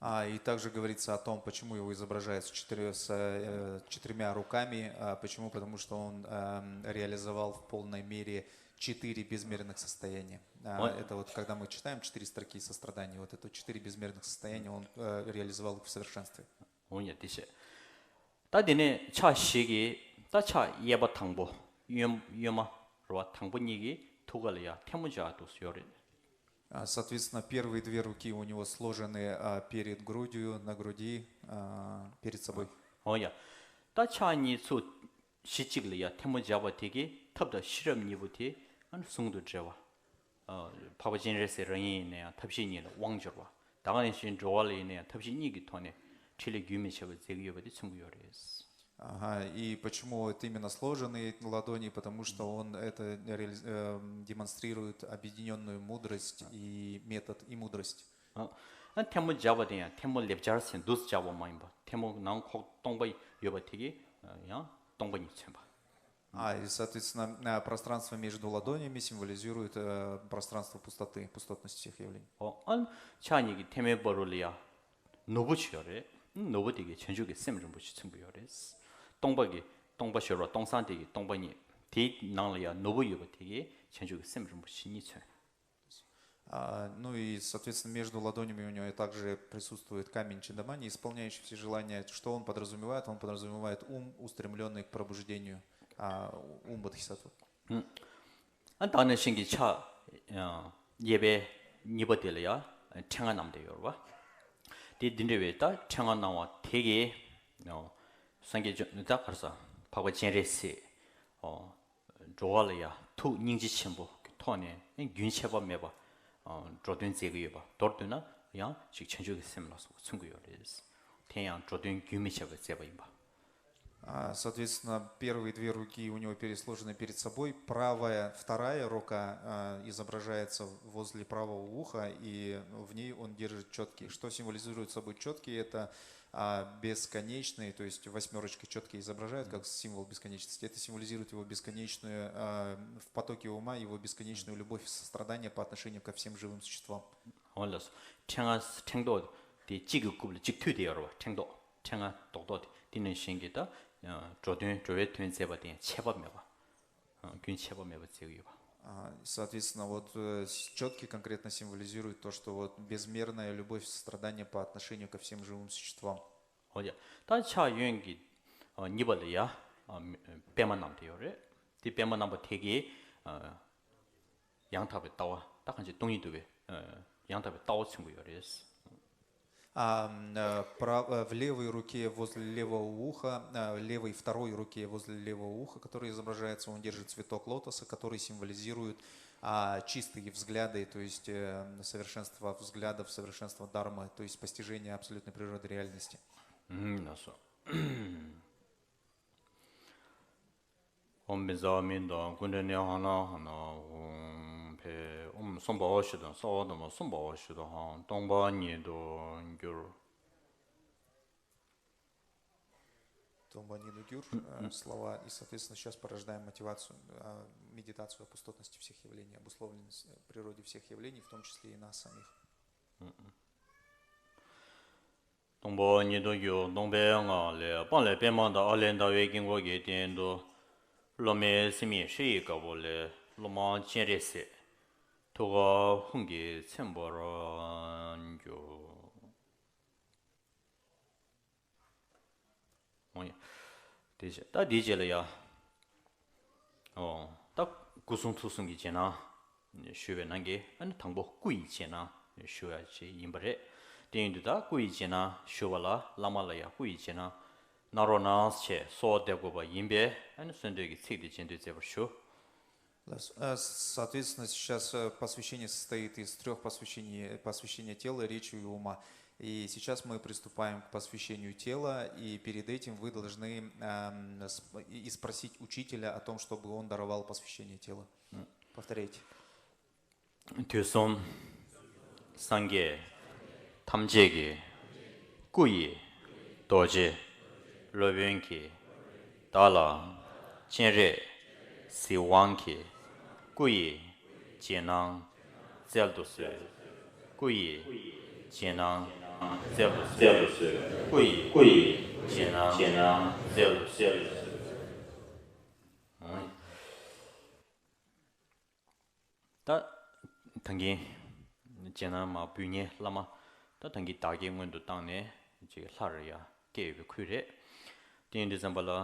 А, и также говорится о том, почему его изображают с четырё-, с, э, четырьмя руками. А, почему? Потому что он, эм, реализовал в полной мере четыре безмерных состояния. А, это вот когда мы читаем четыре строки сострадания, вот это четыре безмерных состояния он, э, реализовал их в совершенстве. འོ་ཡ། དེ་བྱས། ད་དེ་ནས་ཕྱག་བཞི་གི་ད་ཕྱག་གཡས་པ་དང་པོ། གཡོན་གཡོན་མ་རེད་བ། དང་པོ་གཉིས་ཀྱི་ཐུགས་ཀ་ལ་ཡ་ཐལ་མོ་སྦྱར་འདུག་ཡོད་རེད། А, соответственно, первые две руки у него сложены, а, перед грудью, на груди, а, перед собой. འོ་ཡ། ད་ཕྱག་གཉིས་ཚུར་གཞི་གཅིག་ལ་ཡ་ཐལ་མོ་སྦྱར་བ་དེ་གིས་ཐབས་དང་ཤེས་རབ་གཉིས་པོ་དེ་ཨ་ནི་ཟུང་དུ་འབྲེལ་བ། ཨ། འཕགས་པ་སྤྱན་རས་གཟིགས་རང་ཉིད་ཡིན་ན་ཡང་ཐབས་ཤེས་གཉིས་ལ་དབང་འབྱོར་བ། ད་ག་ནང་བཞིན་འགྲོ་བ་ལ་ཡིན་ན་ཡང་ཐབས་ཤེས་གཉིས་ཀྱི་ཐོག་ནས་འཕྲིན་ལས་རྒྱུན་མི་འཆད་པར་མཛད་ཀྱི་ཡོད་པ་དེ་མཚོན་གྱི་ཡོད་རེད། Ага, и почему вот именно сложенные ладони? Потому что он это реали-, э, демонстрирует объединенную мудрость и метод, и мудрость. ཨ། ཨ། ཐལ་མོ་སྦྱར་བ་དེ་ཡང་ཐལ་མོ་ལེབ་སྦྱར་ཟེར་འདུག་སྦྱར་བ་མ་ཡིན་པ། ཐལ་མོ་ནང་ཁོག་སྟོང་པ་ཡོད་པ་དེ་གིས་ཡང་སྟོང་པ་ཉིད་མཚོན་པ། А, и, соответственно, э, пространство между ладонями символизирует, э, пространство пустоты, пустотность всех явлений. ཨོ། ཨ། ཕྱག་གཉིས་ཀྱི་ཐལ་མོའི་བར་དུ་ལ་ཡ་ནོར་བུ་ཅིག་ཡོད་རེད། ནོར་བུ་དེ་གིས་བྱང་ཆུབ་ཀྱི་སེམས་རིན་པོ་ཆེ་མཚོན་གྱི་ཡོད་རེད། སྟོང་པ་གི་སྟོང་པ་ཤར་བ། སྟོང་སང་དེ་གི་སྟོང་པ་ཉིད། དེའི་ནང་ལ་ཡ་ནོར་བུ་ཡོད་པ་དེ་གིས་བྱང་ཆུབ་ཀྱི་སེམས་རིན་པོ་ཆེ་གཉིས་མཚོན། А, ну и, соответственно, между ладонями у него также присутствует камень чиндамани, исполняющий все желания. Что он подразумевает? Он подразумевает ум, устремленный к пробуждению, а, ум бодхисаттвы. ཨ། ད་ག་ནང་བཞིན་གྱི་ཕྱག་གཡས་པའི་གཉིས་པ་དེ་ལ་ཡ་ཕྲེང་བ་བསྣམས་ཏེ་ཡོད་རེད་བ། དེ་འདི་འདྲ་བའི་ད་ཕྲེང་བ་བསྣམས་པ་དེ་གིས་སངས་རྒྱས་ད་ག་རེ་ཟ། འཕགས་པ་སྤྱན་རས་གཟིགས། འགྲོ་བ་ལ་ཡང་ཐུགས་སྙིང་རྗེ་ཆེན་པོ་གི་ཐོག་ནས་རྒྱུན་ཆད་པ་མེད་པ་འགྲོ་དོན་མཛད་ཀྱི་ཡོད་པ། མདོར་བསྡུས་ན་ཡང་ཅིག་བྱང་ཆུབ་ཀྱི་སེམས་ལ་སོགས་པ་མཚོན་གྱི་ཡོད་རེད། དེ་ཡང་འགྲོ་དོན་རྒྱུན་མི་ཆད་པར་མཛད་པ་ཡིན་པ། А, соответственно, первые две руки у него пересложены перед собой. Правая, вторая рука, а, изображается возле правого уха, и в ней он держит четки. Что символизирует собой четки? Это а, бесконечные, то есть восьмерочка четки изображают как символ бесконечности. Это символизирует его бесконечную, а, в потоке ума, его бесконечную любовь и сострадание по отношению ко всем живым существам. འོ་ལགས་སོ། ཕྲེང་བ་ཕྲེང་རྡོག་དེ་གཅིག་གི་རྐུབ་ལ་གཅིག་མཐུད་དེ་ཡོད་རེད་བ། ཕྲེང་རྡོག་ཕྲེང་བ་རྡོག་རྡོག་དེ། དེ་ནང་བཞིན་གྱི་ད་འགྲོ་དོན་འགྲོ་བའི་དོན་མཛད་པ་དེ་ཡང་ཆད་པ་མེད་པ། རྒྱུན་ཆད་པ་མེད་པར་མཛད་ཀྱི་ཡོད་པ། А, соответственно, вот э, четки конкретно символизируют то, что вот безмерная любовь и сострадание по отношению ко всем живым существам. འོ་ཡ། ད་ཕྱག་གཡོན་གྱི་གཉིས་པ་ལ་ཡ་པད་མ་བསྣམས་ཏེ་ཡོད་རེད། དེ་པད་མ་བསྣམས་པ་དེ་གིས་ཡང་དག་པའི་ལྟ་བ། ད་གང་ཅི་སྟོང་ཉིད་རྟོགས་པའི་ཡང་དག་པའི་ལྟ་བ་མཚོན་གྱི་ཡོད་རེད། А, м, э, прав-, э, в левой руке возле левого уха, э, в левой второй руке возле левого уха, который изображается, он держит цветок лотоса, который символизирует, а, чистые взгляды, то есть э, совершенство взглядов, совершенство дармы, то есть постижение абсолютной природы реальности. ཨུམ། ལགས་སོ། ཨོཾ་བཛྲ་ཝཱ་མི་དང་ཀུན་ཌ་ལི་ཧ་ན་ཧ་ན་ཧཱུྃ་ཕཊ། ཨོཾ་གསུམ་པའོ་ཞེས་དང་། རྩ་བ་དང་པོ་གསུམ་པའོ་ཞེས་དང་། སྟོང་པ་ཉིད་དུ་འགྱུར། Томба не дугюр, э, слова, и, соответственно, сейчас порождаем мотивацию, э, медитацию о пустотности всех явлений, обусловленности, э, природе всех явлений, в том числе и нас самих. སྟོང་པ་ཉིད་དུ་འགྱུར། སྟོང་པའི་ངང་ལས་སྤང་ལས་པདྨ་དང་ཨ་ལས་ཟླ་བའི་དཀྱིལ་འཁོར་གྱི་སྟེང་དུ། སློབ་མའི་སེམས་ཉིད་ཧྲཱིཿ་ཡི་དཀར་པོ་ལས། སློབ་མ་སྤྱན་རས་གཟིགས། ཐུགས་ཀར་ཧཱུྃ་གིས་མཚན་པར་གྱུར། འོ་ཡ། དེ་བྱས་ད་དེའི་རྗེས་ལ་ཡ། འོ། ད་སྐུ་གསུང་ཐུགས་གསུམ་གྱི་རྗེས་གནང་ཞུ་བའི་ནང་གི་ཨ་ནི་དང་པོ་སྐུ་ཡི་རྗེས་གནང་ཞུ་ཡ་ཅིག་ཡིན་པ་རེད། དེ་ཡིན་དུས་ད་སྐུ་ཡི་རྗེས་གནང་ཞུ་བ་ལ་བླ་མ་ལ་ཡ་སྐུ་ཡི་རྗེས་གནང་གནང་རོགས་གནང་ཞེས་གསོལ་བ་འདེབས་དགོས་པ་ཡིན་པས། ཨ་ནི་གསོལ་འདེབས་ཀྱི་ཚིག་དེ་རྗེས་ཟློས་མཛད་པར་ཞུ། Э, с- э, Соответственно, сейчас э, посвящение состоит из трех посвящений. Посвящение тела, речи и ума. И сейчас мы приступаем к посвящению тела, и перед этим вы должны эм, сп- и и спросить учителя о том, чтобы он даровал посвящение тела. Повторяйте. དུས་གསུམ་སངས་རྒྱས་ཐམས་ཅད་ཀྱི་སྐུ་ཡི་རྡོ་རྗེ་སློབ་དཔོན་གྱིས་བདག་ལ་སྤྱན་རས་གཟིགས་དབང་གི་སྐུ་ཡི་རྗེས་གནང་སྩལ་དུ་གསོལ། སྐུ་ཡི་རྗེས་གནང་སྩལ་དུ་གསོལ། སྐུ་ཡི་སྐུ་ཡི་རྗེས་གནང་རྗེས་གནང་སྩལ་དུ་གསོལ། ད་ད་གིན་རྗེས་གནང་མར་འབུལ་མཁན་བླ་མ་ད་ད་གིན་བདག་བསྐྱེད་སྔོན་དུ་བཏང་ནས་ཅིག་ལྷར་ཡ་བསྐྱེད་ཡོད་པའི་ཁུལ་རེད། དེ་ཡིན་དུས་ཙམ་པ་ལ་ཨ་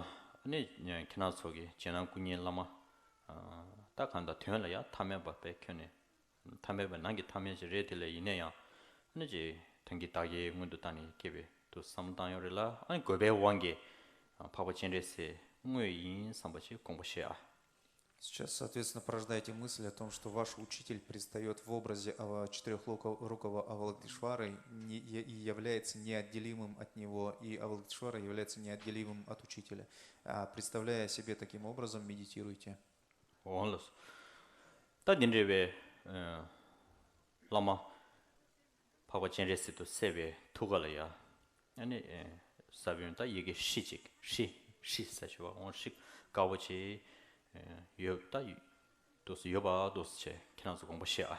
ནི་ཁྱེད་རང་ཚོ་གི་རྗེས་གནང་སྐུ་བརྙན་བླ་མ་ད་གང་ལྟར་དོན་ལ་ཡ་ཐ་མལ་པ་དཔེ་ཁྱོན་ནས་ཐ་མལ་པ་ནང་གི་ཐ་མལ་ཅིག་རེད། དེ་ལས་ཡིན་ན་ཡང་ཨ་ནི་ཅིག་ད་གིན་བདག་བསྐྱེད་སྔོན་དུ་བཏང་ནས་བསྐྱེད་པའི་དུ་བསམ་བློ་བཏང་ཡོད་རེད་ལ། ཨ་ནི་དགོས་པའི་དབང་གིས་འཕགས་པ་སྤྱན་རས་གཟིགས་དངོས་ཡིན་བསམ་པ་ཅིག་དགོངས་པ་བཞེས་ཨ། Сейчас, соответственно, порождаете мысль о том, что ваш учитель предстает в образе ава- четырехрукого Авалокитешвары не- е- и является неотделимым от него, и Авалокитешвара является неотделимым от учителя, а, представляя себе таким образом, медитируйте. འོང་ལགས་སོ། ད་འདི་འདྲ་བའི་ཨ་བླ་མ་འཕགས་པ་སྤྱན་རས་གཟིགས་སུ་གསལ་བའི་ཐུགས་ཀ་ལ་ཡ། ཨ་ནི་ས་བོན་ད་ཡི་གེ་ཧྲཱིཿ་ཅིག་ཧྲཱིཿཧྲཱིཿཟེར་ཞུ་བ་འོང་། ཧྲཱིཿདཀར་པོ་ཅིག་ཡོད། ད་འདུག་སེ་ཡོད་པ་འདུག་སེ་བྱས་ཁྱེད་རང་ཚོ་དགོངས་པ་བཞེས་ཨ།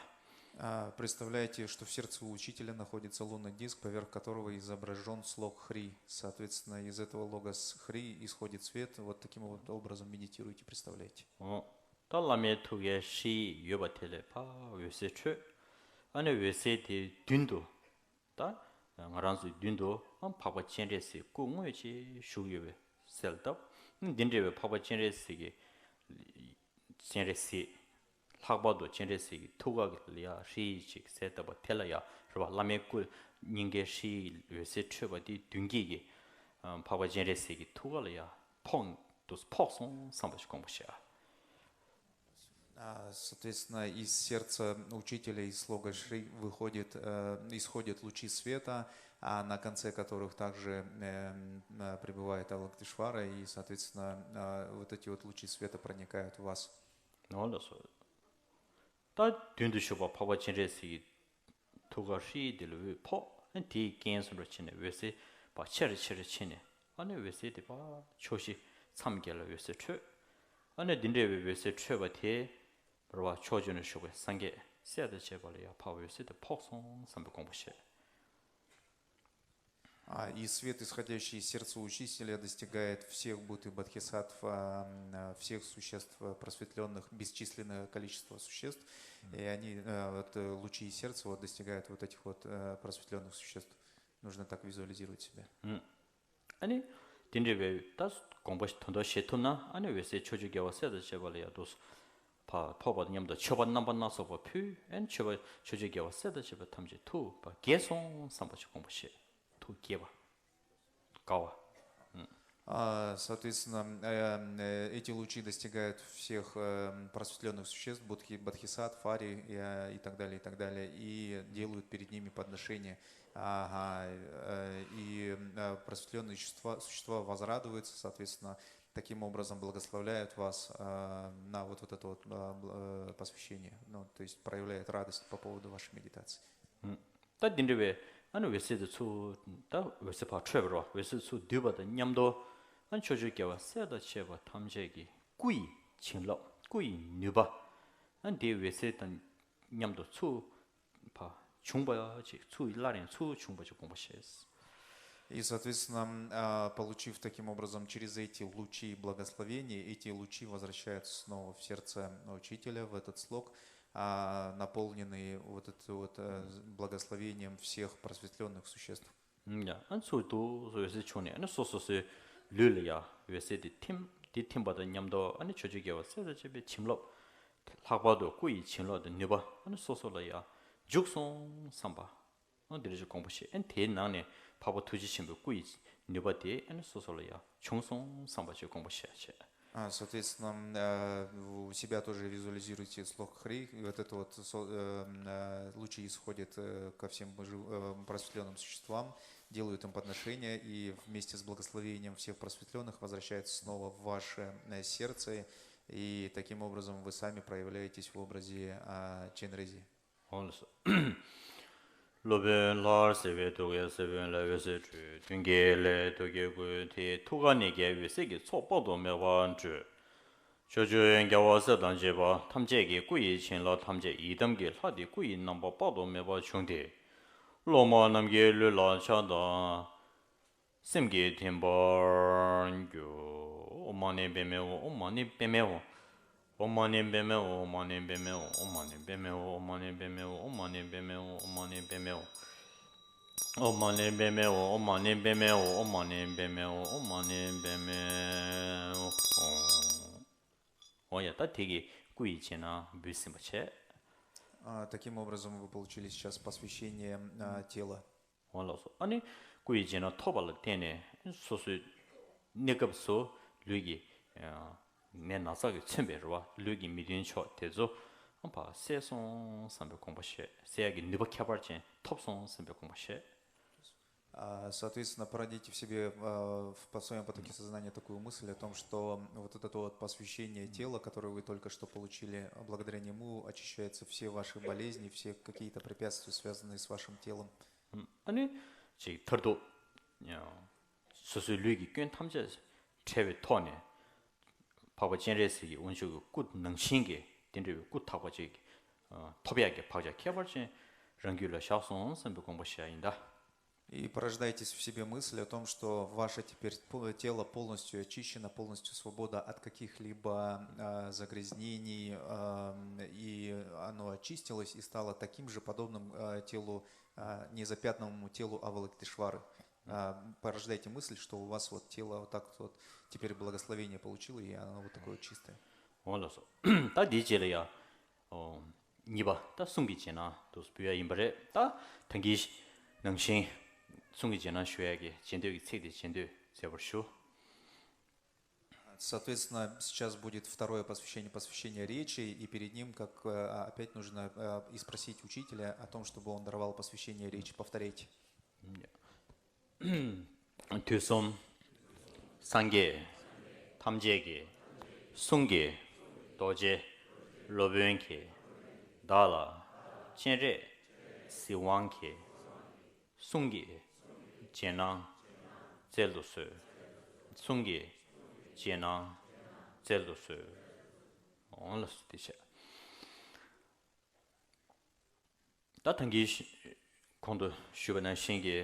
А, представляете, что в сердце учителя находится лунный диск, поверх которого изображен слог Хри. Соответственно, из этого лога с- Хри исходит свет. Вот таким вот образом медитируйте, представляете. འོ། ད་བླ་མའི་ཐུགས་ཀའི་ཧྲཱིཿཡོད་པ་དེ་ལས་ཕར་འོད་ཟེར་འཕྲོས། ཨ་ནི་འོད་ཟེར་དེའི་མདུན་དུ། ད་ང་རང་ཚོའི་མདུན་དུ་ཨ་འཕགས་པ་སྤྱན་རས་གཟིགས་སྐུ་དངོས་ཅིག་བཞུགས་ཡོད་པའི་གསལ་བཏབ། འདི་འདྲ་བའི་འཕགས་པ་སྤྱན་རས་གཟིགས་ཀྱི་སྤྱན་རས་གཟིགས། ལྷག་པར་དུ་སྤྱན་རས་གཟིགས་ཀྱི་ཐུགས་ཀ་ལ་ཡ་ཧྲཱིཿཅིག་གསལ་བཏབ་པ་དེ་ལ་ཡ་རེད་པ། བླ་མའི་སྐུ་སྙིང་གའི་ཧྲཱིཿའི་འོད་ཟེར་འཕྲོས་པ་དེའི་མདུན་བསྐྱེད་ཀྱི་འཕགས་པ་སྤྱན་རས་གཟིགས་ཀྱི་ཐུགས་ཀ་ལ་ཡ་ཕོག་འདུག་ཕོག་སོང་བསམ་པ་ཞིག་དགོངས་པ་བཞེས་ཨ། А, Соответственно, из сердца учителя, из слога Шри выходит, э, исходят лучи света, а на конце которых также э, м, э, пребывает Авалокитешвара, и, соответственно, э, вот эти вот лучи света проникают в вас. འོ་ལགས་སོ། ད་མདུན་དུ་བཞུགས་པ་འཕགས་པ་སྤྱན་རས་གཟིགས་ཀྱི་ཐུགས་ཀ་ཧྲཱིཿདེ་ལ་འོད་ཕོག་ཨ་ནི་དེའི་རྐྱེན་སོང་འགྲོ་ཕྱིན་ནས་འོད་ཟེར་ཕར་ཆེ་རུ་ཆེ་རུ་ཕྱིན་ནས་ཨ་ནི་འོད་ཟེར་དེ་ཕར་ཕྱོགས་བཞི་མཚམས་བརྒྱད་ལ་འོད་ཟེར་འཕྲོས། ཨ་ནི་འདི་འདྲ་བའི་འོད་ཟེར་འཕྲོས་པ་དེ་རེད་པ། ཕྱོགས་བཅུ་ན་བཞུགས་པའི་སངས་རྒྱས་སྲས་དང་བཅས་པ་ལ་ཡ་ཕར་འོད་ཟེར་དེ་ཕོག་སོང་བསམ་པའི་དགོངས་པ་བཞེས། А, и свет, исходящий из сердца учителя, достигает всех будто бодхисаттв, а, м, а, всех существ, а, просветленных, бесчисленное количество существ. И они, а, вот, э, лучи из сердца вот достигают вот этих вот э, просветленных существ. Нужно так визуализировать себя. ཨ་ནི་དེ་འདྲ་བའི་ད་དགོངས་པ་དོན་དག་བཞེས་ཐུབ་ན་ཨ་ནི་འོད་ཟེར་ཕྱོགས་བཅུའི་རྒྱལ་བ་སྲས་དང་བཅས་པ་ལ་ཡ་འདུག་སེ་ཕར་ཕོག་པ་དང་མཉམ་དུ་མཆོད་པ་རྣམ་པ་སྣ་ཚོགས་པ་ཕུལ། ཨ་ནི་མཆོད་པ་ཕྱོགས་བཅུའི་རྒྱལ་བ་སྲས་དང་བཅས་པ་ཐམས་ཅད་ཐུགས་ཕར་དགྱེས་སོང་བསམ་པ་ཞིག་དགོངས་པ་བཞེས། ཐུགས་དགྱེས་པ། དགའ་བ། ཨ། А, соответственно, э, э, эти лучи достигают всех э, просветленных существ, будхи, бодхисаттв, ари, э, и так далее, и так далее, и делают перед ними подношения. Ага, э, и э, просветленные существа, существа возрадуются, соответственно, таким образом благословляют вас э, на вот, вот это вот э, бл- э, посвящение, ну, то есть проявляют радость по поводу вашей медитации. ད་འདི་འདྲ་བའི་ཨ་ནི་འོད་ཟེར་དེ་ཚུར་ད་འོད་ཟེར་ཕར་འཕྲོས་པ་རེད་པ། འོད་ཟེར་ཚུར་བསྡུས་པ་དང་མཉམ་དུ་ཨ་ནི་ཕྱོགས་བཅུའི་རྒྱལ་བ་སྲས་དང་བཅས་པ་ཐམས་ཅད་ཀྱི་སྐུ་ཡི་བྱིན་རླབས་སྐུ་ཡི་ནུས་པ་ཨ་ནི་དེའི་འོད་ཟེར་དང་མཉམ་དུ་ཚུར་ཕར་བྱུང་བ་ཅིག་ཚུར་སླར་ཡང་ཚུར་བྱུང་བ་ཅིག་དགོངས་པ་བཞེས། И, соответственно, а, получив таким образом через эти лучи благословения, эти лучи возвращаются снова в сердце учителя, в этот слог, а, наполненный вот это вот, э, благословением всех просветленных существ. ཡ། ཨ་ཚུར་དུ་འོད་གསལ་བྱུང་ནས་ཨ་ནི་སོ་སོ་སོའི་ལུས་ལ་ཡ་འོད་གསལ་དེ་ཐིམ། དེ་ཐིམ་པ་དང་མཉམ་དུ་ཨ་ནི་ཕྱོགས་བཅུའི་རྒྱལ་བ་སྲས་དང་བཅས་པའི་བྱིན་རླབས། ལྷག་པར་དུ་སྐུ་ཡི་བྱིན་རླབས་དང་ནུས་པ་ཨ་ནི་སོ་སོ་ལ་ཡ་འཇུག་སོང་བསམ་པ། ཨ་འདི་འདྲ་ཞིག་དགོངས་པ་བཞེས། ཨ་དེའི་ནང་ནས་འཕགས་པ་ཐུགས་རྗེ་ཆེན་པོའི་སྐུ་ཡི་ནུས་པ་དེ་ཨ་ནི་སོ་སོ་ལ་ཡ་བྱུང་སོང་བསམ་པ་ཞིག་དགོངས་པ་བཞེས་བྱས། А, соответственно, э, у себя тоже визуализируйте слог Хри, и вот это вот со- э, э, лучи исходят, э, ко всем жив- э, просветленным существам, делают им подношения, и вместе с благословением всех просветленных возвращаются снова в ваше, э, сердце, и таким образом вы сами проявляетесь в образе, а, Ченрези. འོང་ལགས་སོ། སློབ་དཔོན་ལྷར་གསལ་བའི་ཐུགས་ཀའི་སྲས་བོན་ལས་འོད་ཟེར་འཕྲོས། མདུན་བསྐྱེད་ལས་ཐུགས་ཀའི་སྐུ་དེའི་ཐུགས་ཀ་ནས་ཀྱང་འོད་ཟེར་གྱི་ཚོགས་དཔག་ཏུ་མེད་པ་འཕྲོས། ཕྱོགས་བཅུའི་རྒྱལ་བ་སྲས་དང་བཅས་པ་ཐམས་ཅད་ཀྱི་སྐུ་ཡི་བྱིན་རླབས་ཐམས་ཅད་ཡི་དམ་གྱི་ལྷ་དེའི་སྐུ་ཡི་རྣམ་པ་དཔག་ཏུ་མེད་པ་བྱུང་སྟེ། སློབ་མ་རྣམས་ཀྱི་ལུས་ལ་ཆགས་དང་སེམས་ཀྱི་ཐིམ་པར་གྱུར། ཨོཾ་མ་ཎི་པདྨེ་ཧཱུྃ། ཨོཾ་མ་ཎི་པདྨེ་ཧཱུྃ། ཨོཾ་མ་ཎི་པདྨེ་ཧཱུྃ། ཨོཾ་མ་ཎི་པདྨེ་ཧཱུྃ། ཨོཾ་མ་ཎི་པདྨེ་ཧཱུྃ། ཨོཾ་མ་ཎི་པདྨེ་ཧཱུྃ། ཨོཾ་མ་ཎི་པདྨེ་ཧཱུྃ། ཨོཾ་མ་ཎི་པདྨེ་ཧཱུྃ། ཨོཾ་མ་ཎི་པདྨེ་ཧཱུྃ། ཨོཾ་མ་ཎི་པདྨེ་ཧཱུྃ། ཨོཾ་མ་ཎི་པདྨེ་ཧཱུྃ། འོ་ཡ། ད་དེ་གི་སྐུ་ཡི་རྗེས་གནང་འབུལ་ཟིན་པ་བྱས། А, таким образом, вы получили сейчас посвящение, а, тела. འོ་ལགས་སོ། ཨ་ནི་སྐུ་ཡི་རྗེས་གནང་ཐོབ་པ་ལ་བརྟེན་ནས་སོ་སོའི་གནས་སྐབས་སུ་ལུས་ཀྱི་ཨ་ནད་ན་ཚ་གིས་མཚོན་པའི་རེད་བ། ལུས་ཀྱི་མི་མཐུན་ཕྱོགས་དེ་ཚོ་ཕར་སེལ་སོང་བསམ་པའི་དགོངས་པ་བཞེས། སེལ་ཡག་གི་ནུས་པ་ཁྱད་པར་ཅན་ཐོབ་སོང་བསམ་པའི་དགོངས་པ་བཞེས། А, соответственно, породите в себе, а, в, в своем потоке сознания такую мысль о том, что вот это вот посвящение тела, которое вы только что получили, благодаря нему очищаются все ваши болезни, все какие-то препятствия, связанные с вашим телом. ཨ་ནི་ཅིག་མཐར་ཐུག་སོ་སོའི་ལུས་ཀྱི་སྐྱོན་ཐམས་ཅད་བྲལ་བའི་ཐོག་ནས། འཕགས་པ་སྤྱན་རས་གཟིགས་ཀྱི་དབང་ཕྱུག་གི་སྐུ་ནང་བཞིན་གྱི་དེ་འདྲ་བའི་སྐུ་དག་པ་ཅིག་ཨ་ཐོབ་ཡག་གི་བག་ཆགས་ཁྱད་པར་ཅན་རང་རྒྱུད་ལ་བཞག་སོང་བསམ་པའི་དགོངས་པ་བཞེས་ཡ་ཡིན་ད། И порождайте в себе мысль о том, что ваше теперь по- тело полностью очищено, полностью свобода от каких-либо, а, загрязнений, ам, и оно очистилось и стало таким же подобным, а, телу, а, незапятнанному телу Авалокитешвары. А, порождайте мысль, что у вас вот тело вот так вот теперь благословение получило, и оно вот такое вот чистое. འོ་ལགས་སོ། ད་འདིའི་རྗེས་ལ་ཡ། ཨོ། གཉིས་པ་ད་གསུང་གི་རྗེས་གནང་དུ་འབུལ་ཡ་ཡིན་པ་རེད། ད་ད་གིན་ནང་བཞིན་གསུང་གི་རྗེས་གནང་ཞུ་ཡ་གི་རྗེས་ཟློས་ཀྱི་ཚིག་དེ་རྗེས་ཟློས་མཛད་པར་ཞུ། Соответственно, сейчас будет второе посвящение, посвящение речи, и перед ним, как, э, опять нужно, э, и спросить учителя о том, чтобы он даровал посвящение речи, повторять. དུས་གསུམ་སངས་རྒྱས་ཐམས་ཅད་ཀྱི་གསུང་གི་རྡོ་རྗེ་སློབ་དཔོན་གྱིས་བདག་ལ་སྤྱན་རས་གཟིགས་དབང་གིས་གསུང་གི་རྗེས་གནང་སྩལ་དུ་གསོལ། གསུང་གི་རྗེས་གནང་སྩལ་དུ་གསོལ། འོང་ལ་སུ་དེ་བྱས། ད་ཐང་གི་གོང་དུ་ཞུས་པ་ནང་བཞིན་གྱི་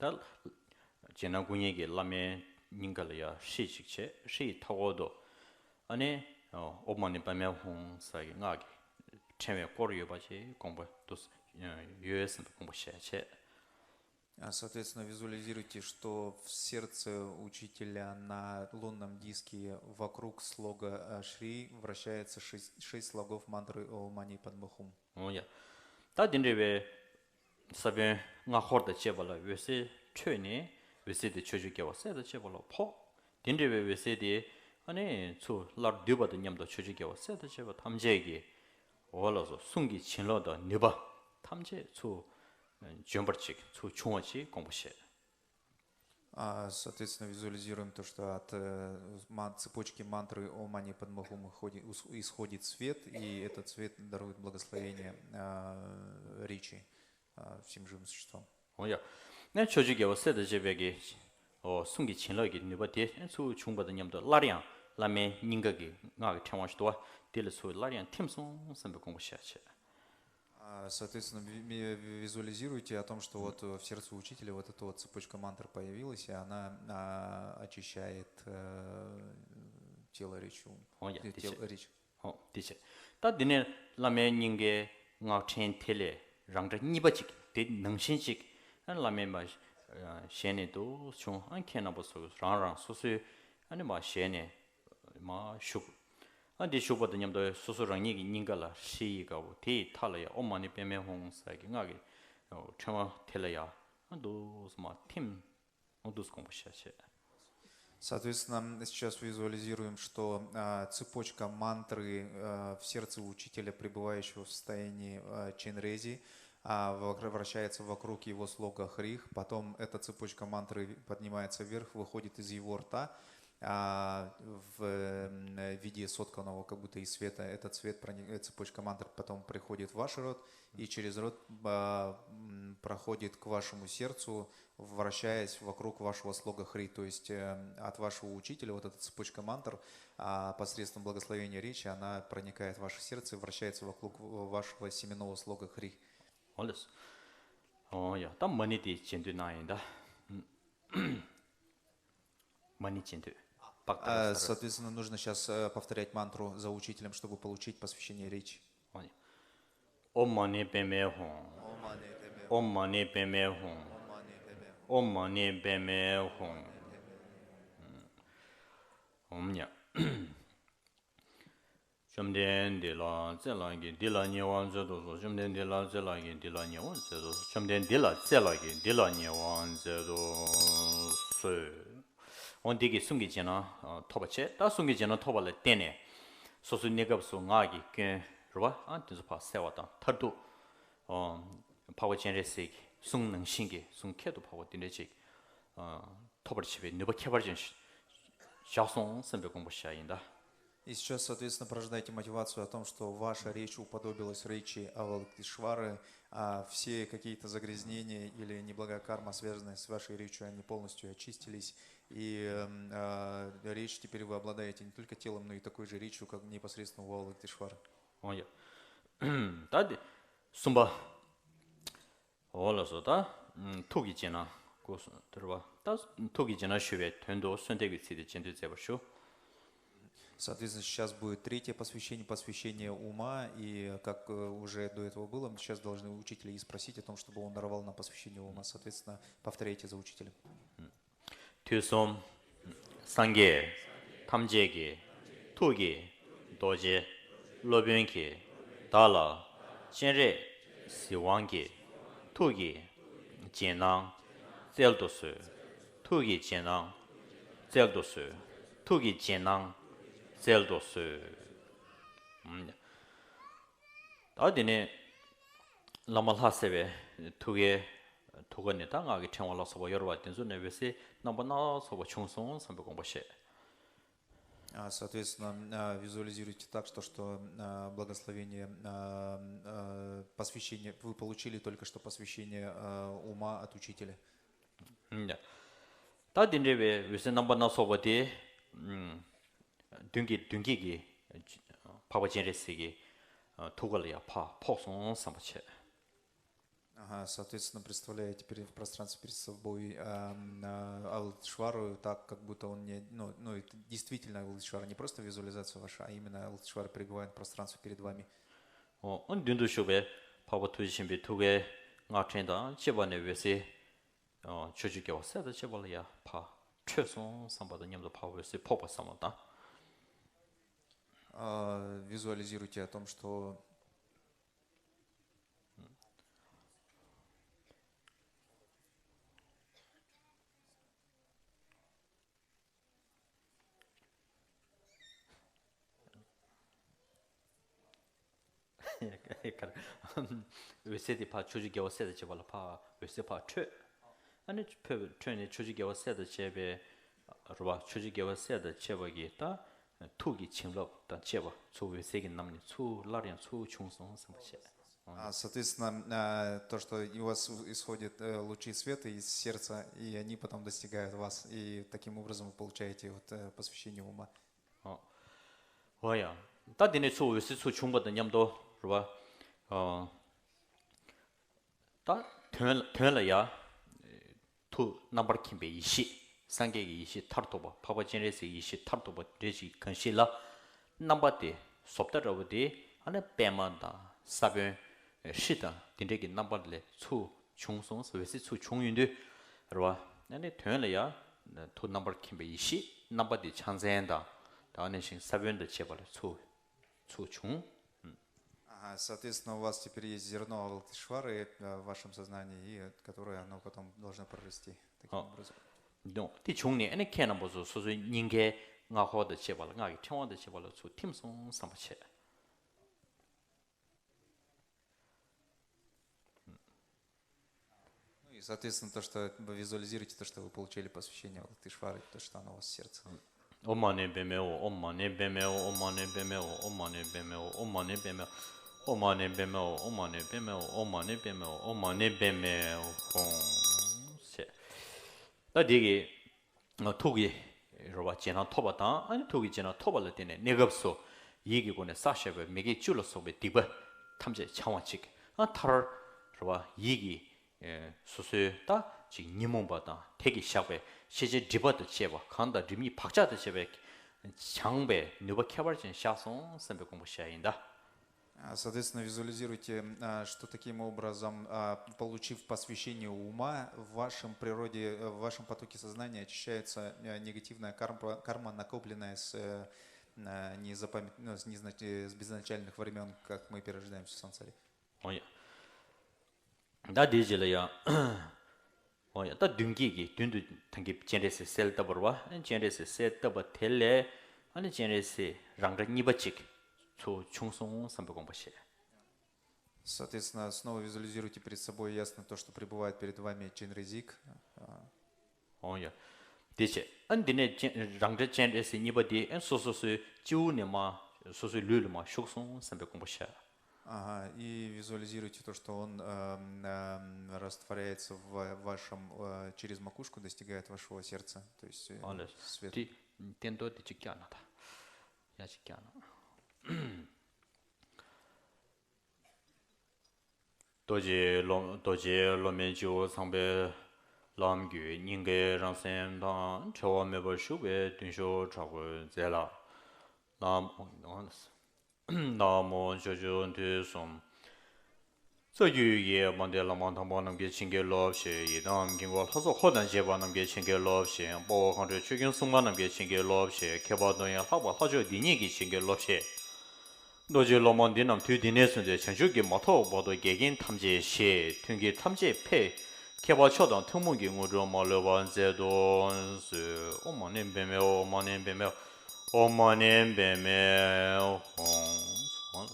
ད་རྗེས་གནང་སྐུ་བརྙན་གྱི་བླ་མའི་སྙིང་ག་ལ་ཡ་ཧྲཱིཿཅིག་བྱས། ཧྲཱིཿའི་མཐའ་འཁོར་དུ་ཨ་ནི་ཨོཾ་མ་ཎི་པདྨེ་ཧཱུྃ་ཟེར་གྱི་སྔགས་ཀྱི་ཕྲེང་བས་བསྐོར་ཡོད་པ་ཞིག་དགོངས་པ་དུ་ཡོད་ཟིན་པ་དགོངས་པ་བཞེས་བྱས། А, соответственно, визуализируйте, что в сердце учителя на лунном диске вокруг слога, а, Шри вращается шесть, шесть слогов мантры Ом Мани Падме Хум. འོ་ཡ། ད་དེ་འདྲ་བའི་ས་བོན་སྔགས་འཁོར་དང་བཅས་པ་ལ་འོད་ཟེར་འཕྲོས་ནས་འོད་ཟེར་དེ་ཕྱོགས་བཅུའི་རྒྱལ་བ་སྲས་དང་བཅས་པ་ལ་ཕོག་དེ་འདྲ་བའི་འོད་ཟེར་དེ་ཨ་ནི་ཚུར་སླར་བསྡུས་པ་དང་མཉམ་དུ་ཕྱོགས་བཅུའི་རྒྱལ་བ་སྲས་དང་བཅས་པ་ཐམས་ཅད་ཀྱི་འོ་ལགས་སོ། གསུང་གི་བྱིན་རླབས་དང་ནུས་པ་ཐམས་ཅད་ཚུར་འབྱོན་པར་ཅིག་ཚུར་འབྱུང་བ་ཅིག་དགོངས་པ་བཞེས། А, соответственно, визуализируем то, что от, э, ман- цепочки мантры Ом Мани Падме Хум исходит, ус- исходит свет, и этот свет дарует благословение, а, речи, а, всем живым существам. འོ་ཡ། ནས་ཕྱོགས་བཅུའི་རྒྱལ་བ་སྲས་དང་བཅས་པའི་གི་འོ་གསུང་གི་བྱིན་རླབས་ཀྱི་ནུས་པ་དེ་ཚུར་བྱུང་བ་དང་མཉམ་དུ་སླར་ཡང་བླ་མའི་སྙིང་ག་གི་སྔགས་ཀྱི་ཕྲེང་བ་ཞིག་འདུག་པ་དེ་ལ་ཚུར་སླར་ཡང་ཐིམ་སོང་བསམ་པའི་དགོངས་པ་བཞེས་བྱས། А, А, Соответственно, ви- ми- ви- визуализируйте о том, что вот э, в сердце учителя вот эта вот цепочка мантр появилась, и она а, очищает э, тело, речь, ум. 哦，ཡ། དེ་ཆེ། ཨོ་དེ་ཆེ། ད་འདི་ནས་བླ་མའི་སྙིང་གའི་སྔགས་ཕྲེང་དེ་ལས་རང་འདྲ་གཉིས་པ་ཅིག་དེ་ནང་བཞིན་ཅིག་བླ་མའི་མ་ཞལ་ནས་འདུག་བྱུང་། ཨ་ཁྱེད་རྣམ་པ་ཚོ་རང་རང་སོ་སོའི་ཨ་ནི་མ་ཞལ་ནས་མ་བཞུགས། ཨ་འདི་བཞུགས་པ་དང་མཉམ་དུ་སོ་སོ་རང་ཉིད་ཀྱི་སྙིང་ག་ལ་ཧྲཱིཿཡིག་དགའ་བོ་དེ་ཡི་མཐའ་ལ་ཡ་ཨོཾ་མ་ཎི་པདྨེ་ཧཱུྃ་ཟེར་གྱི་སྔགས་ཀྱི་ཕྲེང་བ་དེ་ལ་ཡ་ཨ་འདུག་སེ་མ་ཐིམ། འོ་འདུག་སེ་དགོངས་པ་བཞེས་བྱས། Соответственно, сейчас визуализируем, что а, цепочка мантры а, в сердце учителя, пребывающего в состоянии а, чинрези, а, вокр- вращается вокруг его слога хрих, потом эта цепочка мантры поднимается вверх, выходит из его рта а, в м, виде сотканного как будто из света. Этот свет, проник- э, цепочка мантр потом приходит в ваш рот, и через рот а, м, проходит к вашему сердцу, вращаясь вокруг вашего слога хри, то есть э, от вашего учителя, вот эта цепочка мантр, а, посредством благословения речи, она проникает в ваше сердце и вращается вокруг в- вашего семенного слога хри. 好嘞。哦呀，ད་མ་ཎི་དེ་རྗེས་ཟློས་གནང་ཡིན་ད། མ་ཎི་རྗེས་ཟློས། ပၵ་ཏ་ར་ས་ར། 。 Соответственно, нужно сейчас э, повторять мантру за учителем, чтобы получить посвящение речи. ཨོཾ་མ་ཎི་པདྨེ་ཧཱུྃ། ཨོཾ་མ་ཎི་པདྨེ་ཧཱུྃ། ཨོཾ་མ་ཎི་པདྨེ་ཧཱུྃ། ཨོཾ་ཉ། བཅོམ་ལྡན་འདས་ལ་སྩལ་ལགས་ཀྱིས་འདི་ལ་ཉེ་བར་མཛད་དུ་གསོལ། བཅོམ་ལྡན་འདས་ལ་སྩལ་ལགས་ཀྱིས་འདི་ལ་ཉེ་བར་མཛད་དུ་གསོལ། བཅོམ་ལྡན་འདས་ལ་སྩལ་ལགས་ཀྱིས་འདི་ལ་ཉེ་བར་མཛད་དུ་གསོལ། འོ་འདི་གིས་གསུང་གི་རྗེས་གནང་ཐོབ་པ་བྱས། ད་གསུང་གི་རྗེས་གནང་ཐོབ་པ་ལ་བརྟེན་ནས་སོ་སོའི་གནས་སྐབས་སུ་ངག་གི་སྐྱོན་རེད་བ། ཨ་དེ་ཚོ་ཕར་བསལ་བ་དང་མཐར་ཐུག་འཕགས་པ་སྤྱན་རས་གཟིགས་ཀྱི་གསུང་ནང་བཞིན་གྱི་གསུང་ཁྱད་དུ་འཕགས་པ་དེ་འདྲ་ཅིག་ཐོབ་པར་བྱེད་པའི་ནུས་པ་ཁྱད་པར་ཅན་ཞིག་བཞག་སོང་བསམ་པའི་དགོངས་པ་བཞག་ཡིན་ད། И сейчас, соответственно, порождаете мотивацию о том, что ваша речь уподобилась речи Авалокитешвары, а все какие-то загрязнения или неблагая карма, связанные с вашей речью, они полностью очистились, и м, а, речь теперь вы обладаете не только телом, но и такой же речью, как непосредственно у Авалокитешвары. འོ་ཡ། ད་དེ་གསུམ་པ། འོ་ལགས་སོ། ད་ཐུགས་ཀྱི་རྗེས་གནང་སྐུ་གསུང་ཐུགས་རེ་བ། ད་ཐུགས་ཀྱི་རྗེས་གནང་ཞུ་བའི་དོན་དུ་གསོལ་འདེབས་ཀྱི་ཚིག་དེ་རྗེས་ཟློས་མཛད་པར་ཞུ། Соответственно, сейчас будет третье посвящение, посвящение ума, и как э, уже до этого было, мы сейчас должны учителя и спросить о том, чтобы он даровал нам посвящение ума. Соответственно, повторяйте за учителем. དུས་གསུམ་སངས་རྒྱས་ཐམས་ཅད་ཀྱི་ཐུགས་ཀྱི་རྡོ་རྗེ་སློབ་དཔོན་གྱིས་བདག་ལ་སྤྱན་རས་གཟིགས་དབང་གི་ཐུགས་ཀྱི་རྗེས་གནང་སྩལ་དུ་གསོལ། ཐུགས་ཀྱི་རྗེས་གནང་སྩལ་དུ་གསོལ། ཐུགས་ཀྱི་རྗེས་གནང་སྩལ་དུ་གསོལ། ད་དེ་ནས་བླ་མ་ལྷ་ཟེར་བའི་ཐུགས་ཀའི་ཐུགས་ཀ་ནས་ད་སྔགས་ཀྱི་ཕྲེང་བ་ལ་སོགས་པ་ཡོད་རེད་བ། དེ་ཚོ་ནས་འོད་ཟེར་རྣམ་པ་སྣ་ཚོགས་པ་བྱུང་སོང་བསམ་པའི་དགོངས་པ་བཞེས། А, Соответственно, а, визуализируйте так, что, что а, благословение, а, а, посвящение, вы получили только что посвящение а, ума от учителя. ད་དེ་འདྲ་བའི་འོད་ཟེར་རྣམ་པ་སྣ་ཚོགས་པ་དེ་མདུན་གྱི་མདུན་བསྐྱེད་ཀྱི་འཕགས་པ་སྤྱན་རས་གཟིགས་ཀྱི་ཐུགས་ཀ་ལ་ཡང་ཕར་ཕོག་སོང་བསམ་པ་བྱས། Ага, соответственно, представляете перед, в пространстве перед собой а, а, Авалокитешвару так, как будто он не, ну, ну, это действительно Авалокитешвара, не просто визуализация ваша, а именно Авалокитешвара пребывает в пространстве перед вами. འོ་མདུན་དུ་བཞུགས་པའི་འཕགས་པ་ཐུགས་རྗེ་ཆེན་པོའི་ཐུགས་ཀའི་སྔགས་ཕྲེང་དང་བཅས་པ་ནས་འོད་ཟེར་ཕྱོགས་བཅུའི་རྒྱལ་བ་སྲས་དང་བཅས་པ་ལ་ཡང་ཕར་འཕྲོས་སོང་བསམ་པ་དང་མཉམ་དུ་ཕར་འོད་ཟེར་ཕོག་པ་བསམ་བློ་བཏང་། А, Визуализируйте о том, что འོད་ཟེར་དེ་ཕར་ཕྱོགས་བཅུའི་རྒྱལ་བ་སྲས་དང་བཅས་པ་ལ་ཕར་འོད་ཟེར་ཕར་འཕྲོས། ཨ་ནི་འཕྲོས་པའི་འཕྲོས་ནས་ཕྱོགས་བཅུའི་རྒྱལ་བ་སྲས་དང་བཅས་པའི་རུ་བ་ཕྱོགས་བཅུའི་རྒྱལ་བ་སྲས་དང་བཅས་པ་གི་ད་ཐུགས་ཀྱི་བྱིན་རླབས་དང་བཅས་པ་ཚུར་འོད་ཟེར་གྱི་ནམ་ནས་ཚུར་སླར་ཡང་ཚུར་བྱུང་སོང་བསམ་པ་བྱས། А, Соответственно, а, то, что у вас исходят э, лучи света из сердца, и они потом достигают вас, и таким образом вы получаете вот, э, посвящение ума. འོ་ཡ། ད་དེ་ནས་ཚུར་འོད་ཟེར་ཚུར་བྱུང་པ་དང་མཉམ་དུ་རུ་བ། ད་དོན་དོན་ལ་ཡ། ཐུགས་རྣམ་པར་མཁྱེན་པའི་ཡེ་ཤེས། སངས་རྒྱས་ཀྱི་ཡེ་ཤེས་མཐར་ཐུག་པ། འཕགས་པ་སྤྱན་རས་གཟིགས་ཡེ་ཤེས་མཐར་ཐུག་པ་འདྲ་ཞིག་གང་ཞིག་ལ། རྣམ་པ་དེ་བཟོ་ལྟ་འདྲ་བོ་དེ། ཨ་ནི་པད་མ་དང་ས་བོན། ཧྲི་དང་དེ་འདྲ་གི་རྣམ་པ་ལས་ཚུར་བྱུང་སོང་ཟེར་བའི་ཚེ། ཚུར་བྱུང་ཡོང་དུས་རེད་བ། ཨ་ནི་དོན་ལ་ཡ། ཐུགས་རྣམ་པར་མཁྱེན་པའི་ཡེ་ཤེས་རྣམ་པ་དེ་ཕྱག་མཚན་དང་། ད་ཨ་ནི་ཤིང་ས་བོན་དང་བཅས་པ་ལས་ཚུར་ཚུར་བྱུང་། Ага, соответственно, у вас теперь есть зерно Авалокитешвары, э, в вашем сознании, и которое оно потом должно прорасти таким образом. དེ་བྱུང་ནས་ཨ་ནི་ཁྱེད་རྣམ་པ་ཚོ་སོ་སོའི་སྙིང་གའི་སྔགས་འཁོར་དང་བཅས་པ་ལ། སྔགས་ཀྱི་ཕྲེང་བ་དང་བཅས་པ་ལ་ཚུར་ཐིམ་སོང་བསམ་པ་བྱས། Ну и, соответственно, то, что вы визуализируете, то, что вы получили посвящение Авалокитешвары, то, что оно у вас в сердце. ཨོཾ་མ་ཎི་པདྨེ་ཧཱུྃ། ཨོཾ་མ་ཎི་པདྨེ་ཧཱུྃ། ཨོཾ་མ་ཎི་པདྨེ་ཧཱུྃ། ཨོཾ་མ་ཎི་པདྨེ་ཧཱུྃ། ཨོཾ་མ་ཎི་པདྨེ་ཧཱུྃ། ཨོཾ་མ་ཎི་པདྨེ་ཧཱུྃ། ཨོཾ་མ་ཎི་པདྨེ་ཧཱུྃ། ཨོཾ་མ་ཎི་པདྨེ་ཧཱུྃ། ཞེས། ད་འདི་གི་ཐུགས་ཀྱི་རེ་བ་རྗེས་གནང་ཐོབ་པ་དང་། ཨ་ནི་ཐུགས་ཀྱི་རྗེས་གནང་ཐོབ་པ་ལ་བརྟེན་ནས་གནས་སྐབས་སུ་ཡིད་ཀྱི་སྒོ་ནས་བསགས་བཞག་པའི་མི་དགེ་བཅུ་ལ་སོགས་པའི་སྡིག་པ་ཐམས་ཅད་བྱང་བ་ཅིག། ཨ་མཐར་རེ་བ་ཡིད་ཀྱི་ཨེ་སོ་སོའི་ད་ཅིག་ཉོན་མོངས་པ་དང་དེ་གིས་བཞག་པའི་ཤེས་བྱའི་སྒྲིབ་པ་དང་བཅས་པ་གང་དང་སྒྲིབ་གཉིས་བག་ཆགས་དང་བཅས་པའི་བྱང་བའི་ནུས་པ་ཁྱད་པར་ཅན་ཤར་སོང་བསམ་པའི་དགོངས་པ་བཞེས་ཡིན་ད། А, соответственно, визуализируйте, а, что таким образом, а, получив посвящение ума, в вашем природе, э, в вашем потоке сознания очищается, э, негативная карма, карма, накопленная с, э, э, незапамят-, ну, с незнач-, э, с безначальных времён, как мы перерождаемся в сансаре. ཨོ་ཡ། ད་དེའི་རྗེས་ལ་ཡང་། ཨོ་ཡ། ད་མདུན་བསྐྱེད་ཀྱི་མདུན་དུ་ཐང་གི་སྤྱན་རས་གཟིགས་གསལ་བཏབ་པ་རེད་བ། སྤྱན་རས་གཟིགས་གསལ་བཏབ་པ་དེ་ལས་ཨ་ནི་སྤྱན་རས་གཟིགས་རང་འདྲ་གཉིས་པ་ཅིག་ཚུར་བྱུང་སོང་བསམ་པའི་དགོངས་པ་བཞེས། Соответственно, снова визуализируйте перед собой ясно то, что пребывает перед вами Чинрезик. А, ཨོ་ཡ། དེ་བྱས། ཨ་འདི་ནས་སྤྱན་རང་འདྲ་སྤྱན་རས་གཟིགས་གཉིས་པ་དེ་ཨ་སོ་སོ་སོའི་སྤྱི་བོ་ནས་མར་སོ་སོའི་ལུས་ལ་མར་ཞུགས་སོང་བསམ་པའི་དགོངས་པ་བཞེས། Ага, и визуализируйте то, что он, эм, эм, растворяется в ва-, вашем, э, через макушку достигает вашего сердца, то есть, э, ཨོ་ལེ། Свет. དེ་སྟན་ཐོག་དེ་གཅིག་བཀྱག་ན་ད། ཡ་གཅིག་བཀྱག་ན། རྡོ་རྗེ་སློབ་རྡོ་རྗེ་སློབ་མའི་སྤྱི་བོ་ཚངས་པའི་ལྷམ་གྱིས་སྙིང་གའི་རང་སེམས་དང་བྲལ་བ་མེད་པར་བཞུགས་པའི་མདུན་ཞབས་དྲག་པོའི་རྩེ་ལ། ལྷམ། ན་མོ། ཅོ་ཅོ། དུས་གསུམ་རྩ་བརྒྱུད་ཀྱི་དཔལ་ལྡན་བླ་མ་དམ་པ་རྣམས་ཀྱི་བྱིན་གྱིས་རློབས་ཤིག། ཡི་དམ་དཀྱིལ་འཁོར་ལྷ་ཚོགས་འཁོར་དང་བཅས་པ་རྣམས་ཀྱི་བྱིན་གྱིས་རློབས་ཤིག། དཔའ་བོ་མཁའ་འགྲོའི་ཆོས་སྐྱོང་སྲུང་མ་རྣམས་ཀྱི་བྱིན་གྱིས་རློབས་ཤིག། ཁྱད་པར་དུ་ཡང་ལྷག་པར་ལྷ་མཆོག་འདི་ཉིད་ཀྱི་བྱིན་གྱིས་རློབས་ཤིག། རྡོ་རྗེ་སློབ་མ་འདི་རྣམས་དུས་འདི་ནས་བཟུང་སྟེ་བྱང་ཆུབ་ཀྱི་མ་ཐོབ་བར་དུ་འགལ་རྐྱེན་ཐམས་ཅད་ཞི། མཐུན་རྐྱེན་ཐམས་ཅད་འཕེལ། ཁྱད་པར་མཆོག་དང་ཐུན་མོང་གི་དངོས་གྲུབ་མ་ལུས་པར་མཛད་དུ་གསོལ། ཨོཾ་མ་ཎི་པདྨེ་ཧཱུྃ། ཨོཾ་མ་ཎི་པདྨེ་ཧཱུྃ། ཨོཾ་མ་ཎི་པདྨེ་ཧཱུྃ།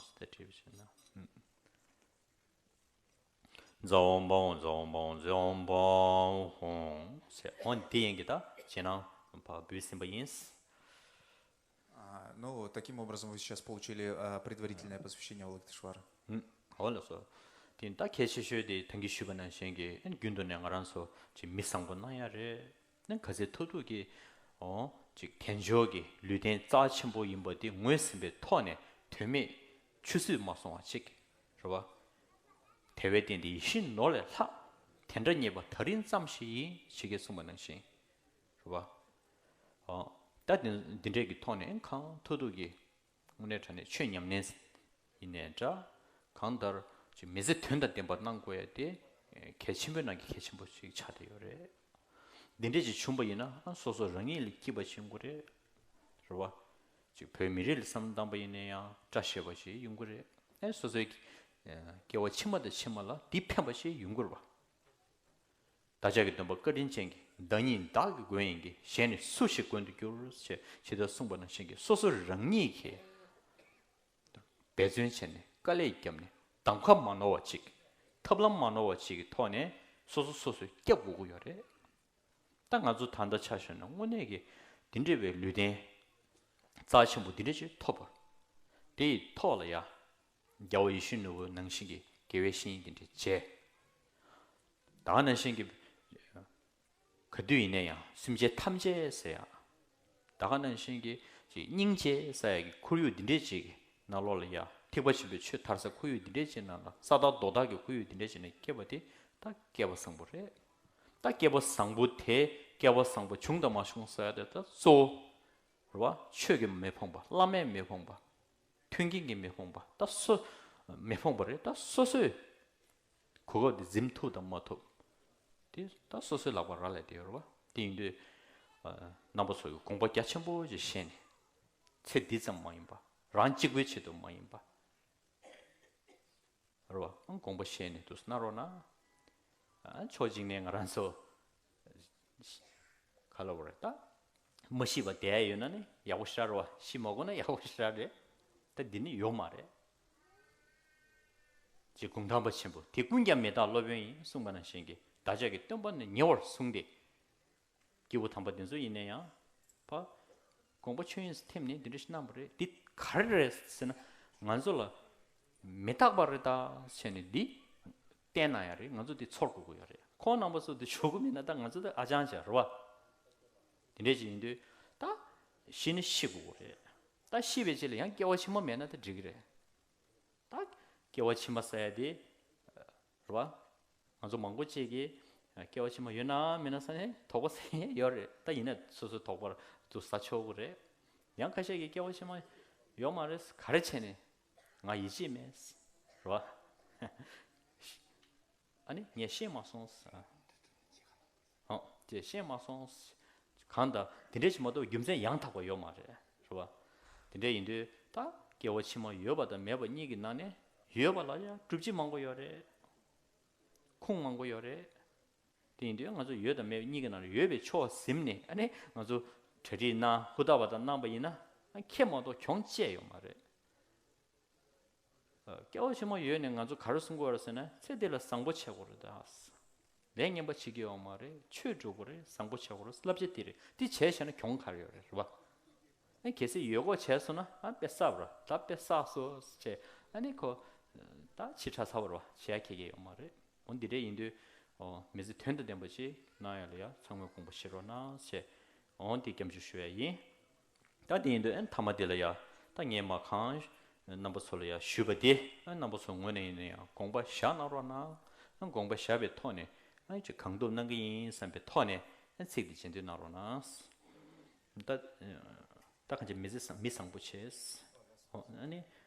ཟ་འོང་པ་འོང་། ཟ་འོང་པ་འོང་། ཟ་འོང་པ་འོང་། ཟེར་འོང་། དེ་ཡན་གྱི་ད་རྗེས་གནང་ཕར་འབུལ་ཟིན་པ་ཡིན། А, ну, таким образом, вы сейчас получили, а, предварительное посвящение Авалокитешвары. ཨུམ། འོ་ལགས་སོ། དེ་ད་གལ་ཆེ་ཤོས་དེ་ད་གིན་ཞུས་པ་ནང་བཞིན་གྱི་ཨ་ནི་རྒྱུན་དུ་ནས་ང་རང་ཚོ་ཅིག་མི་བཟང་པོ་གནང་ཡ་རེད། ཨ་ནི་ག་ཚོད་ཐུབ་ཐུབ་ཀྱིས་འོ་ཅིག་དལ་འབྱོར་གྱི་ལུས་རྟེན་རྩ་ཆེན་པོ་ཡིན་པ་དེ་ངོས་ཟིན་པའི་ཐོག་ནས་དོན་མེད་ཆུད་ཟོས་མ་སོང་བ་ཅིག་རེད་བ། དལ་བའི་རྟེན་དེ་ཡིད་བཞིན་ནོར་ལས་ལྷག། དེ་འདྲ་རྙེད་པ་ཐག་རིང་ཙམ་ཞིག་ཡིན། ཞིག་གིས་གསུངས་པ་ནང་བཞིན། རེད་བ། ཨ། ད་འདི་འདི་འདྲས་ཀྱི་ཐོག་ནས་གང་ཐུབ་ཐུབ་ཀྱིས་དངོས་གནས་དྲང་གནས་ཆོས་ཉམས་ལེན་ཡིན་ནའི་འདྲ། གང་ལྟར་ཅིག་མི་ཚེ་དོན་དང་ལྡན་པ་གནང་དགོས་ཡ་དེ་གལ་ཆེན་པོའི་ནང་གི་གལ་ཆེན་པོ་ཞིག་ཆགས་བསྡད་ཡོད་རེད། འདི་འདྲས་ཅིག་བྱུང་པ་ཡིན་ན་སོ་སོ་རང་ཉིད་ལ་སྐྱིད་པ་ཞིག་ཡོང་གི་རེད། རེད་བ། ཅིག་བོད་མི་རིགས་ལ་བསམ་བློ་བཏང་པ་ཡིན་ན་ཡང་བཀྲ་ཤིས་པ་ཞིག་ཡོང་གི་རེད། ཨེ་སོ་སོའི་སྐྱེ་བ་ཕྱི་མ་དང་ཕྱི་མ་ལ་འདི་ཕན་པ་ཞིག་ཡོང་གི་རེད་བ། བདག་ཅག་གི་སྟོན་པ་བཀའ་དྲིན་ཅན་གྱི། བདག་ཉིད་བདག་གི་མགོན་ཡིན་གྱི། གཞན་ནི་སུ་ཞིག་མགོན་དུ་འགྱུར། ཞེས་ཇི་ལྟར་གསུངས་པ་ནང་བཞིན་གྱི་སོ་སོ་རང་ཉིད་ཀྱིས་འབད་བརྩོན་བྱས་ནས་དཀའ་ལས་བརྒྱབ་ནས་གདམ་ཁ་མ་ནོར་བ་ཅིག། ཐབས་ལམ་མ་ནོར་བ་ཅིག་གི་ཐོག་ནས་སོ་སོ་སོ་སོས་སྐྱབས་དགོས་ཀྱི་ཡོད་རེད། ད་ང་ཚོ་ད་ལྟ་ཆ་བཞག་ན་དངོས་གནས་ཀྱི་འདི་འདྲ་བའི་ལུས་རྟེན་རྩ་ཆེན་པོ་འདི་འདྲ་ཅིག་ཐོབ་པ། དེ་ཡི་ཐོག་ལ་ཡ། རྒྱལ་བ་ཡིད་བཞིན་ནོར་བུ་ནང་བཞིན་གྱི་དགེ་བའི་བཤེས་གཉེན་དེ་འདྲ་བྱས། ད་ག་ནང་བཞིན་གྱི་ག་དུས་ཡིན་ན་ཡང་སེམས་ཅན་ཐམས་ཅད་ཟེར་ཡ། ད་ག་ནང་བཞིན་གྱི་ཅིག་སྙིང་རྗེ་ཟེར་ཡ་གི་ཁོར་ཡུག་འདི་འདྲས་ཅིག་གི་ནང་ལོགས་ལ་ཡ། ཐེག་པ་ཆེན་པོའི་ཆོས་དར་ས་ཁོར་ཡུག་འདི་འདྲས་ཅིག་ནང་ལ། ས་དང་རྡོ་དག་གི་ཁོར་ཡུག་འདི་འདྲས་ཅིག་ནང་སྐྱེས་པ་དེ་ ད་སྐལ་བ་བཟང་པོ་རེད། ད་སྐལ་བ་བཟང་པོ་དེ་སྐལ་བ་བཟང་པོ་བྱུང་དང་མ་བྱུང་ཟེར་ཡ་དེ་ད་གཙོ་བོ་རེད་བ། ཆོས་ཀྱིས་མི་ཕོངས་པ། བླ་མས་མི་ཕོངས་པ། མཐུན་རྐྱེན་གྱིས་མི་ཕོངས་པ། ད་སོ་མི་ཕོངས་པ་རེད། ད་སོ་སོས་གོ་སྐབས་དེ་འཛེམ་ཐུབ་དང་མ་ཐུབ་དེ་ད་སོ་སོའི་ལག་པར་རག་ལས་དེ་ཡོད་རེད་བ། དེ་ཡིན་དུས་རྣམ་པ་ཚོ་ཡིས་དགོངས་པ་རྒྱ་ཆེན་པོ་ཞིག་བཞེས་ནས། ཚེ་འདི་ཙམ་མ་ཡིན་པ། རང་གཅིག་པུའི་ཆེད་དུ་མ་ཡིན་པ། རེད་བ། དགོངས་པ་བཞེས་ནས་འདུག་སེ་གནང་རོགས་གནང་། ཨ། ཕྱོགས་གཅིག་ནས་ང་རང་ཚོ་ག་ལབ་དགོས་རེད་ད། མ་ཤི་བར་བསྡད་ཡོད་ན་ནི་ཡག་པོ་ཞེ་དྲག་རེད་བ། ཤི་མ་དགོས་ན་ཡག་པོ་ཞེ་དྲག་རེད། ད་འདི་ནི་ཡོད་མ་རེད། ཅེས་གུང་ཐང་པ་ཆེན་པོ་དེ་ཀུན་ཀྱང་མི་རྟག་སློབ་དཔོན་ཡིན་གསུངས་པ་ནང་བཞིན་གྱི་བདག་ཅག་གི་སྟོན་པ་ནི་ཉེ་བར་བཟུང་སྟེ། སྐྱེས་བུ་དམ་པ་འདི་ཚོ་ཡིན་ན་ཡང་། ཕ། དགོངས་པ་ཆོས་དབྱིངས་སུ་ཐིམ་ནས་འདི་འདྲ་ཞིག་གནང་བ་རེད། འདི་ག་རེ་རེད་ཟེར་ན། ང་ཚོ་ལ་མི་རྟག་པ་རེད་ད་བྱས་ནས་འདི་བསྟན་གནང་ཡ་རེད། ང་ཚོ་འདི་ཚོར་དགོས་ཀྱི་ཡོད་རེད། ཁོང་རྣམ་པ་ཚོ་འདི་ཞུ་གི་མེད་ན་ད་ང་ཚོ་འདི་ཨ་ཅང་ཅང་རེད་བ། འདི་འདྲ་ཞིག་ཡིན་དུས་ད་ཤི་ནི་ཤི་དགོས་ཀྱི་རེད། ད་ཤི་བའི་རྗེས་ལ་ཡང་སྐྱེ་བ་ཕྱི་མ་མེད་ན་ད་འགྲིག་གི་རེད། ད་སྐྱེ་བ་ཕྱི་མ་ཟེར་ཡ་དེ་རེད་བ། ང་ཚོ་མང་པོ་ཅིག་གིས་སྐྱེ་བ་ཕྱི་མ་ཡོད་ན་མེད་ན་ས་ནས་དོགས་པ་ཟེར་མཁན་ཡོད་རེད། ད་ཡིན་ན་སོ་སོའི་དོགས་པར་དུ་ཟ་ཆོག་གི་རེད། ཡང་ཁ་ཤས་ཀྱིས་སྐྱེ་བ་ཕྱི་མ་ཡོད་མ་རེད། ག་རེ་བྱས་ནས་ང་ཡིད་ཆེས་མེད་རེད་བ། ཨ་ནི་ངས་ཤེས་མ་སོང་ཟེར། ཨོ། དེ་ཤེས་མ་སོང་། གང་ལྟར་དེ་འདྲ་ཞིག་མ་གཏོགས་རྒྱུ་མཚན་ཡང་དག་པ་ཡོད་མ་རེད། རེད་བ། དེ་འདྲ་ཡིན་དུས་ད་སྐྱེ་བ་ཕྱི་མ་ཡོད་པ་དང་མེད་པ་གཉིས་ཀྱི་ནང་ནས་ཡོད་པ་ལ་ཡང་སྒྲུབ་བྱེད་མང་པོ་ཡོད་རེད། ཁུངས་མང་པོ་ཡོད་རེད། དེ་ཡིན་དུས་ང་ཚོ་ཡོད་དང་མེད་གཉིས་ཀྱི་ནང་ནས་ཡོད་པའི་ཕྱོགས་ཟིན་ནས། ཨ་ནི་ང་ཚོ་གྲ་སྒྲིག་གནང་ཧུར་ཐག་པ་དང་གནང་པ་ཡིན་ན། ཁྱེད་མ་གཏོགས་གྱོང་བཅད་ཡོད་མ་རེད། སྐྱེ་བ་ཕྱི་མ་ཡོད་ནས་ང་ཚོ་ག་རེ་གསུང་དགོས་རེད་ཟེར་ན། ཚེ་འདི་ལ་བཟང་པོ་བྱེད་དགོས་རེད་ད། ལས་ངན་པ་བྱེད་ཀྱི་ཡོད་མ་རེད། ཆོས་སྒྲུབ་དགོས་རེད། བཟང་པོ་བྱེད་དགོས་རེད། བསླབ་བྱ་དེ་རེད། དེ་བྱས་བྱས་ན་གྱོང་ག་རེ་ཡོད་རེད། རེད་བ། ཨ། གལ་སྲིད་ཡོད་དགོས་བྱས་སོང་ན། ཨ། དཔེ་བསགས་པ་རེད། ད་དཔེ་བསགས་སོང་བྱས། ཨ་ནི་ཁོ་ད་ཕྱི་དྲགས་ཚ་བ་རེད་བ། བྱེད་ཡ་ཁེ་གི་ཡོད་མ་རེད། འོ་འདི་འདྲ་ཡིན་དུས། ཨོ། མི་ཚེ་དོན་དང་ལྡན་པ་ཞིག་གནང་ཡ་ལ་ཡ་ཚང་མས་དགོངས་པ་བཞེས་རོགས་གནང་ཞེས། འོ་འདི་སྐྱབས་འཇུག་ཞུ་ཡ་ཡིན། ད་དེ་ཡིན་དུས་ཨ་ནི་མཐའ་མ་དེ་ལ་ཡ། ད་ངས་མ་གང་རྣམ་པ་ཚོ་ལ་ཡ་ཞུས་པ་དེ། ཨ། རྣམ་པ་ཚོ་ངོས་ནས་ཡིན་ན་ཡང་དགོངས་པ་བཞག་གནང་རོགས་གནང་། ཨ། དགོངས་པ་བཞག་པའི་ཐོག་ནས། ཨ། ཅིག་གང་ཐུབ་གནང་གི་ཡིན་བསམ་པའི་ཐོག་ནས། ཨ། ཚིག་འདི་རྗེས་ཟློས་གནང་རོགས་གནང་། ད། ད་གང་ཅི་མི་ཚེ་བཟང་། མི་བཟང་པོ་བྱས། ཨོ། ཨ་ནི་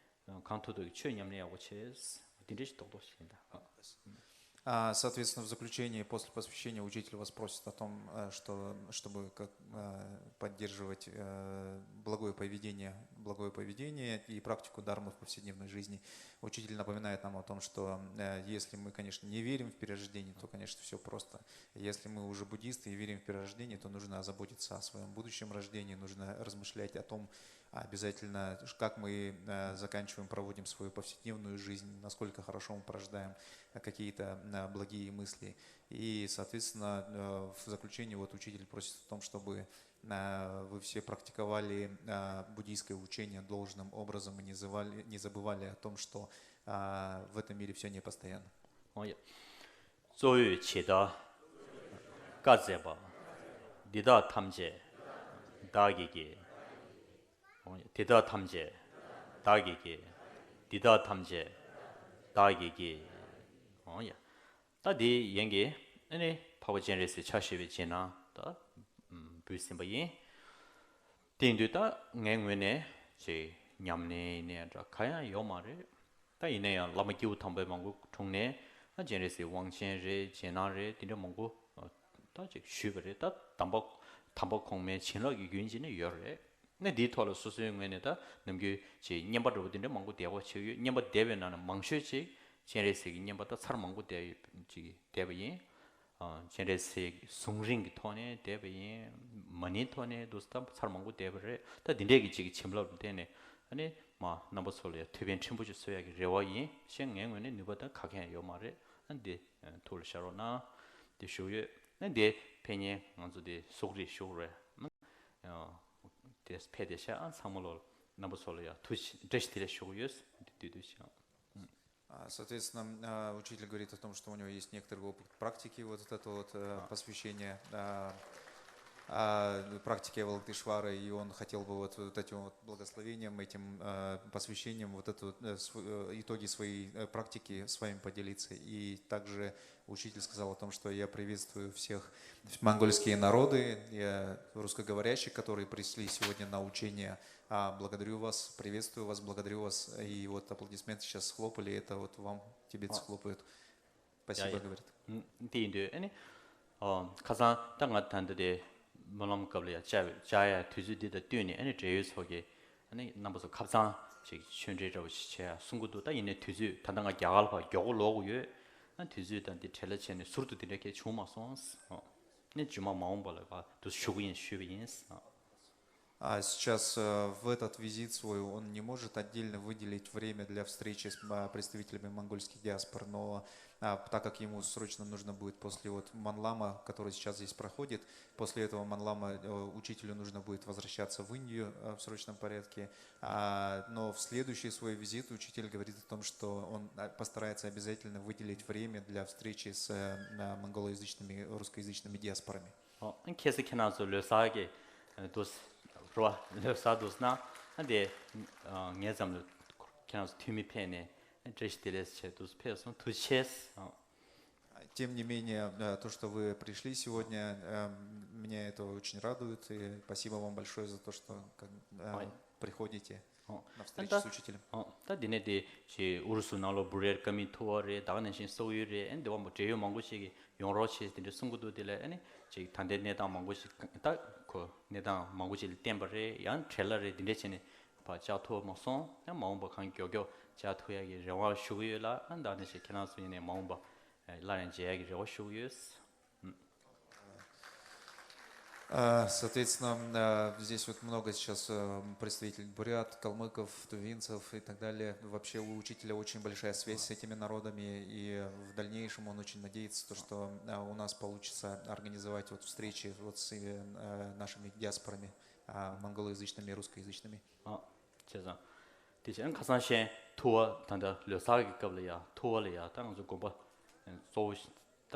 གང་ཐུབ་ཐུབ་ཀྱི་ཆོས་ཉམས་ལེན་ཡག་པོ་བྱས། འདི་འདྲ་ཞིག་རྡོག་རྡོག་ཞིག་ཡིན་ད། ཨ། А, соответственно, в заключении после посвящения учитель вас просит о том, э, что, чтобы как, э, поддерживать, э, благое поведение, благое поведение и практику дармы в повседневной жизни. Учитель напоминает нам о том, что, э, если мы, конечно, не верим в перерождение, то, конечно, все просто. Если мы уже буддисты и верим в перерождение, то нужно озаботиться о своём будущем рождении, нужно размышлять о том, обязательно, как мы, э, заканчиваем, проводим свою повседневную жизнь, насколько хорошо мы порождаем, э, какие-то, э, благие мысли. И, соответственно, э, в заключении вот учитель просит о том, чтобы, э, вы все практиковали, э, буддийское учение должным образом и не забывали, не забывали о том, что, э, в этом мире всё непостоянно. ཨོ་ཡ། གཙོ་བོས་ཇི་ལྟར་བཀའ་སྩལ་པ། འདི་དག་ཐམས་ཅད་བདག་གིས་བགྱི། འོ་ཡ། འདི་དག་ཐམས་ཅད་བདག་གིས་བགྱི། འདི་དག་ཐམས་ཅད་བདག་གིས་བགྱི། འོ་ཡ། ད་འདི་ཡན་གྱི་ཨ་ནི་འཕགས་པ་སྤྱན་རས་གཟིགས་ཕྱག་བཞེས་པའི་རྗེས་གནང་ད་འབུལ་ཟིན་པ་ཡིན། དེ་ཡིན་དུས་ད་ངའི་ངོས་ནས་ཅིག་ཉམས་ལེན་ཡིན་ནའི་འདྲ་གང་ཡང་ཡོད་མ་རེད། ད་ཡིན་ན་ཡང་བླ་མ་སྐྱེས་བུ་དམ་པའི་མང་པོ་འཁྲུངས་ནས། ཨ། སྤྱན་རས་གཟིགས་དབང་ཆེན་རེད། རྗེས་གནང་རེད། དེ་འདྲ་མང་པོ་ད་ཅིག་ཞུས་པ་རེད། ད་དམ་པ་དམ་པ་གོང་མའི་བྱིན་རླབས་ཀྱི་རྒྱུན་ཅིག་ནི་ཡོད་རེད། ནས་འདིའི་ཐོག་ལ་སོ་སོའི་ངོས་ནས་ད་ནམ་རྒྱུན་ཅིག་བསྙེན་པ་འདྲ་པོ་དེ་འདྲ་མང་པོ་བསྡད་པ་ཅིག་ཡོད། བསྙེན་པ་བསྡད་པའི་ནང་ནས་མང་ཤོས་ཅིག་སྤྱན་རས་གཟིགས་ཀྱི་བསྙེན་པ་ད་ཚར་མང་པོ་བསྡད་ཡོད་ཅིག་བསྡད་པ་ཡིན། ཨ། སྤྱན་རས་གཟིགས་གཟུངས་རིང་གི་ཐོག་ནས་བསྡད་པ་ཡིན། མ་ཎིའི་ཐོག་ནས་འདུག་ད་ཚར་མང་པོ་བསྡད་པ་རེད། ད་འདི་འདྲས་ཀྱི་ཅིག་གི་བྱིན་རླབས་ལ་བརྟེན་ནས། ཨ་ནི་མ་རྣམ་པ་ཚོ་ལ་ཡང་ཐུགས་ཕན་ཆེན་པོ་ཅིག་གསོ་ཡག་གི་རེ་བ་ཡིན། གཞན་ངའི་ངོས་ནས་ནུས་པ་དང་ག་གེ་ཡང་ཡོད་མ་རེད། ཨ། འདི་ཐུགས་ལ་བཞག་རོགས་གནང་། འདི་ཞུ་གི་ཡོད། ཨ། འདི་ཕན་ཉེན་ང་ཚོ་འདི་གཟུགས་རིས་ཞུ་གི་རེད། ཨ། དེ་ཕེབས་བསྡད་ཤག་ཨ། ཚང་མ་ལོ་རྣམ་པ་ཚོ་ལ་ཡང་ཐུགས་རྗེ་བཀྲ་ཤིས་བདེ་ལེགས་ཞུ་གི་ཡོད། འདི་བསྡུས་བསྡུས་ཤིག་ཨ། А, соответственно, а, учитель говорит о том, что у него есть некоторый опыт практики, вот это вот, э, посвящение, а, о практике Авалокитешвары, и он хотел бы вот, вот этим вот благословением, этим э, посвящением вот эту э, св- э, итоги своей э, практики с вами поделиться. И также учитель сказал о том, что я приветствую всех монгольские народы, э, русскоговорящих, которые пришли сегодня на учение. А, благодарю вас, приветствую вас, благодарю вас. И вот аплодисменты сейчас хлопали, это вот вам тибетцы хлопают. Спасибо, говорит. དེ་ཡིན་དུས་ཨ་ནི། ཁ་སང་ད་ང་ད་འདི་དེ་སྨོན་ལམ་སྐབས་ལ་ཡང་བཅར་བཅར་ཡ་དུས་ཚོད་འདི་དང་བསྟུན་ནས་ཨ་ནི་འབྲེལ་ཡོད་ཚོ་གིས་ཨ་ནི་རྣམ་པ་ཚོ་ཁ་སང་ཅིག་ཆོས་འབྲེལ་འདྲ་བོ་ཞིག་བྱས་ཡ་གསུང་གི་འདུག་ད་ཡིན་ནའི་དུས་ཚོད་ད་ལྟ་ང་རྒྱ་གར་ལ་ཕར་མགྱོགས་པོ་ལོག་གི་ཡོད། ཨ་དུས་ཚོད་དང་འདི་བྲལ་ལ་བྱས་ནས་ཟུར་དུ་འདི་འདྲ་གས་བྱུང་མ་སོང་། ཨ་ནི་རྗེས་མ་མ་འོངས་པ་ལ་ཕར་དུ་ཞུ་གི་ཡིན་ཞུས་པ་ཡིན། А сейчас э, в этот визит свой он не может отдельно выделить время для встречи с а, представителями монгольских диаспор, но а, так как ему срочно нужно будет после вот Манлама, который сейчас здесь проходит, после этого Манлама э, учителю нужно будет возвращаться в Индию э, в срочном порядке. А, но в следующий свой визит учитель говорит о том, что он а, постарается обязательно выделить время для встречи с э, монголоязычными, русскоязычными диаспорами. ཨོ། ཁྱེད་ཚོ་ཁྱེད་རང་ཚོ་ལོ་གསར་གྱི་འདུག་རོ། ལོ་གསར་འདུག་ན་ཨ་འདི་ངའི་ཙམ་ལ་ཁྱེད་རང་ཚོ་འཐུས་མི་ཕེབས་ནས་བཀྲ་ཤིས་བདེ་ལེགས་བྱས་འདུག་ཕེབས་སོང་། ཐུགས་རྗེ་ཆེ། Тем не менее, э, то, что вы пришли сегодня, э, меня это очень радует. И спасибо вам большое за то, что как, э, приходите на встречу с учителем. ད་འདི་ནས་དེ་ཞེས་ཨུ་རུ་སུ་ནང་ལོགས་བུ་རེད། ཀ་མི་ཐུ་བ་རེད། ད་ག་ནང་བཞིན་སོག་ཡུལ་རེད། ཨ་འདི་བ་མོ་འབྲེལ་ཡོད་མང་པོ་ཞིག་གིས་ཡོང་རོགས་བྱེད་དེ་འདྲ་གསུང་གི་འདུག་དེ་ལས་ཨ་ནི་ཅིག་ད་ལྟའི་གནས་སྟངས་མང་པོ་ཞིག་ད་ཁོ་གནས་སྟངས་མང་པོ་ཞིག་ལ་བརྟེན་པ་རེད། ཡང་བྲེལ་བ་རེད། དེ་འདྲ་བྱས་ནས་ཕར་བཅར་ཐུབ་མ་སོང་། ཡང་མ་འོངས་པ་གང་མགྱོགས་མགྱོགས་བཅར་ཐུབ་ཡག་གི་རེ་བ་ཞུ་གི་ཡོད་ལ། ཨ་ད་ནི་ཞིག་ཁྱེད་རང་ཚོ་ཡིན་ནའི་མ་འོངས་པ་སླར་ཡང་མཇལ་ཡག་གི་རེ་བ་ཞུ་གི་ཡོད། А, Соответственно, а, здесь вот много сейчас э, представителей бурят, калмыков, тувинцев и так далее. Вообще у учителя очень большая связь с этими народами, и в дальнейшем он очень надеется, то, что а, у нас получится организовать вот встречи вот с э, нашими диаспорами, а, монголоязычными и русскоязычными. ཨ། བྱས་ཙང་། དེ་བཞིན་ཁ་སང་ཤན་ཐུ་བ་ད་ལྟ་ལོ་གསར་གྱི་སྐབས་ལ་ཡ་ཐུ་བ་ལ་ཡ་ད་ང་ཚོ་དགོན་པ་གཙོ་བོ་ད་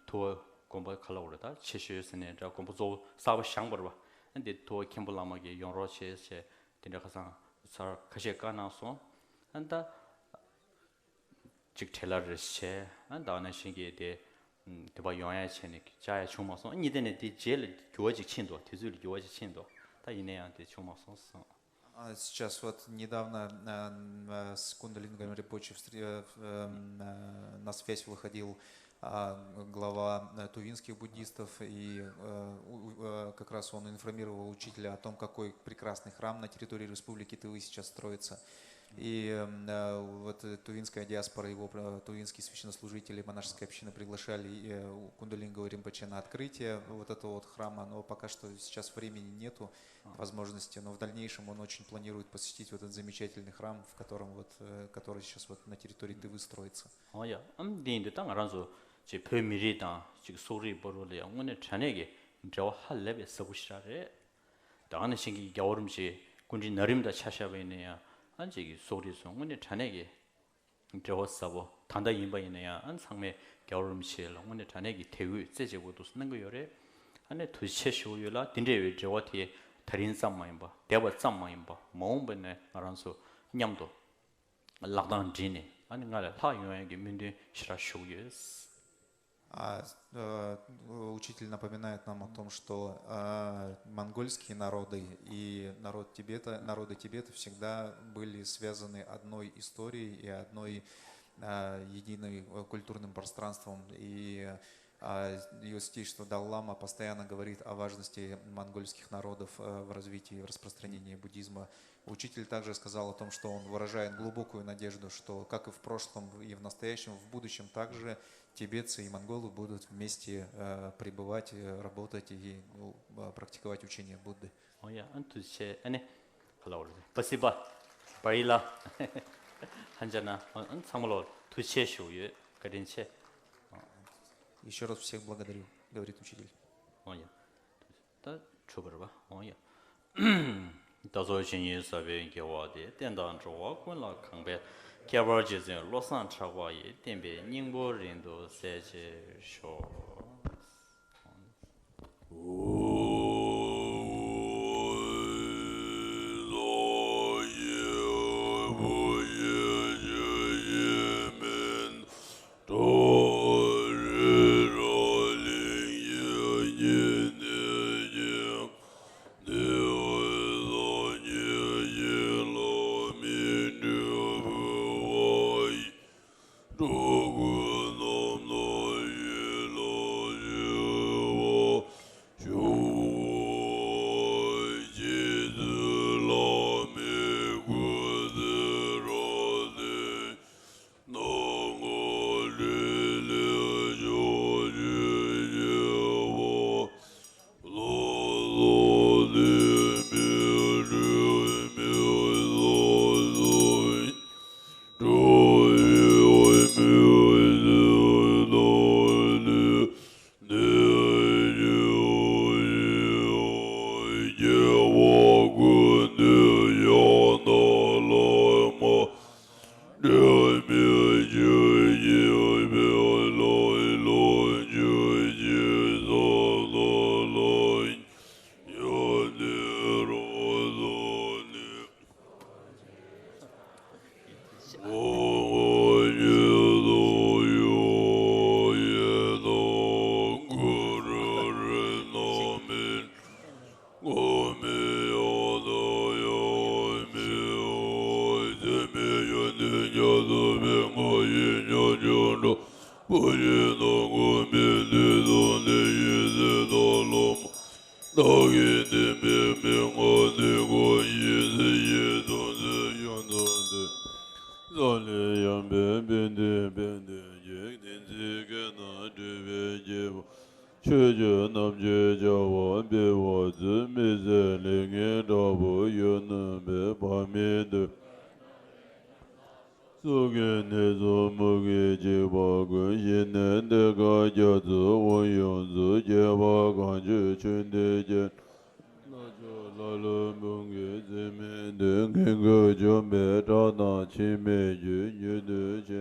ཐུ་བ་དགོན་པ་ག་ལ་འོ་རེད། ད་ཆེ་ཤོས་ཟེར་ནས་འདྲ་དགོན་པ་གཙོ་བོ་གསར་པ་བཞེངས་པ་རེད་པ། ཨ་འདི་ཐུ་བ་མཁན་པོ་བླ་མ་གིས་ཡོང་རོགས་བྱེད་བྱས་དེ་འདྲ་ཁ་སང་ཚར་ཁ་ཤས་བཀའ་གནང་སོང་། ཨ་ད། ཅིག་བྲེལ་བ་རེ་བྱས། ཨ་ད་ནང་བཞིན་གྱི་དེ་དེ་པར་ཡོང་ཡ་བྱས་ནས་བཅར་ཡ་བྱུང་མ་སོང་། གཉིས་དེ་ནས་དེ་རྗེས་ལ་འགྱུར་བ་ཅིག་ཕྱིན་འདུག་དུས་ཚོད་ལ་འགྱུར་བ་ཅིག་ཕྱིན་འདུག་ད་ཡིན་ན་ཡང་དེ་བྱུང་མ་སོང་གསུངས། А, Сейчас вот недавно э, м, э, с Кундалингом Ринпоче встр- э, в- э, м, э, на связь выходил а, глава э, тувинских буддистов, и э, у- у- э, как раз он информировал учителя о том, какой прекрасный храм на территории Республики Тывы сейчас строится. И э, вот э, тувинская диаспора, его э, тувинские священнослужители, монашеская община приглашали э, у Кундалингова Ринпоче на открытие вот этого вот храма, но пока что сейчас времени нету, возможности, но в дальнейшем он очень планирует посетить вот этот замечательный храм, в котором вот, э, который сейчас вот на территории Тывы строится. ཨོ་ཡ། ཨམ་འདི་ཡིན་དུས་ད་ང་རང་ཚོ་ཅིག་བོད་མི་རིགས་དང་ཅིག་སོག་རིགས་བར་ལ་ཡང་དངོས་གནས་དྲང་གནས་ཀྱི་འབྲེལ་བ་ཧ་ལས་པའི་ཟབ་པོ་ཞེ་དྲག་རེད། ད་ག་ནང་བཞིན་གྱི་རྒྱལ་བ་རིན་པོ་ཆེ་སྐུ་ཕྲེང་ན་རིམ་དང་ཆ་བཞག་པ་ཡིན་ན་ཡང་ཨ་ཅིག་གི་སོག་རིགས་ཚོ་དངོས་གནས་དྲང་གནས་ཀྱི་འབྲེལ་བ་ཟབ་པོ་ད་ལྟ་ཡིན་པ་ཡིན་ན་ཡང་ཨ་ཚང་མས་རྒྱལ་བ་རིན་པོ་ཆེ་ལ་དངོས་གནས་དྲང་གནས་ཀྱི་དད་གུས་རྩེ་གཅིག་པོ་འདུག་གནང་གི་ཡོད་རེད། ཨ་ནི་ཐུགས་རྗེ་ཆེ་ཞུ་གི་ཡོད་ལ། དེ་འདྲ་བའི་འབྲེལ་བ་དེ་ད་རིང་ཙམ་མ་ཡིན་པ་འདས་པ་ཙམ་མ་ཡིན་པ་མ་འོངས་པ་ནས་ང་རང་ཚོ་མཉམ་དུ་ལག་གདང་སྦྲེལ་ནས་ཨ་ནི་སྔར་ལས་ལྷག་ཡོང་ཡག་གི་སྨོན་འདུན་ཞེ་དྲག་ཞུ་གི་ཡོད། А, э, Учитель напоминает нам о том, что а, монгольские народы и народ Тибета, народы Тибета всегда были связаны одной историей и одной а, единой э, культурным пространством. И а, Иосиф Тишто Даллама постоянно говорит о важности монгольских народов э, в развитии и в распространении буддизма. Учитель также сказал о том, что он выражает глубокую надежду, что, как и в прошлом, и в настоящем, в будущем также тибетцы и монголы будут вместе э, пребывать, э, работать и ну, э, практиковать учение Будды. ཨོ་ཡ། ཨ་ནི་ཐུགས་རྗེ་ཆེ། ཨ་ནི་ག་ལ་བ་རེད། སྤ་སི་པ། བ་ཡི་ལ། ཧན་ཅ་ན། ཨ་ནི་ཚང་མ་ལོ་ཐུགས་རྗེ་ཆེ་ཞུ་ཡོད། བཀའ་དྲིན་ཆེ། Еще раз всех благодарю, говорит учитель. ཨོ་ཡ། ད་གྲུབ་པ་རེད་པ། ཨོ་ཡ། ད་གཟོད་ཇི་སྙེད་བསགས་པའི་དགེ་བ་དེ། བསྟན་དང་འགྲོ་བ་ཀུན་ལ་གང་ཕན། ཁྱད་པར་རྗེ་བཙུན་བློ་བཟང་གྲགས་པ་ཡི། བསྟན་པའི་སྙིང་པོ་རིང་དུ་གསལ་བྱེད་ཤོག། བུ་ཡེ་ཤེས་ཡེ་མེད་ཏོ། རི་རབ་གླིང་བཞི་ཉི་ཟེར་གྱི། འདི་འོད་སངས་རྒྱས་ཞིང་ལ་མི་འབྲལ་བའི་བ་ཡི། འགྲོ་ཀུན་རྣམ་དག་ཞིང་ལ་ཞི་བར་ཤོག། རྗེ་བཙུན་བླ་མའི་སྐུ་ཚེ་རབ་བརྟན། ནམ་མཁའ་ལས་ལས་ཕྱོགས་བཅུའི་ཞི་བ། ཆོས་ཀྱི་རྣམ་འབྱེད་བྱ་བ་སྤེལ་བར་མཛད། མི་ཟད་ལས་ངན་དྲག་པོ་གཞོན་ནུ་མས་བག་མེད་འདུལ། གཙུག་གི་གནས་སུ་མུ་གེས་འཇིགས་པ་ཀུན། ཞི་གནས་གཏེར་ཁ་རྒྱ་མཚོའི་དབུས་ཡོངས་སུ་ཁྱབ་པ། གངས་ཅན་ཆོས་འདི་སྐྱེ། རྣལ་འབྱོར་ལ་ལུས་ཕུང་གི་ཟིན་མི་འདོད། ངན་སྐུལ་འཇོམས་པའི་སྐྲག་དང་འཆི་མེད་རྒྱུད། མྱུར་དུ་ཆེ་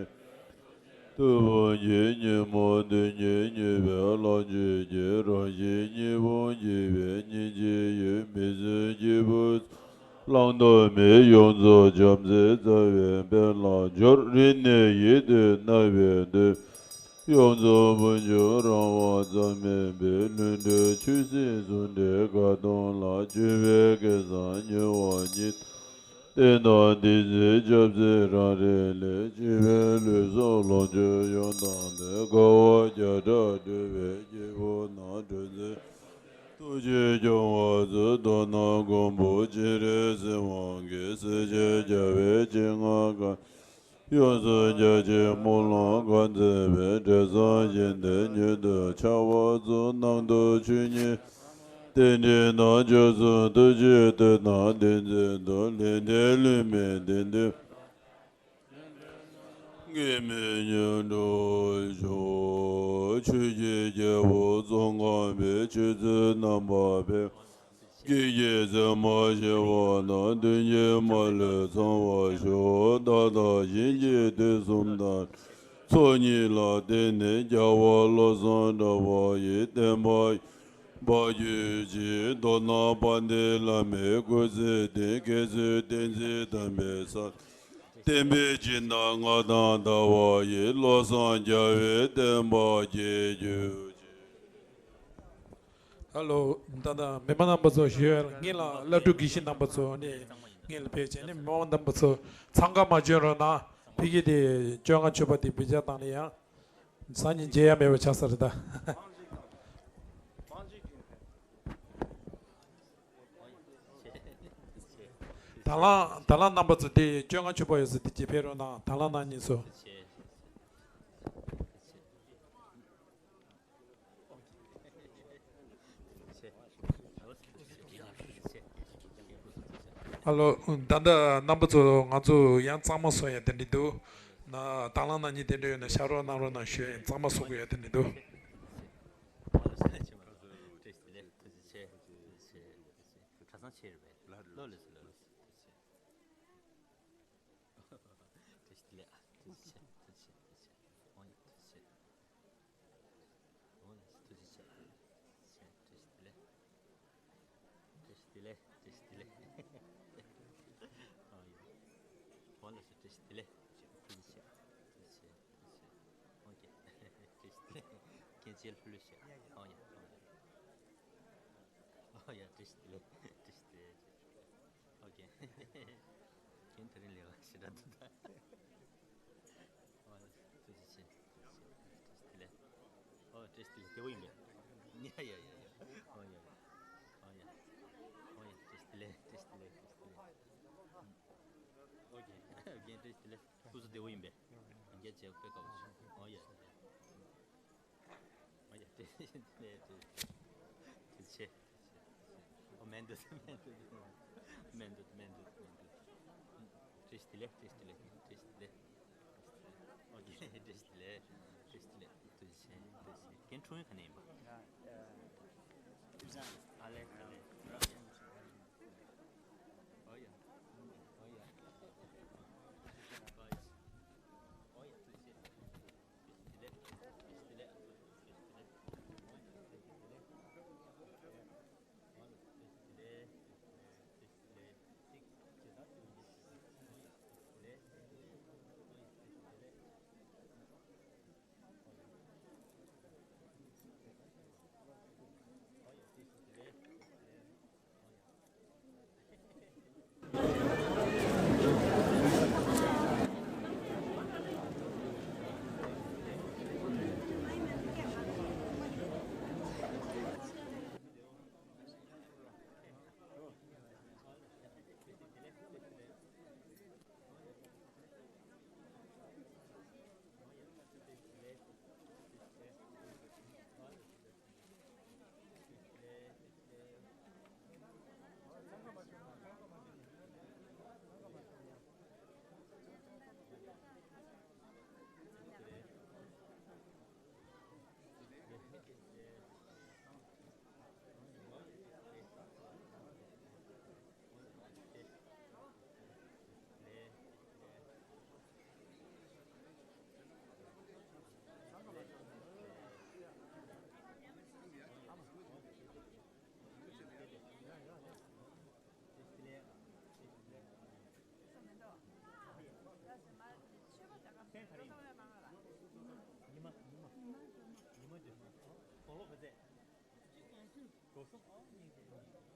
ཐུབ་པར་བགྱི། ཉོན་མོངས་གདོན་བགེགས་མྱོས་པའི་ལྷ་ཆོས་ཀྱི། རང་བཞིན་གཉིས་པོ་འཇིག་པའི་སྙིང་རྗེ་ཡུལ། མི་བཟོད་སྐྱེས་བུ་ཚུ་བླང་དོར་མེད། ཡོངས་རྫོགས་བྱམས་བརྩེའི་རྩ་བའི་དཔལ་ལ་སྦྱོར། རིང་ནས་ཡིད་དུ་མནར་བའི་འདོད། ཡོངས་རྫོགས་བུ་འཇོམས་རང་དབང་ཙམ་མིན་པའི། ལྷུན་གྲུབ་ཆོས་སྲིད་ཟུང་འབྲེལ་དགའ་སྟོན་ལ། བཅོལ་བའི་སྐལ་བཟང་མྱུར་བ་ཉིད། བསྟན་དང་སྡིག་སྲིན་སྐྱབས་སྲིད་རང་རིག་ལས། སྐྱེ་བའི་ལུས་སྲོག་ལོངས་སྤྱོད་ཡོངས་བཏང་སྟེ། དཀའ་བ་བརྒྱ་ཕྲག་སྒྲོལ་བའི་སྐྱེས་བུ་རྣམས། གྲོལ་འཛིན་ཐུགས་རྗེས་སྐྱོང་བར་མཛོད། མདོར་ན་མགོན་པོ་སྤྱན་རས་གཟིགས་དབང་གིས། བསད་བྱེད་རྒྱལ་བའི་སྤྱན་སྔར་བཀའ། ཡོངས་སུ་རྒྱ་ཆེའི་སྨོན་ལམ་བཀའ་སྩལ་པའི། འབྲས་བཟང་ཞིང་དེ་མྱུར་དུ་འཆར་བར་མཛོད། ནང་དུ་ཆོས་ཉིད་རྟེན་འབྲེལ་དང་། སྐྱབས་སུ་ཐུགས་རྗེའི་གཏེར་རྣམས་བདེན་ཚིག་ཏུ། ལས་འབྲས་ལུས་མེད་བདེན་དོན་འགལ་མེད་མྱུར་འགྲུབ་ཤོག། ཆོས་ཀྱི་རྒྱལ་པོ་ཙོང་ཁ་པས། ཆོས་ཚུལ་རྣམ་པར་སྤེལ། བགེགས་ཀྱི་མཚན་མ་ཞི་བ་དང་། གདོན་བགེགས་མ་ལུས་ཚང་བར་ཤོག། བདག་དང་གཞན་གྱི་དུས་གསུམ་དང་། ཚོགས་གཉིས་ལ་བརྟེན་ནས། རྒྱལ་བ་བློ་བཟང་གྲགས་པ་ཡི། བསྟན་པ་འབར་གྱུར་ཅིག། མདོར་ན་དཔལ་ལྡན་བླ་མའི་སྐུ་ཚེ་བརྟན། མཁས་བཙུན་བསྟན་འཛིན་དམ་པའི་ས། བསྟན་པའི་སྦྱིན་བདག་མངའ་ཐང་དར་བ་ཡི། བློ་བཟང་རྒྱལ་བའི་བསྟན་པ་རྒྱས་གྱུར་ཅིག། ཧ་ལོ། ད་ལྟ་མི་མང་རྣམ་པ་ཚོ་ཞུ་ཡ་ལ། སྔོན་ལ་བླ་སྤྲུལ་དགེ་བཤེས་རྣམ་པ་ཚོ་ནས་སྔོན་ལ་ཕེབས་བྱས་ནས། མི་མང་རྣམ་པ་ཚོ་འཚང་ཁ་མ་བྱོན་རོགས་གནང་། ཕ་གི་དེ་བཅོ་ལྔ་མཆོད་པ་དེ་འབུལ་ལྕག་བཏང་ནས་ཡང་སང་ཉིན་མཇལ་ཡ་མེད་པ་ཆགས་ས་རེད་ད། དང་བླངས་དང་བླངས་རྣམ་པ་ཚོ་དེ་བཅོ་ལྔ་མཆོད་པ་ཡོད་ས་དེ་ཅིག་ཕེབས་རོགས་གནང་། དང་བླངས་རྣམ་གཉིས་སུ། ཨ་ལོ། ད་ལྟ་རྣམ་པ་ཚོ་ང་ཚོ་ཡང་གཙང་མ་བཟོ་ཡ་དེ་འདྲ་འདུག་ན། དང་བླངས་རྣམ་གཉིས་དེ་འདྲ་ཡོད་ན་ཤར་རོགས་གནང་རོགས་གནང་ཞུ་ཡ་ཡིན། གཙང་མ་བཟོ་དགོས་ཡ་དེ་འདྲ་འདུག་དེ་ལས། ཐུགས་རྗེ་ཆེ། ཐུགས་རྗེ་ཆེ། ཐུགས་རྗེ་ཆེ། ཨོ་ཀེ། ཐུགས་རྗེ་ཆེ། ལྷོད་ལྷོད་བྱས། ཡ་ཡ། ཨོ་ཡ། ཨོ་ཡ། ཨོ་ཡ། ཐུགས་རྗེ་ཆེ། ཐུགས་རྗེ་ཆེ། ཨོ་ཀེ། རྒན་དེ་རིང་ལས་ཀ་ཞེ་དྲག་འདུག་ད། ཨོ་ཡ། ཐུགས་རྗེ་ཆེ། ཐུགས་རྗེ་ཆེ། ཐུགས་རྗེ་ཆེ། དེ་ལས། ཨོ་བཀྲ་ཤིས་བདེ་ལེགས། བདེ་པོ་ཡིན་པས། ཡ་ཡ་ཡ་ཡ། ཨོ་ཡ། ཨོ་ཡ། ཨོ་ཡ། བཀྲ་ཤིས་བདེ་ལེགས། བཀྲ་ཤིས་བདེ་ལེགས། བཀྲ་ཤིས་བདེ་ལེགས། ཨོ་ཀེ། རྒན་བཀྲ་ཤིས་བདེ་ལེགས། སྐུ་གཟུགས་བདེ་པོ་ཡིན་པས། རྒན་བྱས་དཔེ་དགའ་བོ་བྱུང་། ཨོ་ཡ། ཨོ་ཡ། དེ་དེ་དེ་དེ་ཆེ། ཨོ་སྨན་འདུག་སྨན་འདུག་སྨན་འདུག་སྨན་འདུག་སྨན་འདུག་བཀྲ་ཤིས་བདེ་ལེགས། བཀྲ་ཤིས་བདེ་ལེགས། བཀྲ་ཤིས་བདེ་ལེགས། ཨོ་ཀེ། བཀྲ་ཤིས་བདེ་ལེགས། བཀྲ་ཤིས་བདེ་ལེགས། ཐུགས་རྗེ་ཆེ། ཐུགས་རྗེ་ཆེ། རྒན་འཁྲུངས་ཡུལ་ག་ནས་ཡིན་པ། ཨ་ལེ། ཨ་ལེ། ཨོ་ཡ། ཨོ་ཡ། ཨོ་ཡ། ཨོ་ཡ། ཐུགས་རྗེ་ཆེ། ཉི་མ། ཉི་མ། ཉི་མ་བདུན། དགུང་ལོ་ག་ཚད། དགུ་སོང་།